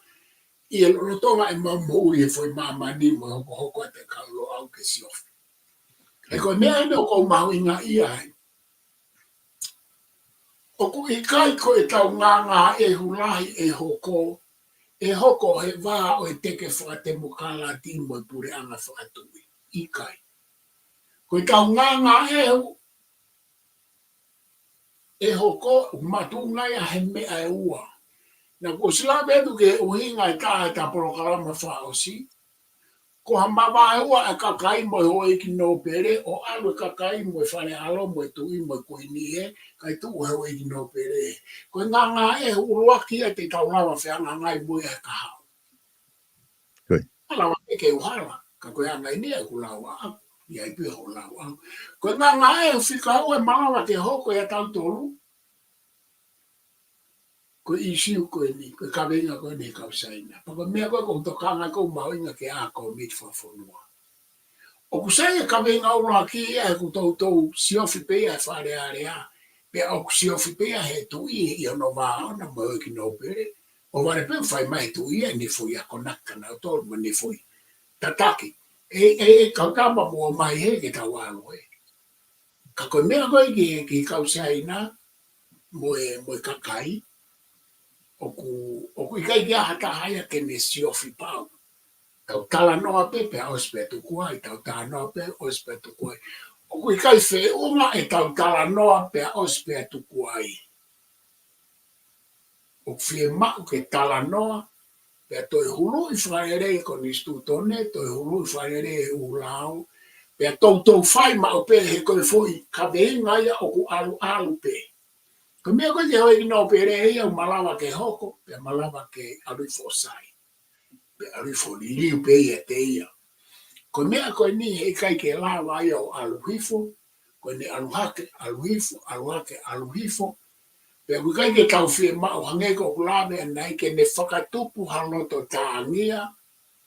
ʻI he lolotonga ʻemau moʻui he foʻi māmani mo e hokohoko ʻa e kau Loʻau ke siofi. Ē, ko e meʻa eni ʻoku ou mahuʻingaʻia ai. ʻOku ʻikai ko ʻetau ngāngāʻehu lahi ʻe hoko, ʻe hoko he vā ʻo e teke fakatemokalati mo e puleʻanga fakatuʻi. ʻIkai. Ko ʻetau ngāngāʻehu ʻe hoko, ʻoku makatuʻunga ia he meʻa ʻe ua. Naʻa ku ʻosi lave atu ki he ʻuhinga ʻe taha ʻeta polokalama fakaʻosi, ko ha mavaeua e kakai mo e houʻeiki nōpele, ʻo ʻalu e kakai mo e fale ʻalo mo e tuʻi mo e kuini ē, kae tuʻu e houʻeiki nōpele ē. Ko e ngāngāʻehu ʻuluaki ia te tau lava fehangahangai mo ia he kahaʻu. Ko ia. ʻA lava pē ke u hala, ka ko e anga eni ia ʻeku lau ʻaʻaku, ʻi ai pē hoʻo lau ʻaʻau. Ko e ngāngāʻehu fika ua ʻe malava ke hoko ʻia tautolu, ko e ʻīsiu ko eni, ko e kaveinga ko eni he kau Siaina. Pea ko e meʻa ko ē ʻoku ou tokanga ʻoku mahuʻinga ke ʻai e kōmiti fakafonua. ʻOku sai e kaveinga ʻuluaki ia he ʻoku toutou siofi pē ia he Fale Alea. Pea ʻoku siofi pē ia he tuʻi ʻi hono vā ʻoʻona mo e houʻeiki nōpele. ʻO vale pē ʻoku fai mai e tuʻi ia ʻene foʻi akonaki kia nautolu mo ʻene foʻi tataki. ʻE, ʻe, ʻe kau tama mo mai hē ke tau ʻalu ē. Ka ko e meʻa ko ē ki, ki he kau Siaina mo e, mo e kakai, ʻoku, ʻoku ʻikai ke ʻi ai ha taha ia ke ne siofi pau. Tau talanoa pē pea ʻosi pea tuku ai, tau talanoa pē ʻosi pea tuku ai. ʻOku ʻikai feʻunga ʻetau talanoa pea ʻosi pea tuku ai. ʻOku fiemaʻu ke talanoa, pea toe huluʻi fakalelei e konisitūtone, toe huluʻi fakalelei e ʻū lao, pea toutou fai maʻu pē he ko e foʻi kaveinga ia ʻoku ʻaluʻalu pē. Ko e meʻa ko ē ki he houʻeiki nōpele ia ʻoku malava ke hoko, pea malava ke ʻalu hifo ʻo sai. Pea ʻalu hifo ʻo liliu pē ia ʻiate ia. Ko e meʻa ko eni heʻikai ke lava ia ʻo ʻalu hifo, ko ʻene ʻalu hake, ʻalu hifo, ʻalu hake, ʻalu hifo. Pea ʻoku ʻikai ke tau fiemaʻu hangē ko ʻeku lave ʻanenai ke ne fakatupu ha loto tāngia,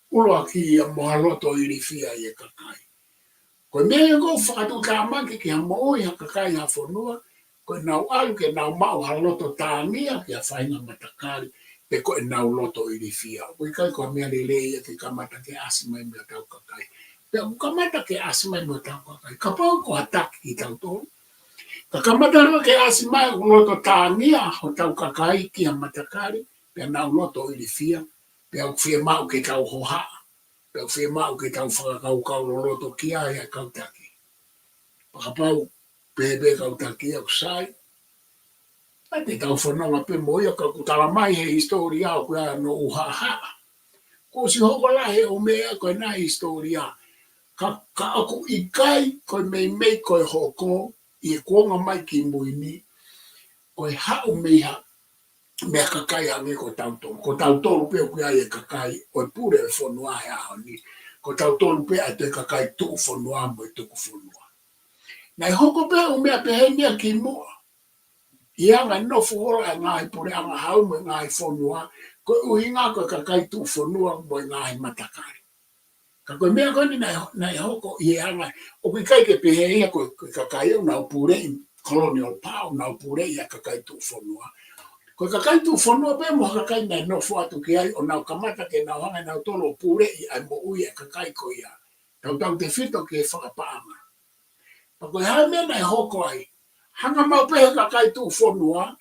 ʻuluaki ia mo ha loto ilifia ʻi he kakai. Ko e meʻa ia ʻoku fakatuʻutāmaki ki ha moʻui ha kakai ha fonua, ko ʻenau ʻalu ke nau maʻu ha loto tāngia ki ha faʻahinga matakali. pe ko ʻenau loto ilifia. ʻOku ʻikai ko ha meʻa lelei ia ke kamata ke ʻasi mai mei hotau kakai. Pea ʻoku kamata ke ʻasi mai mei hotau kakai. Kapau ko ha taki kitautolu, ka kamata leva ke ʻasi mai ʻoku loto tāngia hotau kakai ki ha matakali, pea nau loto ilifia, pea ʻoku fiemaʻu ke tau hohaʻa, pea ʻoku fiemaʻu ke tau fakakaukau loloto ki ai ʻa e kau taki. Pea kapau pehē pē kau taki ʻoku sai, ʻa te tau fononga pē mo ia, ka ʻoku tala mai he hisitōlia ʻoku ʻi ai hono ʻuhaʻahaʻa. Kuo ʻosi hoko lahi e ʻū meʻa ko ena he hisitōlia. Ka, ka ʻoku ʻikai ko e meimei ko e hoko ʻi he kuonga mai ki mui ni, ko e haʻu mei ha meʻa kakai ange ko tautolu. Ko tautolu pē ʻoku ʻi ai e kakai ʻo e pule e fonua he ʻaho ni. Ko tautolu pē ʻa e toe kakai tuʻu fonua mo e tuku fonua. Naʻe hoko pē ʻū meʻa pehē ni ia kimuʻa. ʻI he anga e nofo holo ʻa e ngaahi puleʻanga hau mo e ngaahi fonua, ko e ʻuhinga ko e kakai tuʻu fonua mo e ngaahi matakali. Ka ko e meʻa ko eni naʻe, naʻe hoko ʻi he anga, ʻoku ʻikai ke pehē ia ko e, ko e kakai ʻoku nau puleʻi colonial power, ʻoku nau puleʻi ʻa e kakai tuʻu fonua. Ko e kakai tuʻu fonua pē mo ha kakai naʻe nofo atu ki ai ʻo nau kamata ke nau hanga ʻe nautolu ʻo puleʻi ʻa e moʻui ʻa e kakai ko ia. Tautautefito ki he fakapaʻanga. Pea ko e hā e meʻa naʻe hoko ai? Hanga maʻu pē he kakai tuʻu fonua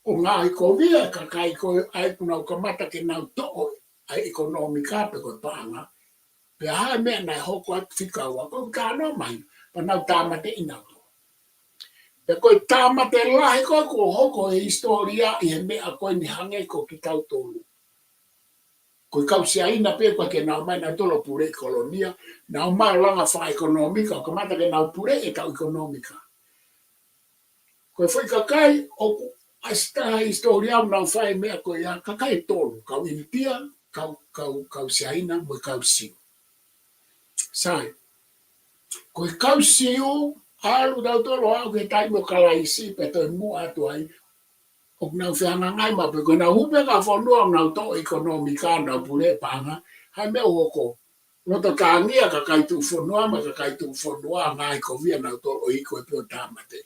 ʻo ngaahi kovia e kakai ko ē ʻoku nau kamata ke nau toʻo ʻa e ʻekonōmika pe ko e paʻanga. Pea hā e meʻa naʻe hoko atu fika ua, ko e kānoa mai, pea nau tāmateʻi nautolu. Pea ko e tāmate lahi ko ē kuo hoko he hisitōlia ʻi he meʻa ko eni hangē ko kitautolu. Ko e kau Siaina pē ko ē ke nau mai nautolu ʻo puleʻi kolonia, nau mai ʻo langa fakaʻekonōmika, ʻo kamata ke nau puleʻi e kau ʻekonōmika. Ko e foʻi kakai ʻoku ʻasi taha he hisitōlia ʻoku nau fai e meʻa ko ia, kakai ʻe tolu, kau ʻInitia, kau, kau, kau Siaina, mo e kau Siu. Sai, ko e kau Siu, ʻalu nautolu ʻo aʻu ki he taimi ʻo Kalaisi, pea toe muʻa atu ai, ʻoku nau fehangahangai maʻu pē ko ʻenau hū pē ki ha fonua ʻoku nau toʻo e ʻekonōmika, nau puleʻi e paʻanga, hā e meʻa ʻoku hoko? Loto tāngia e kakai tuʻu fonua, mo e kakai tuʻu fonua, ngaahi kovia nautolu ʻo iku ai pē ʻo tāmate.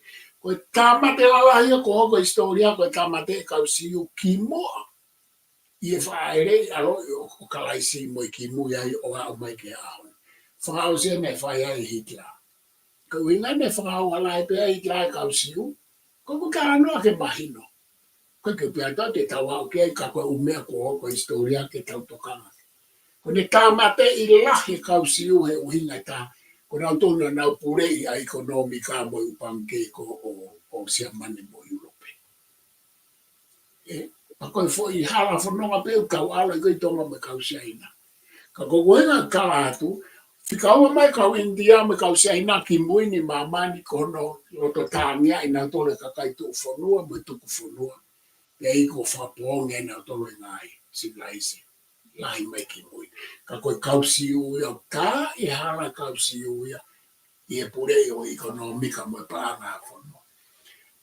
Ko e tāmate lalahi ia kuo hoko he hisitōlia, ko e tāmate e kau Siu kimuʻa ʻi he faʻa ʻelei ʻaloʻi ʻo, ʻo Kalaisi mo e kimui ai ʻo aʻu mai ki he ʻaho ni. Fakaʻosi ē naʻe fai ai ʻe Hitler. Ko e ʻuhinga naʻe fakaʻauha lahi pē ʻe Hitler e kau Siu, ko ʻeku talanoa ke mahino. Ko e ke pea tau te tau aʻu ki ai ka ko e ʻū meʻa kuo hoko he hisitōlia ke tau tokanga. Ko ʻene tāmateʻi lahi e kau Siu he ʻuhinga ʻe taha, ko nautolu naʻa nau puleʻi ʻa e ʻekonōmika mo e ʻū pangikē ko ē ʻo, ʻo Siamane mo ʻIulope. ʻE, pea ko e foʻi hala fononga pē ʻoku tau ʻalu ai ko ē ʻi Tonga mo e kau Siaina. Ka ko e ʻuhinga ʻeku tala atu, fika ua mai e kau ʻInitia mo e kau Siaina kimui ni ʻi māmani ko hono loto tāngia ʻe nautolu e kakai tuʻu fonua mo e tuku fonua. Pea iku ʻo fakapoongi ʻe nautolu e ngaahi sivilaise lahi mai kimui. Ka ko e kau Siu ia, ʻoku tā e hala e kau Siu ia ʻi he puleʻi ʻo e ʻekonōmika mo e paʻanga ʻa e fonua.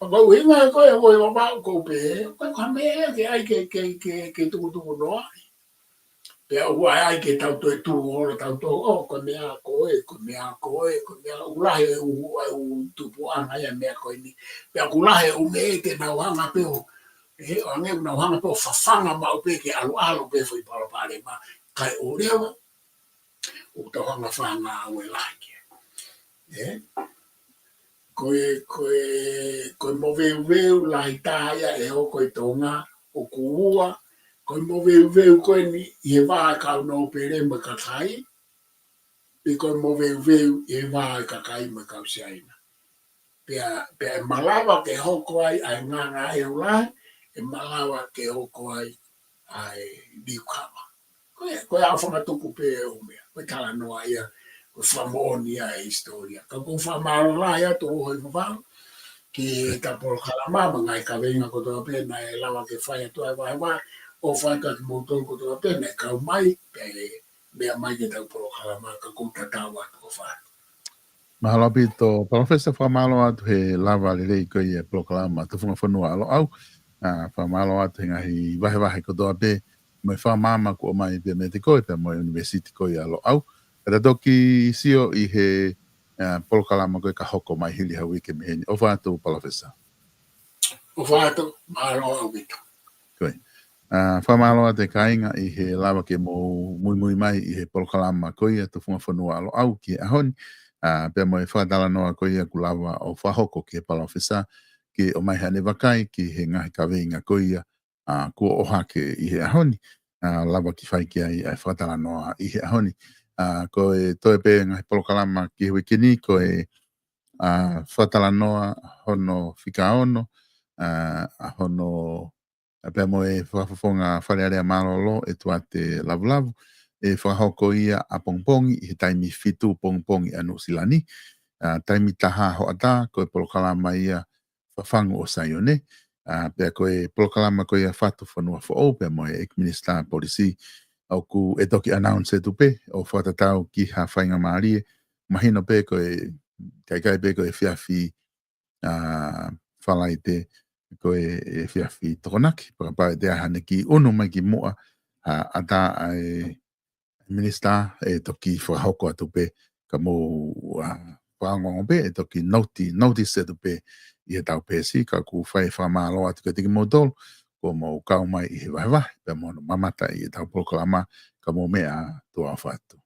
Pea ko e ʻuhinga ia ko ē ʻoku ou ʻai ʻo pehē, ko e ko e meʻa ke ʻai ke, ke, ke, ke tukutuku noa ai. Pea ʻoku ʻai ai ke tau toe tuʻu holo, tau toe, ʻo, ko e meʻa ko ē, ko e meʻa ko ē, ko e meʻa ʻoku lahi e ʻū, ʻū tupuʻanga ia meʻa ko eni. Pea ʻoku lahi e ʻū meʻa te nau hanga pē ʻo, ʻe, ʻo hangē ʻoku nau hanga pē ʻo fafanga maʻu pē ke ʻaluʻalu pē foʻi palopalema. Kae ʻoua leva, ʻoku tau hanga fanga ʻo e lahi ki ai. ʻE? Ko e, ko e, ko e moveuveu lahi taha ia ʻe hoko ʻi Tonga, ʻoku ua, ko e moveuveu ko eni ʻi he vā e kau nōpele mo e kakai, pe ko e moveuveu ʻi he vā e kakai mo e kau Siaina. Pea, pea ʻe malava ke hoko ai ʻa e nganga ʻe ʻoku lahi, ʻe malava ke hoko ai ʻa e liukava. Ko e, ko e ʻaofangatuku pē ʻo e ʻū meʻa. Ko e talanoa ia, ko e fakamoʻoni ia e hisitōlia. Ka ʻoku ou fakamālō lahi atu ʻo hoi Vavaʻu ki heʻeta polokalama mo e ngaahi kaveinga kotoa pē naʻe lava ke fai atu ʻa e vahevahe, ʻofa atu kiate kimoutolu kotoa pē naʻe kau mai, pea meʻa mai ki heʻetau polokalama, ka ʻoku ou tatau atu, ʻofa atu. Mahalo ʻaupito, Palōfesa, fakamālō atu he lava lelei ko ia e polokalama Tufunga Fonua ʻa Loʻau. ʻA, fakamālō atu he ngaahi vahevahe kotoa pē mo e fakamaama kuo ʻomai pē meiate koe pea mo e ʻunivēsiti ko ia ʻa Loʻau. Ka ta toki sio ʻi he, ʻa, polokalama ko ē ka hoko mai hili ha uike mei heni. ʻOfa atu, Palōfesa. ʻOfa atu, mālō ʻaupito. Ko ia. ʻA, fakamālō atu e kāinga ʻi he lava ke mou muimui mai ʻi he polokalama ko ia Tufunga Fonua ʻa Loʻau ki he ʻaho ni. ʻA, pea mo e fakatalanoa ko ia kuo lava ʻo fakahoko ki he palōfesa ke ʻomai haʻane vakai ki he ngaahi kaveinga ko ia, ʻa, kuo ʻohake ʻi he ʻaho ni. ʻA, lava ke fai ki ai ʻa e fakatalanoa ʻi he ʻaho ni. ʻA, ko e toe pē ngaahi polokalama ki he uike ni, ko e, ʻa, fakatalanoa hono fika ono, ʻa, ʻa hono ʻA, pea mo e fakafofonga Fale Alea mālōlō ʻe Tuate Lavulavu, ʻe fakahoko ia ʻapongipongi ʻi he taimi fitu pongipongi ʻa Nuʻusila ni. ʻA, taimi taha hoʻatā, ko e polokalama ia Fafangu ʻo Saione. ʻA, pea ko e polokalama ko ia Fatu Fonua Foʻou, pea mo e ʻEiki Minisitā Polisi, ʻoku ʻe toki announce atu pē ʻo fakatatau ki ha faingamālie. Mahino pē ko e, ʻikai, ʻikai pē ko e efiafi, ʻa, Falaite, ko e, efiafi Tokonaki, fakapapau ʻe ʻi ai haʻane kiʻi ʻunu mai ki muʻa, ʻa, ʻatā ʻa e Minisitā, ʻe toki fakahoko atu pē, ka mou, ʻa, fakaongoongo pē, ʻe toki noti-, notice atu pē ʻi heʻetau peesi, ka ʻoku fai e fakamālō atu kiate kimoutolu kuo mou kau mai ʻi he vahevahe, pea mo hono mamata ʻi heʻetau polokalama, ka mou meʻa tuʻa ʻofa atu.